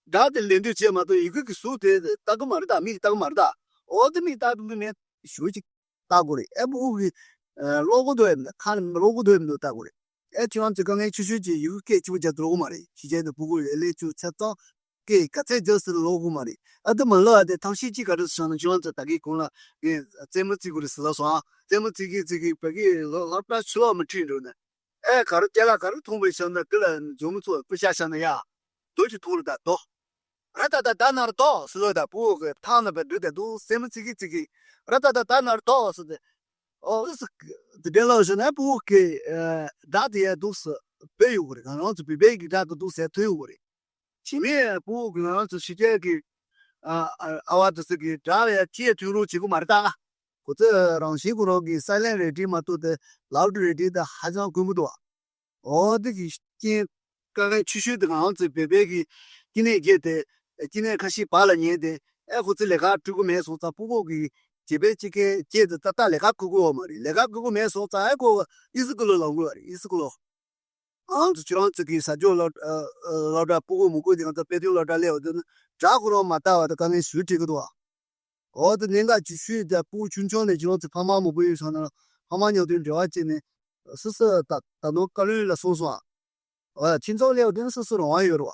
དྲ་དེ་ལས་འདི་བྱེད་མ་གཏོགས་ཡི་གེ་གི་སུ་དེ་ལྟ་གི་མ་རེད་ད་མིག་ལྟ་གི་མ་རེད་ད། ཨོ་དེ་མིག་ལྟ་གི་མི་མེད་ཞུ་ཅིག་ལྟ་དགོས་རེད། ཨེ་ཕྲུ་གུ་གི་ཀློག་གི་འདུག་ཨེ་མིན་ཁ་ནས་ཀློག་གི་འདུག་ཨེ་མིན་ལྟ་དགོས་རེད། ཨེ་ཁྱོད་རང་ཚོས་དཀའ་ངལ་ཆེ་ཤོས་ཀྱི་ཡི་གེ་སྐད་ཆུ་བརྒྱབ་ཏུ་ཀློག་གི་མ་རེད། ཕྱི་རྒྱལ་དུ་ཕྲུ་གུ་ཡོད་ལས་ཆུ་ཚད་གཙང་སྐད་ག་ཚད་རྒྱབ་ཟེར་ཀློག་གི་མ་རེད། ཨ་དེ་མ་ལབ་ཨ་དེ་ཐང་ཤིང་གཅིག་ག་རེ་བྱུང་ན་ཁྱོད་རང་ཚོ་ད་གིན་གོང་ལ་ངས་རྩེད་མོ་རྩེ་དགོས་རེད་ཟེར་ལབ་སོང་ཨ། རྩེད་མོ་རྩེ་གི་རྩེ་གི་བོད་སྐད་ལ་ལབ་པ་ཆུ་ལོག་མི་ཁྲིད་འགྲོ་ནས། ཨེ་ག་རེ་སྐྱེ་ལ་ག་རེ་མཐོང་བའི་ཤམ་ན་དེ་ལ་འཛོམས་མི་ཚོ་སྤུ་ཤ་ཤ་ན་ཡ། རྡོ་ཅིག་མཐོང་རེད་ད་རྡོ། ར་ད་ད་ད་ན་ར་རྡོ་ཟེར་ལོ་ད་ཕྲུ་གུ་གི་ཐང་ན་བ་འདུག་ད་འདུག་སེམས་ཚིག་གི་ཚིག་གི། ར་ད་ད་ད་ན་ར་རྡོ་ཟེར་ཏེ། ཨོ་ཟེར་དེ་འདྲ་ལ་ཞུ་ན་ཕྲུ་གུ་གི་སྒྲ་དེ་ཡ་འདུག་སེ་བོད་ཡོད་གི་རེད། ང་རང་ཚོ་བོད་པའི་གི་སྒྲ་དེ་འདུག་སེ་ཐོས་ཡོད་གི་རེད། བྱེད་མེད་ཕྲུ་གུ་གི་ང་རང་ཚོ་ཕྱི་རྒྱལ་གི་ ཨ་ཨ་ཨ་བ་དེ་ཚོ་གི་དགྲ་ལ་ཡ་ཅི་ཡ་ཐུག་རོགས་བྱེད་གི་མ་རེད་ད། ཁོ་ཚོས་རང་བཞིན་ཁོ་རང་གི་སའི་ལེན་རེ་ཌི་མ་གཏོགས་དེ་ལའུ་ཌི་རེ་ཌི་དེ་ཧ་ཅང་དཀོན་པོ་འདུག་འོ་དེ་གི་རྐྱེན་དཀའ་ངལ་ཆེ་ཤོས་དེ་ང་རང་ཚོའི་བོད་པའི་གི་སྐྱེ་གནས་བརྒྱད་དེ་སྐྱེ་གནས་ཁ་ཤས་བར་ལ་ཉལ་ཏེ་ཨེ་ཁོ་ཚོས་ལས་ཀ་སྤྲོད་གི་མེད་སོང་ཙང་སྤུ་གུ་གི་བྱེད་པའི་སྤྱི་ཁའི་སྐྱེས་དེ་ཏག་ཏག་ལས་ཀ་བསྐུལ་གི་ཡོད་མ་རེད། ལས་ཀ་བསྐུལ་གི་མེད་སོང་ཙང་ཨེ་ཁོ་ཨི་སི་ཀུལ་ལ་ལོག་དགོས་པ་རེད། ཨི་སི་ཀུལ་ལོག་ཨང་དུ་ཁྱོད་རང་ཚོ་གི་ཟ་ཆོག་སློབ་ཨ་ཨ་སློབ་གྲྭ་སྤུ་གུ་མང་པོ་དེ་ང་ཚོ་དཔེ་སྟོན་སློབ་གྲྭ་སླེབས་པ་དེ་ནི་དགྲ་ཁོ་རང་མ་ལྟ་བ་དེ་དཀའ་ངལ་ཞེ་པོ་འཕྲད་ཀྱི་འདུག་ཨ། འོ་དེ་གནད་འགག་ཆེ་ཤོས་དེ་སྤུ་གུ་ཆུང་ཆུང་ནས་ཁྱོད་རང་ཚོ་ཕ་མ་མང་པོ་ཡོད་སོང་ན་ཕ་མ་མཉམ་དུ་འབྲེལ་བ་བྱས་ནས་སོ་སོ་ད་ད་དུང་བཀའ་བློན་ལ་སོང་སོང་ཨ། འོ་ཁྱིམ་ཚང་སླེབས་པ་དེ་ནི་སོ་སོ་རང་དབང་ཡོད་རེད་བ།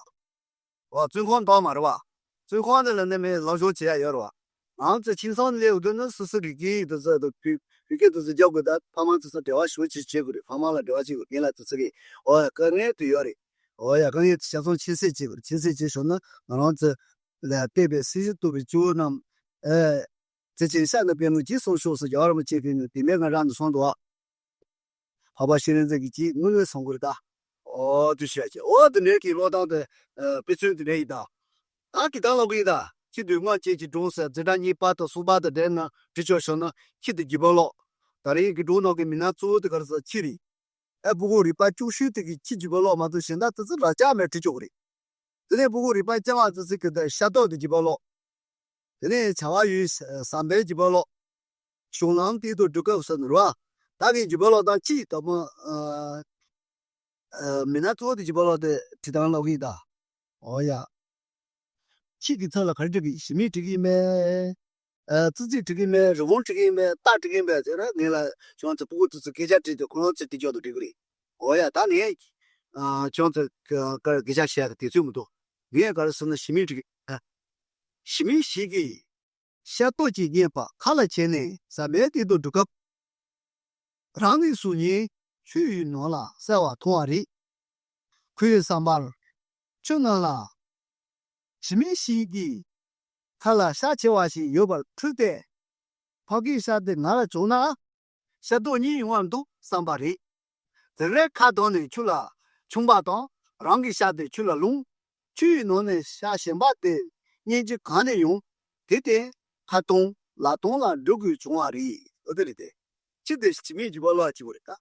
འོ་བཙོན་ཁང་བཏང་མ་རེད་བ། བཙོན་ཁང་དེ་ལ་ནི་མི་སློབ་སྦྱོང་བྱེད་ཡ་ཡོད་རེད་བ། ང་ཚོ་ཁྱིམ་ཚང་ནས་སླེབས་དུས་ནི་སོ་སོ་རིག་གི་དུ་ཚོད་དུ་བོད་བོད་སྐད་དུ་ཚོད་རྒྱག་དགོས། ད་ཕ་མ་དུ་ཚོད་འབྲེལ་བ་ཞུ་ཅིག་བྱེད་དགོས་རེད། ཕ་མ་ལ་འབྲེལ་བ་བྱེད་དགོས་རྒན་ལགས་དུ་ཚོད་གི་འོ་ཡ་དཀའ་ངལ་དུ་ཡོད་རེད། འོ་ཡ་དཀའ་ངལ་དུ་ཆ་ཚང་ཁྱད་བསད་བྱེད་དགོས་རེད། ཁྱད་བསད་བྱེད་ཞོར་ན་ང་རང་ཚོ་ལ་བལྟས་པའི་སྲིད་ཞི་གཏུག་པའི་ཇོ་བོ་རྣམས་ཨེ། དེ་ཅན་ཤ་ན་པའི་ངོ་ཅི་གསུངས་ཤོག་ཟེར་རྒྱལ་བ་རིན་པོ་ཆེ་གི་ངོ་དེ་མེད་ང་རང་དུ་སོང་འདུག་ཨ། འཕགས་པ་ཤེས་རིག་འཛིན་གྱི་ཅིག་དངོས་གནས་བཟང་པོ་རེད་ད། ཨོ་དུ་ཤ་ཆེ་ཨོ་དུ་ནས་ཀྱི་ཀློག་སྟངས་དེ་དཔེ་མཚོན་དུ་ནས་ཡིན་ད། ད་ཀྱི་ད་ཀློག་གི་ཡིན་ད། ཁྱི་དུས་སྔ་ཅན་གྱི་སྒྲུང་ཟེར་འཛིན་གྲྭ་གཉིས་པ་དང་གསུམ་པ་དང་འབྲེལ་ན་འབྲི་ཆོག་ཤོར་ན་ཁྱི་དུ་རྒྱུད་པ་ཀློག་ད་རིང་གི་སྒྲུང་ནང་གི་མི་སྣ་གཙོ་བོ་དེ་ག་རེ་ཟེར་ཁྱི་རེད། ཨེ་སྤུ་གུ་རིག་པ་སྐྱོ་ཤོས་དེ་གི་ཁྱི་རྒྱུད་པ་ཀློག་མ་གཏོགས་གཞན་དག་དེ་ཚོ་ར་ཅག་མེད་འབྲི་ཆོག་གི་རེད། དེ་ནས་སྤུ་གུ་རིག་པ་སྐྱེ་བ་ཙི་ཙི་གི་དེ་ཤ་སྟག་དེ་རྒྱུད་པ་ཀློག་དེ་ནས་བྱ་བ་ཡུལ་ཟམ་པའི་རྒྱུད་པ་ཀློག་གཞུང་ལམ་གཏེར་དུ་སྒྲུབ་སྐབས་སུ་ནོར་བ། བདག་གི་རྒྱུད་པ་ཀློག་དང་ཅིས་དོ་མོ། མི་སྣ་གཙོ་བོ་དེ་རྒྱུད་པ་ཀློག་དེ་བྲིས་སྟངས་ཀློག་གི་ཡིན་ད། འོ་ཡ། ཁྱི་གི་ཚབ་ལ་ག་རེ་བྲིས་གི་ཞི་མི་བྲིས་གི་མེད། ཙི་ཙི་བྲིས་གི་མེད། རི་བོང་བྲིས་གི་མེད། རྟ་བྲིས་གི་མེད་ཟེར་ན་ངས་ལ་ཁྱོད་ཚོ་སྤུ་གུ་དེ་ཚོ་སྐད་ཆ་དྲིས་ཏེ་ཁོ་རང་ཚོས་དེ་ཅོག་ཏུ་བྲིས་གི་རེད། འོ་ཡ་ད་ངས་ཁྱོད་ཚོ་སྐད་ཆ་བཤད་ཡ་དེ་ཚོད་མི་འདུག་ངས་ག་རེ་ཟེར་ན་ཞི་མི་བྲིས་གི་ཞི་མི་ཞིག་གིས་ཤ་སྟག་ཅིག་རྙེད་པ་ཁ་ལ་བྱས་ནས་ཟ་མའི་སྟེང་དུ་འགྲོ་སྐབས། རང་གི་གཟུགས་བརྙན་ཆུ་ཡི་ནང་ལ་གསལ་བ་མཐོང་བ་རེད། ཁོའི་བསམ་པར་ཆུ་ནང་ལ་ཞི་མི་ཞིག་གིས་ཁ་ལ་ཤ་ཆེ་བ་ཞིག་ཡོད་པར་འཁྲུལ་ཏེ། ཕ་གིའི་ཤ་དེ་ང་ལ་བྱུང་ན་ཤ་སྟག་རྙེད་ཡོང་བར་འདུག་བསམ་པ་རེད། དེ་ནས་ཁ་གདངས་ནས་ཆུ་ལ་མཆོངས་པ་དང་རང་གི་ཤ་དེ་ཆུ་ལ་ལྷུང་། ཆུ་ཡི་ནང་ནས་ཤ་གཞན་པ་དེ་རྙེད་རྒྱུ་གང་ནས་ཡོང་། དེ་དེ་ཁ་སྟོང་ལག་སྟོང་ལ་འགྲོ་དགོས་བྱུང་བ་རེད། འོ་དེ་རེད་དེ། ཁྱི་དེ་ཞི་མིའི་རྒྱུད་པ་ཀློག་ཅིག་པོ་རེད་ད།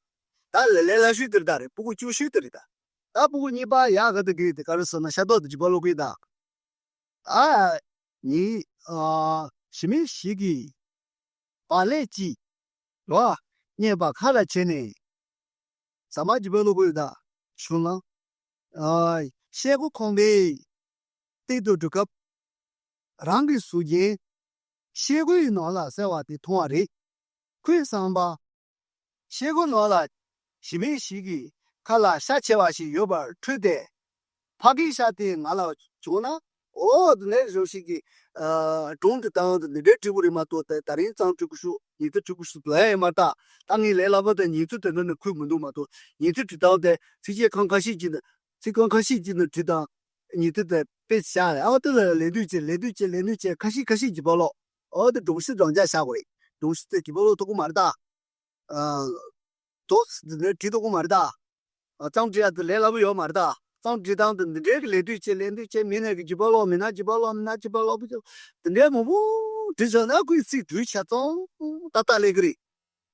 ད་ལས་ལས་སླ་ཤོས་དེ་རེད་ད་རེད། སྤུ་གུ་སྐྱོ་ཤོས་དེ་རེད་ད། ད་སྤུ་གུ་གཉིས་པ་ཡག་ག་དེ་གི་དེ་ག་རེ་ཟེར་ན་ཤ་སྟག་དེ་རྒྱུད་པ་ཀློག་གི་ད། ཨ། ནི། ཨ། ཞི་མི་ཞིག་གིས། བག་ལེབ་ཅིག་ལ་རྙེད་པ་ཁ་ལ་བྱས་ནས། ཟ་མ་རྒྱུད་པ་ཀློག་གི་ཡོད་ད། གཞུང་ལམ། ཨ། ཤེལ་སྒོ་ཁང་པའི་སྟེང་དུ་འགྲོ་སྐབས། རང་གི་གཟུགས་རྒྱན་ཤེལ་སྒོའི་ནང་ལ་གསལ་བ་དེ་མཐོང་བ་རེད། ཁོའི་བསམ་པ། ཤེལ་སྒོ་ནང་ལ་ཞི་མི་ཞིག་གིས་ཁ་ལ་ཤ་ཆེ་བ་ཞིག་ཡོད་པར་འཕྲོད་དེ། ཕ་གིའི་ཤ་དེ་ང་ལ་བྱུང་ན། འོ་དེ་ནས་གཞོན་ཞིག་གིས་སྒྲུང་དེ་དང་དེ་འདི་འདྲའི་བྲིས་པོ་རེད་མ་གཏོགས་དེ་ད་རིང་ཙམ་བྲིས་དགོས་ཤུགས་ཉིན་དེ་བྲིས་དགོས་ཤུགས་ལ་ཡང་མ་བལྟ། ད་ངས་ལས་སླ་པོ་དེ་ཉིན་ཚུལ་དེ་འདྲ་ནས་ཁུར་མི་འདུག་མ་གཏོགས་ཉིན་ཚུལ་བྲིས་སྟངས་དེ་ཚིགས་བཅད་ཁང་ཁ་ཤས་ཀྱི་ནང་ཚིག་རྐང་ཁ་ཤས་ཀྱི་ནང་བྲིས་དང་། ཉིན་དུ་དེ་དཔེ་བཞག་ཨ་དེ་ལ་ལས་དུས་ཀྱི་ལས་དུས་ཀྱི་ལས་དུས་ཀྱི་ཁ་ཤས་ཁ་ཤས་ཀྱི་བ་ལོག་ཨོ་དེ་སྒྲུང་གཞི་རང་འཇགས་བཞག་དགོས་རེད། སྒྲུང་གཞི་དེ་གི་བ་ལོག་ཐུབ་ཀྱི་མ་རེད་ད། ཨ། དོ་དེ་ནས་བྲིས་ཐུབ་ཀྱི་མ་རེད་ད། ཨ་ཙམ་བྲིས་ཡ་དེ་ལས་སླ་པོ་ཡོད་མ་རེད་ད། ཙམ་བྲིས་སྟངས་དེ་འདི་འདྲའི་གི་ལས་དུས་ཀྱི་ལས་དུས་ཀྱི་མི་སྣ་གི་བརྒྱུད་པ་ལོག་མི་སྣ་བརྒྱུད་པ་ལོག་མི་སྣ་བརྒྱུད་པ་ལོག་དེ་འདྲའི་མང་པོ་བྲིས་བྱུང་ན་ཁོའི་ཚིག་འབྲུ་ཆ་ཚང་ཏག་ཏག་སླེབས་ཀྱི་རེད།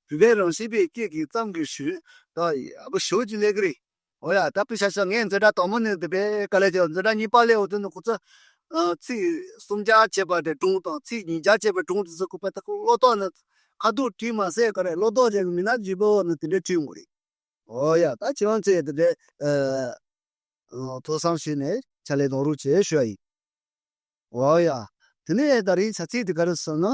བོད་པའི་རང་བཞིན་པའི་སྐད་ཀྱི་ཙམ་གྱི་ཞུ་ད་ཡག་པོ་ཞོ་ཅིག་ལས་ཀྱི་རེད། འོ་ཡ་ད་དཔེ་ཆ་བཞག་ངས་འཛིན་གྲྭ་དང་པོ་ནས་འདི་པའི་དཀའ་ལས་བརྒྱབ། འཛིན་གྲྭ་གཉིས་པ་སླེབས་འོ་དེ་ནི་ཁོ་ཚོ་ཚིག་གསུམ་སྦྱར་བྱས་པ་དེ་སྒྲུང་དང་ཚིག་ཉིས་སྦྱར་བྱས་པའི་སྒྲུང་དེ་ཚོ་ཁོ་པ་ད་ཁོ་བློ་ལྡོག་ནས་ཁ་ཐུག་བྲིས་མ་ཟད་ག་རེ་བློ་ལྡོག་བྱས་མི་སྣ་བརྗེ་པོ་ནི་དེ་འདྲའི་བྲིས་ཡོང་གི་རེད། འོ་ཡ་ད་ཁྱེད་རང་ཚོས་དེ་འདྲའི་ཐོས་བསམ་བྱས་ནས་ཕྱག་ལས་གནང་རོགས་བྱེད་ཞུ་ཡ་ཡིན། འོ་ཡ། དེ་ནས་ད་རིང་བྱ་ཚིག་དེ་ག་རེ་ཟེར་ན།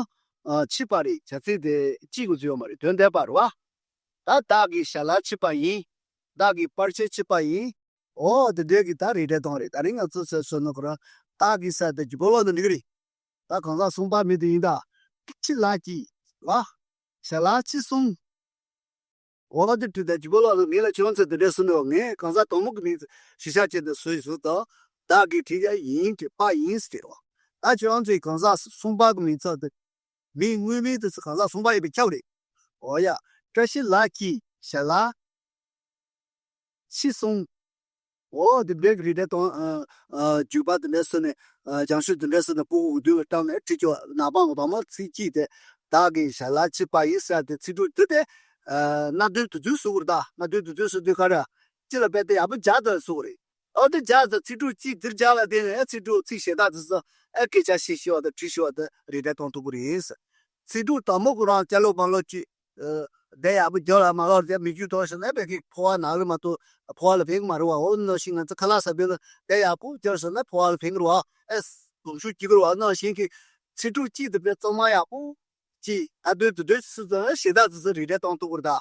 ཨ་ཕྱི་པ་རེད། བྱ་ཚིག་དེ་གཅིག་གི་ཚོད་ཡོད་མ་རེད། དོན་ལྡན་པ་རེད་བ། ད་བདག་གི་ཞལ་ལག་ཕྱི་པ་ཡིན། བདག་གི་པར་ཆས་ཕྱི་པ་ཡིན། འོ་དེ་འདྲའི་གི་ད་རེད་འདྲ་གཏོང་རེད། ད་རིང་ང་ཚོ་ཟེར་སོང་ན་ཁོ་རང་བདག་གི་ས་དེ་རྒྱུད་པ་ཀློག་ན་འགྲིག་གི་རེད། ད་གང་ཟག་གསུམ་པ་མི་དེ་ཡིན་ད། ཕྱི་ལགས་ཀྱིས་བ། ཞལ་ལག་ཕྱི་གསུམ། འོ་ལ་དེ་དུས་ད་རྒྱུད་པ་ལ་ངས་ལ་ཁྱོད་ཚོ་དེ་འདྲས་གསུངས་ནས་ངས་གང་ཟག་དང་པོ་གི་མིང་ཞིབ་ཆ་བྱས་ཏེ་བཟོས་བཟོས་དང་། བདག་གིས་བྲིས་ཡ་ཡིན་གྱི་པ་ཡིན་ཟེར་བ། ད་ཁྱོད་ཚོའི་གང་ཟག་གསུམ་པ་གི་མིང་ཚོ་དེ་མིང་དངོས་མིང་དེ་ཚོ་གང་ཟག་གསུམ་པ་ཡིན་པས་ཁྱབ་རེད། འོ་ཡ། བཀྲ་ཤིས་ལགས་ཀྱིས་ཞལ་ལག་ཕྱི་གསུམ། འོ་དེ་འདྲའི་རིགས་འདྲ་དང་། ཨ་ཨ་བརྒྱུད་པ་དེ་འདྲ་སུ་ནས། ཨ་བྱང་ཆུབ་དེ་འདྲ་སུ་ནས་སྤུ་གུ་བདུན་བཏང་ནས་ཁྲིད་ཆོག། ནག་པང་གི་དང་མ་ཚིག་གཅིག་དེ། བདག་གི་ཞལ་ལག་ཕྱིས་པ་ཡིན་ཟེར་ཏེ་ཚིག་གྲོགས་དེ་དེ། ཨ་སྣ་བདུན་དུས་ཚོད་སུ་གུར་ད་སྣ་བདུན་དུས་ཚོད་སུ་དུས་ག་ར། ཅི་ལ་དཔེ་དེ་ཡག་པོ་རྒྱག་ད་སུ་གུ་རེད། ཨོ་དེ་རྒྱག་ད་ཚིག་གྲོགས་གཅིག་དེར་རྒྱག་ལ་དེ་ནས་ཚིག་གྲོགས་ཚིག་ཞེ་དྲག་དེ་སུ། ཨ་སྐད་ཆ་བཤད་ཤེས་བ་དང་བྲིས་ཤེས་བ་དེ་རེ་འདྲ་གཏོང་ཐུབ་གི་རེད། ཚིག་གྲོགས་དང་མོ་གུ་རང་སྐྱ་ལོ་མ་ལོ་གཅིག་ཨ་བསྡད་ཡག་པོ་རྒྱབ་ལ་མ་ལོག་རྒྱབ་མི་རྒྱུ་ཐོག་ཞིག་ན་བས་ཀྱི་ཕོ་བ་ནག་ལི་མ་གཏོགས་ཕོ་བ་ལ་ཕན་གི་མ་རེད་བ། འོ་ནང་བཞིན་ང་ཚོ་ཁ་ལག་ཟ་བའི་ལ་བསྡད་ཡག་པོ་རྒྱབ་ཞིག་ན་ཕོ་བ་ལ་ཕན་གི་རེད་བ། ཨེ་སྡུག་ཤུགས་སྐྱེ་གི་རེད་བ། ནང་བཞིན་གྱི་ཚིག་གྲོགས་གཅིག་དེ་བས་གཙང་མ་ཡག་པོ་གཅིག་ཨ་སྡོད་དུ་སྡོད་སུ་ཙང་ཞེ་དྲག་ཙི་ཙི་རིགས་འདྲ་གཏོང་ཐུབ་གི་རེད་ད།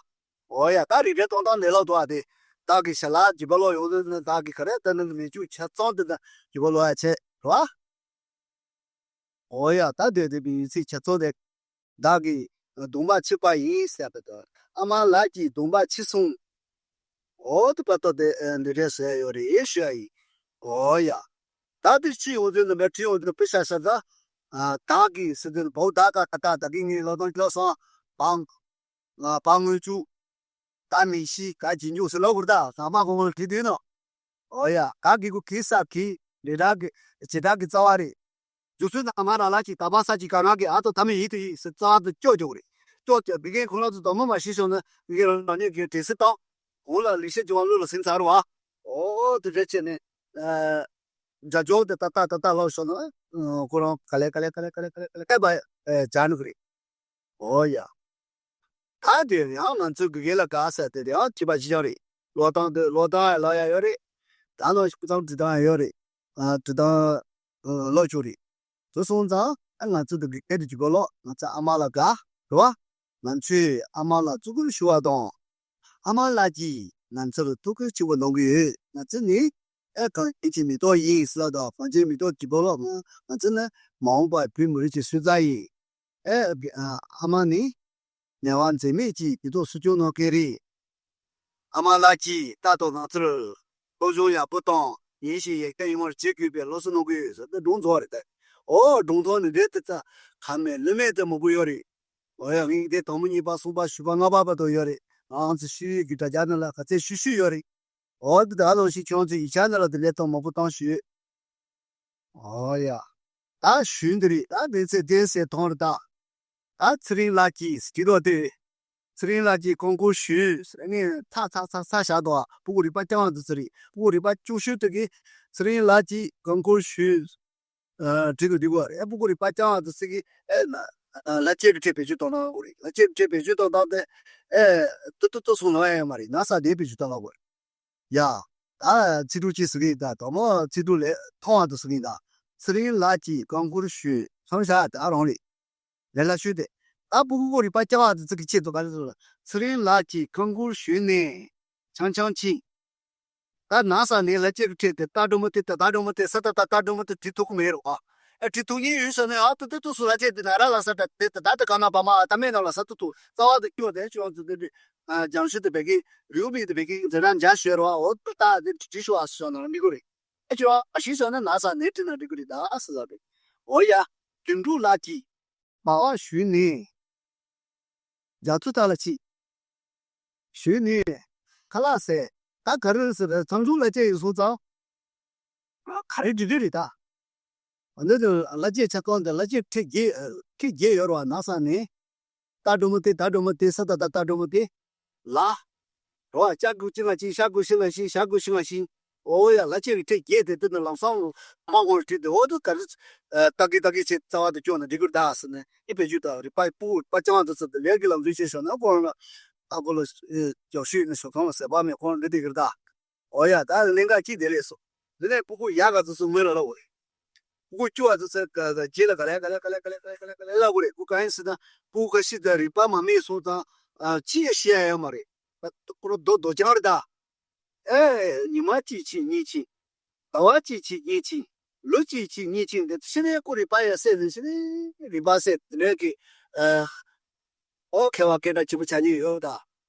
འོ་ཡ་ད་རིགས་འདྲ་གཏོང་སྟངས་ལས་ལོག་འདུག་ཨ། དེ་བདག་གི་ཞལ་ལག་བརྒྱུད་པ་ལོག་ཡོང་དུས་ནི་བདག་གི་ག་རེ་ད་ནི་མི་བཅུ་ཆ་ཚང་དེ་ད་བརྒྱུད་པ་ལོག་ཡ་ཆེ་རེད་བ། འོ་ཡ་ད་དེ་དེ་བི་ཚིག་ཆ་ཚང་དེ། བདག་གི་གདོང་པ་ཕྱིས་པ་ཡིན་ཟེར་བ་དང་ཨ་མ་ལགས་ཀྱི་གདོང་པ་ཕྱིས་སོང་། འོ་དེ་བར་དོ་དེ་འདི་འདྲས་ཟེར་ཡོད་རེད་ཞུ་ཡ་ཡིན། འོ་ཡ། ད་དེ་ཅི་ཡོང་དུས་ནི་མེ་ཁྲི་ཡོང་དུས་ནི་པི་ཤ་ཤ་ད། བདག་གི་སི་དེ་བོ་བདག་ག་ད་ད་ད་གི་ངའི་ལོ་དང་ལོ་སོང་བང་། ང་པ་དངུལ་ཆུ། ད་མི་ཤི་ག་ཇི་འཇུག་སི་ལོ་གུར་ད་ང་མ་གོང་ལ་བྲིས་དུས་ནོ། ཨོ་ཡ་ག་གི་གུ་གི་ས་གི་འདི་དག་གི་ཇི་དག་གི་རྩ་བ་རེད། རྒྱུ་མཚན་ད་ང་རང་ལ་ཅིག་ད་པ་ས་ཅིག་ག་ང་གི་ཨ་ཏོ་ད་མི་ཡིད་དུ་ཡིད་སི་རྩ་བ་དུ་སྐྱོ་སྐྱོ་རེད། སྐྱོ་སྐྱོ་བི་གན་ཁོང་ལ་ཚོ་དོ་མོ་མ་ཤི་སོང་ན་བི་གན་རང་ཉིད་ཀྱི་དྲི་སི་བཏང་། འོ་ལ་ལི་ཤ་ཇོ་བ་ལུ་ལ་སིན་ཚར་བ། ཨོ་དུ་རེ་ཆེ་ནས། ཇ་ཇོ་དེ་ཏ་ཏ་ཏ་ཏ་ལོ་ཤོ་ན། ཁོ་རང་ག་ལེ་ག་ལེ་ག་ལེ་ག་ལེ་ག་ལེ་ག་ལེ་ག་ལེ་བ་ཇ་ནུ་གི་རེད། ཨོ་ཡ། ད་དེ་ཡང་ང་ཚོའི་དགེ་རྒན་ལ་དགའ་ས་དེ་དེ་ཡང་བྱིས་པ་ཅི་ཅང་རེད། ལོ་ཏང་དེ་ལོ་ཏང་ཡ་ལ་ཡ་ཡོད་རེད། ད་ནང་སྐུ་ཚང་དྲི་ཏང་ཡ་ཡོད་རེད། ཨ་དྲི་ཏང་ལོ་ཅོ་རེད། དེ་སོང་ཙང་ཨ་ང་ཚོ་དེ་དགེ་རྒན་དེ་ཅི་གོ་ལོ་ང་ཚོ་ཨ་མ་ལ་དགའ་རེད་བ། ང་ཚོས་ཨ་མ་ལ་བརྩི་བཀུར་ཞུ་བ་དང་། ཨ་མ་ལགས་ཀྱིས་ང་ཚོར་ཐུགས་ཁུར་ཆེ་བོ་གནང་གི་ཡོད། ང་ཚོ་ནི་ཨེ་གངས་ཅན་གྱི་མེ་ཏོག་ཡིན་ཟེར་ལ་དང་གངས་ཅན་མེ་ཏོག་གི་བོ་ལོ་ང་ཚོ་ནི་མ་འོངས་པར་བོད་མི་རིགས་ཀྱི་སོན་རྩ་ཡིན། ཨེ་ཨ་མ་ནི་ངལ་བ་འཛེམས་མེད་ཀྱིས་དེ་ཚོ་སྲུང་སྐྱོང་གནང་མཁན་རེད། ཨ་མ་ལགས་ཀྱིས་ད་དུང་ང་ཚོར་སློབ་སྦྱོང་ཡག་པོ་དང་ཡིན་ཞིང་ཡག་ཐབས་ཡོང་བར་བྱེད་དགོས་པའི་སློབ་གསོ་གནང་གི་ཡོད་ཟེར་ཏེ་སྒྲུང་རྫོགས་རེད་དེ། ཨོ་སྒྲུང་ཐོག་ནས་འདྲེ་དེ་ཚ་ཁ་མེད་ལུས་མེད་དེ་མང་པོ་ཡོད་རེད། ཨོ་ཡ་ངས་དེ་དང་པོ་གཉིས་པ་གསུམ་པ་བཞི་པ་ལྔ་པ་བར་དུ་ཡོད་རེད། ང་ཚོ་ཤེས་ཡོན་གྱི་དྲ་རྒྱ་ནང་ལ་ག་ཚད་ཤུ་ཤུ་ཡོད་རེད། འོ་དེ་ད་ལོ་ཞིག་ཁྱོད་ཚོས་ཡིག་ཆ་ནང་ལ་དེ་ལས་དང་མང་པོ་བཏང་ཞུས། ཨོ་ཡ། ད་ཞུས་འདི་རེད་ད་མི་ཚེ་བདེན་ཟེར་མཐོང་རེད་ད། ད་ཚེ་རིང་ལགས་ཀྱིས་སྐྱིད་རོགས་དེ། ཚེ་རིང་ལགས་ཀྱིས་རྐང་འཁོར་ཞུས་ངས་ཚ་ཚ་ཚ་ཚ་བཞག་འདུག་ཨ་སྤུ་གུ་རིག་པ་རྐྱང་བ་འདི་ཚོ་རེད། སྤུ་གུ་རིག་པ་ཅུང་ཤོས་དེ་གིས་ཚེ་རིང་ལགས་ཀྱིས་རྐང་འཁོར་ཞུས། ཨ་འགྲིག་གི་འགྲིག་གི་རེད། ཨ་སྤུ་གུ་རིག་པ་རྐྱང་བ་འདི་ཚོ་གིས་ཨེ་ན་ལ་ལྕེ་གི་ཁྲལ་བེད་སྤྱོད་གཏོང་གནང་དགོས་རེད། ལ་ལྕེ་གི་ཁྲལ་བེད་སྤྱོད་གཏོང་སྟངས་དེ་ཨེ་ཏུ་ཏུ་ཏུ་སོང་ལ་ཡང་མ་རེད། ན་ས་དེ་བེད་སྤྱོད་གཏོང་གནང་དགོས་རེད། ཡ། ད་ཚིག་འབྲུ་གཅིག་ཟེར་གི་ཡིན་ད། དང་པོ་ཚིག་འབྲུ་ལས་མཐོང་བ་དུ་ཟེར་གི་ཡིན་ད། ཚེ་རིང་ལགས་ཀྱིས་རྐང་འཁོར་ཞུས་མཚམས་བཞག་ད་རང་རེད། ལས་སླ་ཤོས་དེ། ད་སྤུ་གུ་རིག་པ་རྐྱང་བ་དུ་ཚིག་གི་ཆེད་དུ་ག་རེ་ཟེར་ཚེ་རིང་ལགས་ཀྱིས་རྐང་འཁོར་ཞུས་ནས་ཆང་ཆང་ཕྱིན། ད་ན་ས་ནས་ལ་ལྕེ་གི་ཁྲིད་དེ་ད་སྒྲོ་མོ་དེ་ད་ད་སྒྲོ་མོ་དེ་ས་ད་ད་ད་སྒྲོ་མོ་དེ་བྲིས་ཐུབ་ཀྱི་མེད་རོགས་ཨ། ཨ་བྲིས་ཐུབ་ཉེན་ཡོད་ས་ནས་ཨ་ཏུ་ཏུ་ཏུ་སུ་ལ་ལྕེ་དེ་ན་ར་ལ་ས་ད་དེ་ད་ད་དེ་ག་ན་བ་མ་ཨ་ད་མེད་ན་ལ་ས་ཏུ་ཏུ་རྩ་བ་དེ་སྐྱོ་དེ་ཅོ་ཙི་དེ་དེ་ཨ་ལྗང་ཤུ་དེ་བེ་གི་རིའུ་མིག་དེ་བེ་གི་འཛེ་ར་འཇའ་ཤོད་རོགས་ཨ། འོ་ད་ད་དེ་བྲིས་ཤོག་ཨ་སོ་ན་མི་དགོས་རེད། ཨ་ཅོ་ཨ་ཤི་སོ་ན་ན་ས་ནས་བྲིས་ན་འགྲིག་གི་རེད་ད་ཨ་སི་ཟ་རེད། འོ་ཡ་དོན་གྲུབ་ལགས་ཀྱིས་མ་བ་ཞུས་ནས། རྒྱ་མཚོ་ཐང་ལ་ཕྱིན། ཞུས་ནས། ཁ་ལག་ཟས། ད་ག་རེ་རེད་ཟེར་ན་ཚང་ཆུང་ལ་སྐྱེས་ཡོད་སོང་ཙང་། ཨ་ག་རེ་འདྲི་འདྲི་རེད་ད། འདི་ནི་ལ་སྐྱེས་ཆ་ཚང་དེ་ལ་སྐྱེས་ཁྲི་བརྒྱད་ཁྲི་བརྒྱད་ཡོད་རེད་བ། ན་ས་ནས། ད་སྒྲོ་མོ་དེ་ད་སྒྲོ་མོ་དེ་ས་ད་ད་ད་སྒྲོ་མོ་དེ། ལ། རོ་ཨ་ལྕགས་གུ་ཅི་ང་ཅི་ཤ་གུ་ཤི་ང་ཤི་ཤ་གུ་ཤི་ང་ཤི། ཨོ་ཡ་ལ་ཅེ་གི་ཁྲེ་རྒྱས་དེ་དེ་ནི་ལམ་སང་མ་གོང་བྲིས་ཏེ་འོ་དུ་ག་རེ། ཨ་ཏག་གི་ཏག་གི་ཆེ་རྩ་བ་དུ་སྐྱོ་ན་འགྲིག་གི་རེད་ད་ཟེར་ནས་ཨི་བེད་སྤྱོད་དང་རིག་པ་སྤུ་པ་ཅང་དུ་ཚུད་དེ་ལས་ཀྱི་ལམ་འཛུལ་བྱས་ཤོར་ན་ཁོང་ལ་ཨ་ཁོ་ལ་ཨེ་ཅོག་ཤུས་ནི་ཞོགས་ཐང་ལ་ཟད་པ་མེད་ཁོང་འདི་འགྲིག་གི་རེད་ད། ཨོ་ཡ་ད་གླེང་ག་ཅི་དེ་ལས་སོ། འདི་ནས་སྤུ་གུ་ཡག་ག་ཚོད་ཚོད་ངོས་ལ་ལོག་གི་རེད། སྤུ་གུ་སྐྱུ་བ་ཚོ་ཚོད་ག་ག་རྗེས་ལ་ག་ལེ་ག་ལེ་ག་ལེ་ག་ལེ་ལབ་གི་རེད། སྤུ་གུ་གང་ཡིན་ཟེར་ན་སྤུ་གུ་ག་ཤི་ད་རིག་པ་མ་སྨིན་སོང་ཙང་ཨ་ཅི་ཡང་ཤེས་ཡ་ཡོད་མ་རེད། ཁོ་རང་རྡོ་རྡོ་རྐྱང་རེད་ད། ཨེ་ཉི་མ་གཅིག་ཕྱིན་གཉིས་ཕྱིན། ཟླ་བ་གཅིག་ཕྱིན་གཉིས་ཕྱིན། ལོ་གཅིག་ཕྱིན་གཉིས་ཕྱིན་འདི་ཕྱི་ནས་ཁོ་རིག་པ་ཡང་སད་ནས་ཕྱི་ནས་རིག་པ་སད་དེ་ནས་ཀྱི་ཨ། ཨོ་མཁས་པ་སྐད་གྲགས་ཆེན་པོ་ཆགས་ཉེན་ཡོད་ད།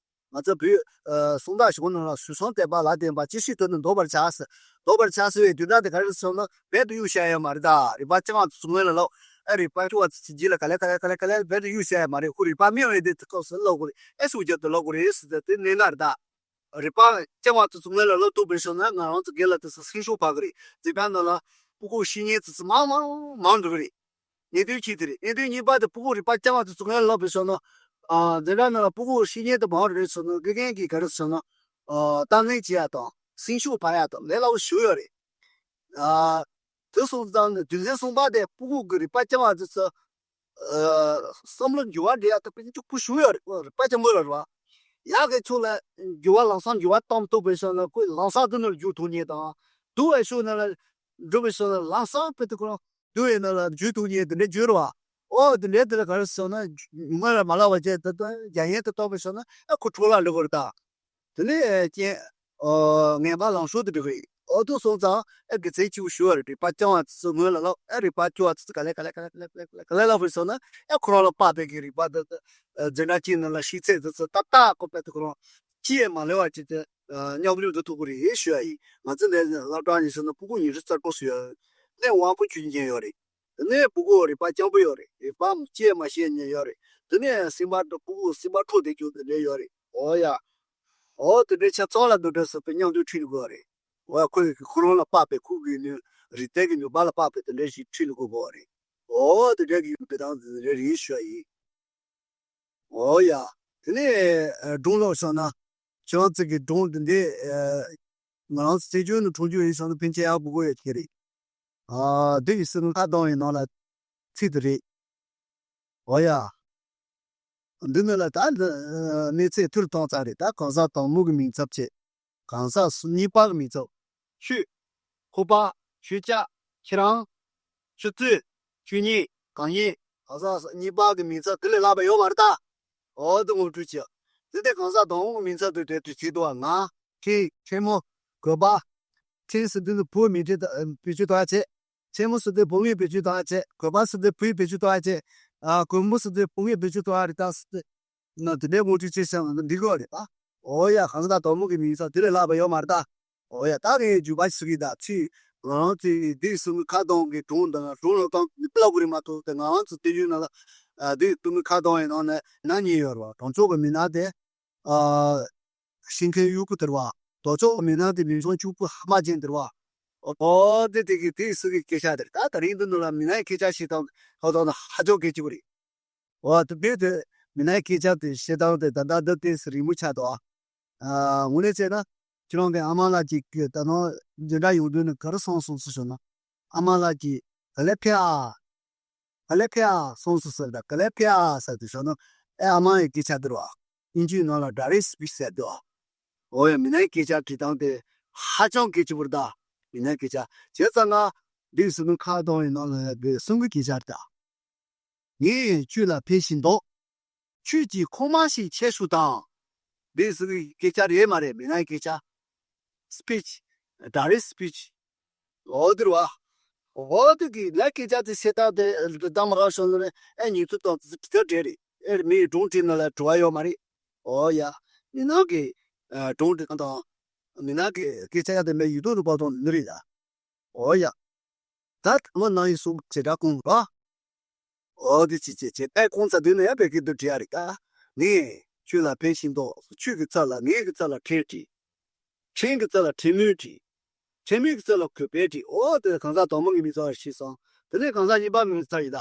ང་ཚོ་བོད་ཨ་གསུང་སྟངས་གཞུང་ནང་ལ་སུས་སང་དད་པ་ལ་བརྟེན་པ་ཅི་ཞིག་ཐོན་ནས་འདོར་བར་བྱ་ཟེར། འདོར་བར་བྱ་ཟེར་བའི་དུས་སྟངས་དེ་ག་རེ་སོང་ན་རྦད་དུ་གཡུག་བཞག་ཡོད་མ་རེད་ད། རིག་པ་ཅང་ཚོ་སྔོན་ལ་ལོག་ཨ་རིག་པ་སྐྱོ་བ་ཚོ་རྗེས་ལ་ག་ལེ་ག་ལེ་ག་ལེ་ག་ལེ་རྦད་དུ་གཡུག་བཞག་ཡོད་མ་རེད། ཁོ་རིག་པ་སྨིན་བའི་དེ་སྐབས་སུ་ལོག་དགོས་རེད། ཨེ་སུ་རྒྱབ་ཏུ་ལོག་དགོས་རེད་ཟེར་ཏེ་དེ་གནད་འགག་རེད་ད། རིག་པ་རྐྱང་བ་དེ་ཚོ་སྔོན་ལ་སློབ་ཐུབ་པའི་ཕྱིར་ན་ང་རང་ཚོ་སྒེར་ལ་དེ་ཚོ་སེམས་ཤུགས་འཕར་གི་རེད། འཛིན་གྲྭ་ནང་ལ་སྤུ་གུ་ཤེས་མཁན་དེ་ཚོ་མང་མང་མང་འགྲོ་གི་རེད། གནད་དོན་གཅིག་དེ་རེད། གནད་དོན་གཉིས་པ་དེ་སྤུ་གུ་རིག་པ་རྐྱང་བ་དེ་ཚོ་སྔོན་ལ་སློབ་པའི་ཕྱིར་ན། ཨ། འཛིན་གྲྭ་ནང་ལ་སྤུ་གུ་ཤེས་མཁན་དེ་མང་རེད་ཟེར་ན་དགེ་རྒན་གྱིས་ག་རེ་ཟེར་ན། ཨ། སྟངས་འཛིན་བྱེད་ཡ་དང་སེམས་ཤུགས་འཕར་ཡ་དང་ལས་སླ་པོ་ཞིག་ཡོད་རེད། ཨ། དེ་སོང་ཙང་ནས་དོན་ཚན་གསུམ་པ་དེ་སྤུ་གུ་གི་རིག་པ་རྐྱང་བ་དེ་ཚོ། ཨ། བསམ་བློ་འགྱུར་བ་འགྲོ་ཡ་དེ་དཔེ་སྐྱོ་པོ་ཞིག་ཡོད་རེད། རིག་པ་རྐྱང་པོ་ལ་རེད་བ། ཡག་གི་ཕྱོགས་ལ་འགྱུར་བ་ལམ་སང་འགྱུར་བ་གཏོང་ཐུབ་པའི་ཕྱིར་ན་ཁོས་ལམ་སང་དེ་ནང་ལ་འཇུག་ཐུབ་མཁན་དང་། སྡུག་པའི་ཕྱོགས་ནང་ལ་འགྲོ་བའི་ཕྱིར་ན་ལམ་སང་དཔེ་དེ་ཁོ་རང་སྡུག་པའི་ནང་ལ་འཇུག་ཐུབ་མཁན་དེ་འདྲ་ཡོད་རེད་བ། ཨོ་དེ་འདྲའི་དེ་ལ་ག་རེ་ཟེར་ན་སྔོན་ལ་མ་ལབ་པ་བྱས་ད་ལྟ་རྒྱ་ཡན་དུ་གཏོང་བའི་ཕྱིར་ན་ཨ་ཁོ་འཕྲོ་བརླག་འགྲོ་གི་རེད་ད། དེ་ནས་རྐྱེན། ཨོ། ངན་པ་ལམ་ཤོར་དུ་འགྲོ་གི་རེད། ཨོ་དེ་སོང་ཙང་ཨ་དགེ་མཚན་ཆེ་པོ་ཞུ་བ་རེད། རིག་པ་རྐྱང་བ་ཚོ་སྔོན་ལ་ལབ། ཨ་རིག་པ་སྐྱོ་བ་ཚོ་ག་ལེ་ག་ལེ་ག་ལེ་ག་ལེ་ག་ལེ་ལབ་པ་སོང་ན་ཨ་ཁོ་རང་ལ་དཔག་པའི་གི་རིག་པ་དེ་དེ་འཛིན་གྲྭ་གཅིག་ནང་ལ་ཤེས་ཚད་དེ་ཚོ་ཏག་ཏག་ཁོ་པད་དེ་ཁོ་རང་ཅི་ཡང་མ་ལས་པ་ཅིག་དེ་མཉམ་ལུས་འགྲོ་ཐུབ་ཀྱི་རེད་ཞུ་ཡ་ཡིན། ང་ཚོ་ནས་སློབ་གྲྭ་ནས་སོང་ན་སྤུ་གུ་ཉི་ཤུ་རྩ་དྲུག་ཙམ་ཡོད། ནས་དབང་པོ་ཆོས་ཅན་ཡོད་རེད། དེ་ནས་སྤུ་གུ་རིག་པ་རྐྱང་པོ་ཡོད་རེད། རིག་པ་ཅི་ཡང་མ་ཤེས་མཁན་ཡོད་རེད། དེ་ནས་སེམས་པ་སྤུ་གུ་སེམས་པ་འཁྲུག་བསྡད་རྒྱུ་དེ་འདྲ་ཡོད་རེད། འོ་ཡ། འོ་དེ་འདྲའི་ཆ་ཚང་ལ་འདུ་འབྲེལ་ཟེར་བའི་མཉམ་དུ་ཁྲིད་དགོས་རེད། འོ་ཡ་ཁོས་ཁོ་རང་ལ་དཔག་པའི་ཁོ་གི་ནི་རིག་གནས་ཀྱི་ནུས་པ་ལ་དཔག་པའི་དེ་འདྲ་ཞིག་ཁྲིད་དགོས་པ་རེད། འོ་དེ་འདྲ་གི་འབྲི་སྟངས་དེ་འདྲ་རེད་ཞུ་ཡ་ཡིན། འོ་ཡ། དེ་ནས་སྒྲུང་ལོག་སོང་ན། ཁྱེད་རང་ཚོ་གི་སྒྲུང་འདི་འདྲའི་ང་རང་ཚོ་སྲིད་སྐྱོང་ནས་འཁྲུངས་རྒྱུ་ཡིན་སོང་ན་ཕན་ཆད་ཡག་པོ་དགོས་ཡོད་ཀྱི་རེད། ཨ། འདི་ཡི་སྲིད་ལུང་ཁ་གདང་ཡི་ནང་ལ་ཚིག་དེ་རེད། འོ་ཡ། འདི་ནི་ལ་ད་གནས་ཚད་ཐུར་གཏོང་ཚར་རེད། ད་གང་ཟག་དང་མོ་གི་མིང་ཚབ་བྱེད། གང་ཟག་གཉིས་པ་གི་མིང་ཚབ། ཆོས། ཁོག་པ། ཆོས་ཅག་ཁྱེད་རང་། ཆུ་ཚོད། ཆོས་ཉིད། གང་ཉིད། གང་ཟག་གཉིས་པ་གི་མིང་ཚབ་དེ་ལས་ལྷག་པ་ཡོད་མ་རེད་ད། འོ་དེ་ངོ་སྤྲོད་བྱས། དེ་དེ་གང་ཟག་དང་པོ་གི་མིང་ཚབ་དེ་དེ་དུས་ཚིག་དུ་བ་ང་། ཁྱེད། ཁྱེད་མོ། གོ་པ། ཁྱེད་ཟེར་དུས་ནི་བུ་མིང་བྲིས་བེད་སྤྱོད་གཏོང་ཡ་བྱེད། ཁྱེད་མོ་ཟེར་དུས་བུ་མིང་བེད་སྤྱོད་གཏོང་ཡ་བྱེད། གོ་པ་ཟེར་དུས་བུའི་བེད་སྤྱོད་གཏོང་ཡ་བྱེད། ཨ། གོས་མོ་ཟེར་དུས་བུ་མིང་བེད་སྤྱོད་གཏོང་ཡ་རེད་ད་ཟེར་ཏེ། ན་དེ་འདྲའི་ངོ་སྤྲོད་བྱས་ཤག་ན་འགྲིག་གི་རེད་ད། འོ་ཡ། གང་ཟག་དང་པོ་གི་མིང་ཚབ་དེ་ལས་ལྷག་པ་ཡོད་མ་རེད་ད། འོ་ཡ། ད་ངས་རྒྱུད་པ་ཞིག་གི་ད་ཚིག་ང་རང་ཚོའི་འདི་གསུམ་གྱི་ཁ་གདང་གི་སྒྲུང་དང་སྒྲུང་ལ་གཏོང་ལབ་དགོས་རེད་མ་གཏོགས་དེ་ང་རང་ཚོ་དེ་ཡུལ་ནང་ལ་འདི་གསུམ་གྱི་ཁ་གདང་ཡི་ནང་ནས་ན་གཉིས་ཡོད་རེད་བ། དང་ཕྱོགས་ཀྱི་མི་སྣ་དེ། ཨ། ཤིང་མཁན་གཡོག་པོ་དེ་རེད་བ། དོ་ཅོག་མི་སྣ་དེ་མིག་ཆུང་གཅིག་པུ་ཧ་མ་ཅན་དེ་རེད་བ། ཨོ་དེ་དེ་གི་དེ་སུ་གི་སྐད་ཆ་དེ་རེད་ད། ད་རིང་འདི་ནང་ལ་མི་སྣའི་སྐད་ཆ་བཤད་སྟངས་ཧ་ཐོག་ན་ཧ་ཅང་གལ་ཆེ་བོ་རེད། ཨོ་དེ་བས་དེ་མི་སྣའི་སྐད་ཆ་དེ་བཤད་སྟངས་དེ་ད་ལྟ་འདི་ཏོག་ཙམ་རིང་མོ་ཆགས་འདུག་ཨ། ཨ། དངོས་གནས་བྱས་ན་ཁྱེད་རང་གི་ཨ་མ་ལགས་ཀྱིས་ད་ནང་འཛིན་གྲྭ་ཡོང་དུས་ནས་ག་རེ་གསུངས་སོང་ཟེར་ཞུ་ན། ཨ་མ་ལགས་ཀྱིས་ག་ལེ་ཕེ་ཨ། ག་ལེ་ཕེ་ཨ་སོང་སོང་ཟེར་ད། ག་ལེ་ཕེ་ཨ་ཟེར་དུས་ཤོ་ནོ་ཨེ་ཨ་མ་ཡི་སྐད་ཆ་འདི་རེད་བ། དབྱིན་ཇིའི་ནང་ལ་direct speech ཟེར་འདུག་ཨ། འོ་ཡ། མི་སྣའི་སྐད་ཆ་དྲི་སྟངས་དེ་ཧ་ཅང་གལ་ཆེ་བོ་རེད་ད། མི་སྣའི་སྐད་ཆ་བྱས་ཙང་ང་འདི་སུ་ནུ་ཁ་གདང་ཡི་ནང་ལ་ཡ་གི་གསུང་གི་སྐད་ཆ་རེད་ད། ངས་ཁྱོད་ལ་ཕན་ཞིག་འདུག་ཁྱོད་ཀྱིས་ཁོག་མ་ཞིག་ཁྱེར་ཤོག་དང་། འདི་སུ་གི་སྐད་ཆ་རེད་མ་རེད། མི་སྣའི་སྐད་ཆ། speech། direct speech། འོ་དེ་རེད་བ། འོ་དེ་གི་ལ་སྐད་ཆ་དེ་བཤད་སྟངས་དེ་གཏམ་རང་བྱུང་ནི་རེད། ཨེ་ཉིས་ཐུབ་དང་དེ་འདྲ་རེད། ཨེ་མིའི་སྒྲུང་བྲིས་ན་ལ་བྲོ་བ་ཡོད་མ་རེད། འོ་ཡ། མི་ནང་གི་སྒྲུང་བྲིས་སྟངས་དང་། མི་ནང་གི་སྐད་ཆ་ཡ་དེ་མེད་ཡུལ་དུ་རུ་བ་དང་ནི་རེད་ད། འོ་ཡ། ད་མི་ནང་ཡི་སུ་བྱེ་བྲག་ཀུན་རོ། འོ་དེ་ཅི་ཅི་ཅི་ཨེ་ཁོང་ཚ་དུས་ནས་ཨེ་བེ་ཀི་དུ་བྲིས་ཡ་རེད་ཀ། ངས་ཁྱོད་ལ་ཕན་ཞིང་འདོགས། ཁྱོད་ཀྱི་རྩ་ལ་ངའི་གི་རྩ་ལ་ཕྲན་བྲིས། ཕྲན་གྱི་རྩ་ལ་ཕྲན་མོས་བྲིས། ཕྲན་མོས་ཀྱི་རྩ་ལ་གུས་པས་བྲིས། འོ་དེ་གང་ཟག་དང་པོ་གི་མིང་ཚབ་ཤེས་སོང་། དེ་ནས་གང་ཟག་གཉིས་པ་མིང་ཚབ་ཡིན་ད།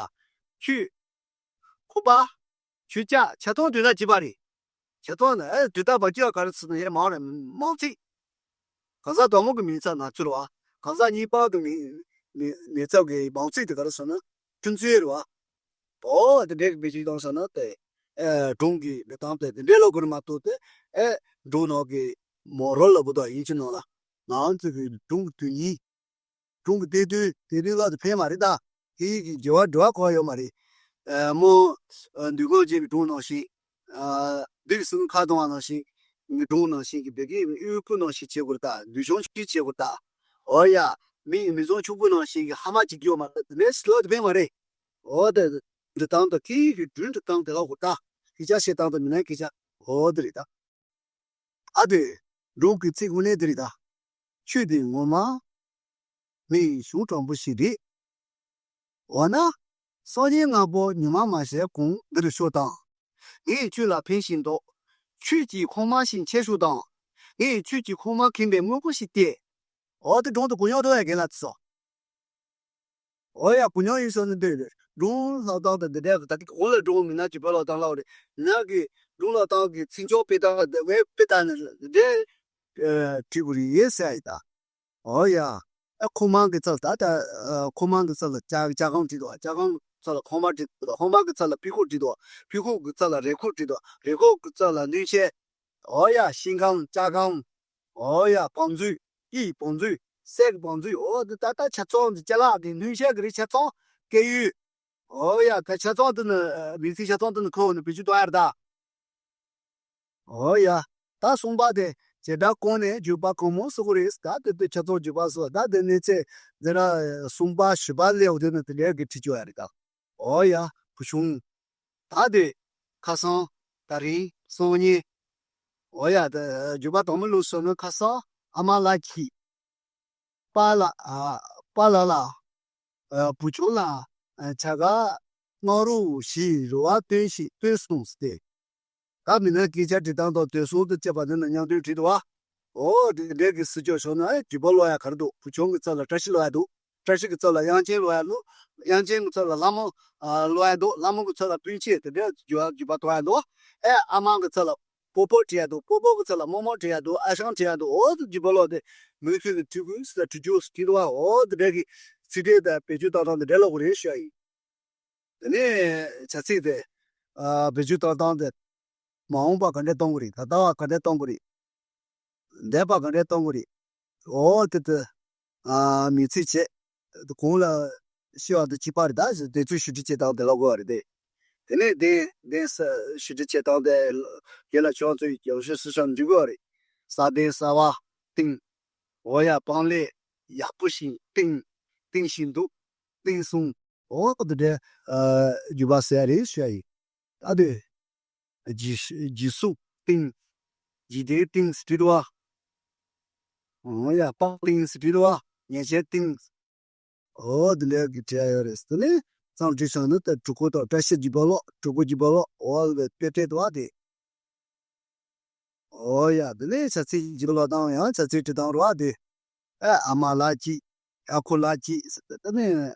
ཁྱོད། ཁོ་པ། ཁྱོད་ཅག་ཆ་ཐོང་དུས་ན་བྲིས་པ་རེད། ཆ་ཐོང་ནས་ཨེ་དུས་ད་བ་ཅི་ཡ་ག་རེ་ཚུལ་ནས་ཡེ་མང་རེད་མང་ཚིག་གང་ཟག་དང་པོ་གི་མིང་ཚབ་ནག་ཚུལ་བ། གང་ཟག་གཉིས་པ་གི་མིང་མིང་མིང་ཚབ་ཀྱི་མང་ཚིག་དེ་ག་རེ་ཟེར་ན་ཁྱུང་ཚུལ་རེད་བ། འོ་དེ་འདྲའི་གི་བེད་སྤྱོད་བཏང་ས་ན་དེ། ཨེ་སྒྲུང་གི་འབྲི་སྟངས་དེ་དེ་འདྲའི་ལོ་གོ་རེ་མ་གཏོགས་དེ། ཨེ་སྒྲུང་ནང་གི་མོ་རོལ་ལ་བུ་དང་ཡིན་གྱི་ནང་ལ། ང་ཚོ་གི་སྒྲུང་གི་དོན་སྙིང་། སྒྲུང་གི་གཏེར་དོན་དེ་རིང་ལ་དེ་ཕན་མ་རེད་ད། དེ་ཡི་གི་དགེ་བ་འབྲེལ་བ་གོ་ཡོད་མ་རེད། ཨ་མོ། ཨ་འདུས་ཁམས་ཅན་གྱི་སྒྲུང་ནང་བཞིན། ཨ་འདུས་སེམས་ཁ་གཏོང་བ་ནང་བཞིན། སྒྲུང་ནང་བཞིན་གྱི་བདེ་སྐྱིད་དབུལ་པོ་ནང་བཞིན་བྱེད་དགོས་ད། འདུས་ཤོང་ཅིག་བྱེད་དགོས་ད། འོ་ཡ། མི་མི་ཚང་ཕྱུག་པོ་ནང་བཞིན་གྱི་ཧ་མ་ཅིག་ཡོད་མ་རེད། དེ་ནས་སློབ་དེ་ཕན་མ་རེད། འོ་དེ། འདི་དང་དུ་ཁྱེད་ཀྱི་སྒྲུང་འབྲི་སྟངས་དེ་ལ་གོ་ད། སྐད་ཆ་བཤད་སྟངས་དང་མི་སྣའི་སྐད་ཆ། འོ་དེ་རེད་ད། ཨ་དེ། སྒྲུང་གི་ཚིག་དངོས་གནས་དེ་རེད་ད། ཁྱོད་དེ་ངོ་མ། མི་གཞུང་དྲང་པོ་ཞིག་རེད། འོ་ན། སང་ཉིན་སྔ་པོ་ཉི་མ་མ་ཤར་གོང་འདིར་ཤོག་དང་། ངས་ཁྱོད་ལ་ཕན་ཞིང་འདོགས། ཁྱོད་ཀྱིས་ཁོག་མ་ཞིག་ཁྱེར་ཤོག་དང་། ངས་ཁྱོད་ཀྱི་ཁོག་མ་ཁེངས་པའི་དངོས་པོ་ཞིག་སྟེར། འོ་དེ་སྒྲུང་དེ་གོ་མྱོང་འདུག་ཡ། རྒན་ལགས་ཚོ། འོ་ཡ། གོ་མྱོང་ཡིན་ས་ནི་འདི་རེད། སྒྲུང་ལྷག་སྟངས་དང་འདི་འདྲ་གི་ད་གི་གོང་ལ་སྒྲུང་མིན་ན་བརྗོད་པ་ལྷག་སྟངས་ལབ་རེད། ནག་གི་སྒྲུང་ལྷག་སྟངས་ཀྱི་ཚིག་སྦྱོར་སྤེལ་སྟངས་འདི་ངས་སྤེལ་སྟངས་ནི་འདི་འདྲ་བྲིས་དགོས་རེད་ཟེར་ཡ་ཡིན་ད། འོ་ཡ། ཨ་ཁོག་མ་གི་རྩ་ལ་ད་ད་ཨ་ཁོག་མ་གི་རྩ་ལ་ལྕགས་ལྕགས་སྒང་བྲིས་འདུག་ལྕགས་སྒང་རྩ་ལ་ཁོག་མ་བྲིས་འདུག་ཁོག་མ་གི་རྩ་ལ་ཕི་ཁོག་བྲིས་འདུག་ཕི་ཁོག་གི་རྩ་ལ་རས་ཁོག་བྲིས་འདུག་རས་ཁོག་གི་རྩ་ལ་སྣུན་ཆས། འོ་ཡ། ཤིང་སྒང་། ལྕགས་སྒང་། འོ་ཡ། བང་མཛོད། ཨི་བང་མཛོད། གསེར་གྱི་བང་མཛོད། འོ་དེ་ད་ལྟ་ཆ་ཚང་འདི་ཅ་ལག་གི་སྣུན་ཆས་གི་རིགས་ཆ་ཚང་སྐྱེལ་ཡུལ། འོ་ཡ། ད་ཆ་ཚང་དེ་ནི་མིང་ཚིག་ཆ་ཚང་དེ་ནི་ཁོ་བོ་ནི་བེད་སྤྱོད་གཏོང་ཡ་རེད་ད། འོ་ཡ། ད་གསུམ་པ་དེ་བྱེ་བྲག་ཀུན་ནས་བརྗོད་པ་གང་མང་གསུང་གི་རེད། ད་དེ་དེ་ཆ་ཚང་བརྗོད་པ་སོགས་ད་དེ་གནས་ཚད་འཛིན་གྲྭ་གསུམ་པ་བཞི་པ་ལས་འོ་དེ་ནི་དེ་ལས་གི་ཁྲིད་ཆོག་ཡ་རེད་ད། འོ་ཡ། བུ་ཆུང་། ད་དེ་ཁ་སང་། ད་རིང་། སང་ཉིན། འོ་ཡ། ད་བརྗོད་པ་དང་མི་ལུགས་སོགས་ནི་ཁ་སང་ཨ་མ་ལགས་ཀྱིས། པཱ་ལགས། ཨ། པཱ་ལགས་ལ། ཨ། བུ་ཆུང་ལ། ཨ། བྱ་དགའ་གནང་རོགས་ཞེས་རེ་བ་བཏོན་ཞིག་བཏོན་སོང་ཟེར་ཏེ། ད་མི་སྣ་སྐད་ཆ་དྲི་སྟངས་དང་དོན་སོང་དུ་བཅད་པ་འདི་ནི་མཉམ་དུ་བྲིས་འདུག་བ། འོ་དེ་འདྲའི་གི་སྲིད་སྐྱོང་ཤོག་ན་ཨེ་བརྗོད་པ་ཀློག་ཡ་ག་རེ་འདུག་བུ་ཆུང་གི་རྩ་ལ་བཀྲ་ཤིས་ཀློག་ཡ་འདུག་བཀྲ་ཤིས་ཀྱི་རྩ་ལ་དབྱངས་ཅན་ཀློག་ཡ་འདུག་དབྱངས་ཅན་གྱི་རྩ་ལ་ལྷ་མོ། ཨ། ཀློག་ཡ་འདུག་ལྷ་མོ་གི་རྩ་ལ་སྤུན་མཆེད་དེ་འདྲའི་བརྗོད་བརྗོད་པ་གཏོང་ཡ་འདུག་ཨེ་ཨ་མ་གི་རྩ་ལ་པོ་པོ་བྲིས་ཡ་འདུག་པོ་པོ་གི་རྩ་ལ་རྨོ་མོ་བྲིས་ཡ་འདུག་ཨ་ཞང་བྲིས་ཡ་འདུག་འོ་དེ་བརྗོད་པ་ཀློག་དེ་མུ་མཐུད་དུ་བྲིས་དགོས་ཟེར་བྲིས་རྒྱུ་ཟེར་བྲིས་འདུག་བ། འོ་དེ་འདྲ་གི་ཚིག་འགྲེལ་དང་བེད་སྤྱོད་བཏང་སྟངས་དེ་འདྲ་ཀློག་དགོས་རེད་ཞུ་ཡ་ཡིན། དེ་ནས་བྱ་ཚིག་དེ། ཨ། བེད་སྤྱོད་བཏང་སྟངས་དེ། མ་འོངས་པ་ག་འདྲ་གཏོང་དགོས་རེད། ད་ལྟ་བ་ག་འདྲ་གཏོང་དགོས་རེད། འདས་པ་ག་འདྲ་གཏོང་དགོས་རེད། འོ་དེ་དེ། ཨ། མིང་ཚིག་བྱས། གོང་ལ་ཞུས་པ་དང་གཅིག་པ་རེད། ད་དེ་ཚོའི་ཞུ་སྒྲིག་བྱེད་སྟངས་དེ་ལ་དགོས་པ་རེད་དེ། དེ་ནས་དེ་དེ་ས་ཞུ་སྒྲིག་བྱེད་སྟངས་དེ་རྒན་ལགས་ཁྱོད་ཚོས་རྒྱང་ཤོད་སུ་ཤང་འབྲི་དགོས་པ་རེད། ས་གདན་གསར་པ་བཏིང་། འོ་ཡ། སྤང་ལེབ་ཡག་པོ་ཞིག་བཏིང་། བཏིང་བཞིན་འདུག་བཏིང་སོང་། འོ་དེ་འདྲ། ཨ། རྒྱུ་བ་ཟེར་ཡ་རེད་ཞུ་ཡ་ཡིན། ད་དེ། རྗེས་རྗེས་སུ་བཏིང་། རྗེས་དེ་བཏིང་ཟེར་བྲིས་འདུག་བ། འོ་ཡ། སྤང་བཏིང་ཟེར་བྲིས་འདུག་བ། ཉེས་ཆད་བཏིང་། འོ་དེ་འདྲ་གི་བྲིས་ཡ་ཡོད་རེད། དེ་ནས་མཚམས་བྲིས་སོང་ནི་ད་གྲུ་གུ་དང་བཀྲ་ཤིས་རྒྱུ་བ་ཀློག་གྲུ་གུ་རྒྱུ་བ་ཀློག་འོ་བའི་དཔེ་བྲིས་འདུག་བ་དེ། འོ་ཡ། དེ་ནས་བྱ་ཚིག་རྒྱུ་བ་ཀློག་སྟངས་ཡང་བྱ་ཚིག་འབྲི་སྟངས་རེད་བ་དེ། ཨ། ཨ་མ་ལགས་ཀྱིས། ཨ་ཁུ་ལགས་ཀྱིས། དེ་ནས།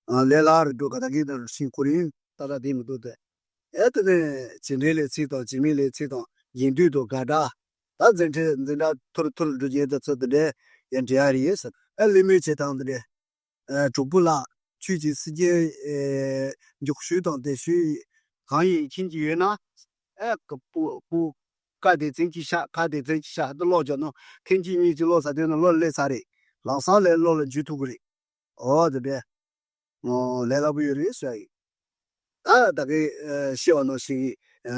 ཨ། ལས་སླ་རུ་འགྲོ་ག་ད་གིན་དང་ཤིང་ཁོ་རིང་ཏག་ཏག་དེ་མི་འདུག་སྟེ། ཨེ་དེ་ནས་བྱེད་འབྲེལ་ལས་ཚིག་དང་བྱེད་མེད་ལས་ཚིག་དང་རྒྱན་སྡུད་དང་དགག་སྒྲ། ད་འཛིན་གྲྭ་འཛིན་གྲྭ་ཐུར་ཐུར་འགྲོ་རྒྱུ་དེ་ཚོ་དེ་འདྲས་ཡང་འབྲི་ཡ་རེད་ཟེར། ཨེ་གླེང་མོལ་བྱེད་སྟངས་དེ་འདྲས། ཨེ་གྲོགས་པོ་ལགས་ཁྱོད་ཀྱིས་སྲིད་རྒྱལ་ཨེ་མགྱོགས་ཤོས་དང་དེ་ཤོས་གང་ཡིན་མཁྱེན་གྱི་ཡོད་ན། ཨེ་ཀ་པོ་པོ་ཀ་སྡེ་ཚན་གྱིས་ཤ་ཁ་སྡེ་ཚན་གྱིས་ཤ་འདི་ཀློག་བྱོས་ན་ཐེངས་གཅིག་གཉིས་ཀྱིས་ཀློག་ས་དེ་ནི་བློ་སླེབས་ཚར་རེད། ལམ་སང་ལས་བློ་ལ་འཇུ་ཐུབ་ཀྱི་རེད། འོ་དེ་འདྲས། ཨོ་ལས་སླ་པོ་ཡོད་རེད་ཟེར་ཡ་ཡིན། ད་ད་གི་ཨ་བཤད་པ་ནང་བཞིན་ཨ་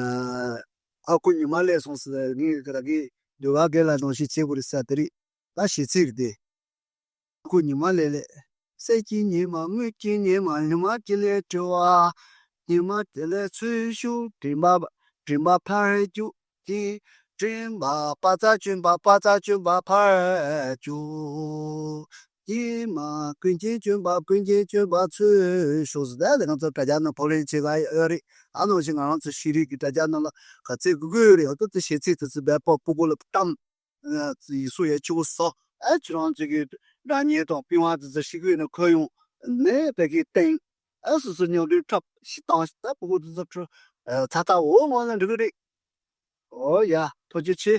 ཨ་ཁུ་ཉི་མ་སླེབས་སོང་ཟེར་ངས་ད་གི་ཟློས་གར་སྐད་ལ་ནང་བཞིན་བྱེད་དགོས་རེད་ཟེར་དེ་རེད། ད་གཞས་ཚིག་རེད་དེ། ཨ་ཁུ་ཉི་མ་སླེབས་སླེབས། གསེར་གྱི་ཉི་མ་དངུལ་གྱི་ཉི་མ་ཉི་མ་དཀྱིལ་ལས་གྲོལ་བ། ཉི་མ་དཀྱིལ་ལས་ཚེས་བཅུ་དྲན་པ་དྲན་པ་ཕར་རྒྱུག་ཀྱི། དྲན་པ་པ་ཙ་བཅོམ་པ་པ་ཙ་བཅོམ་པ་ཕར་རྒྱུག་ཉི་མ་ཀུན་མཁྱེན་བཅོམ་པ་ཀུན་མཁྱེན་བཅོམ་པ་ཚུལ་ཤོག་ཟེར་ད་ལས་ང་ཚོ་དྲ་རྒྱ་ནང་ཕབ་ལེན་བྱེད་ག་ཡོད་རེད། ཨ་ནང་བཞིན་ང་རང་ཚོ་ཤེས་རིག་གི་དྲ་རྒྱ་ནང་ལ་ག་ཚད་དགོས་དགོས་ཡོད་རེད། ཨ་ཏོ་ཚོ་གཞས་ཚིག་དེ་ཚོ་བས་པ་སྤུ་གུ་ལ་བཀྲམ། ཡིག་གཟུགས་ཡར་ཆེ་བོ་བཟོ། ཨ་ཁྱེད་རང་ཚོ་གི་སྒྲ་སྙན་དང་པི་ཝང་དེ་ཚོ་ཤེས་ཀྱི་ཡོད་ན་ཁོ་ཡོང་ནས་བས་ཀྱི་སྟེང་། ཨ་སོ་སོ་མཉམ་དུ་འཁྲབ་ཤིག་བཏང་ཤིག་ད་སྤུ་གུ་དེ་ཚོ་ཁྲོ་ཚ་ཐག་འོ་ངོ་ན་འགྲིག་གི་རེད། ཨོ་ཡ་ཐུགས་རྗེ་ཆེ།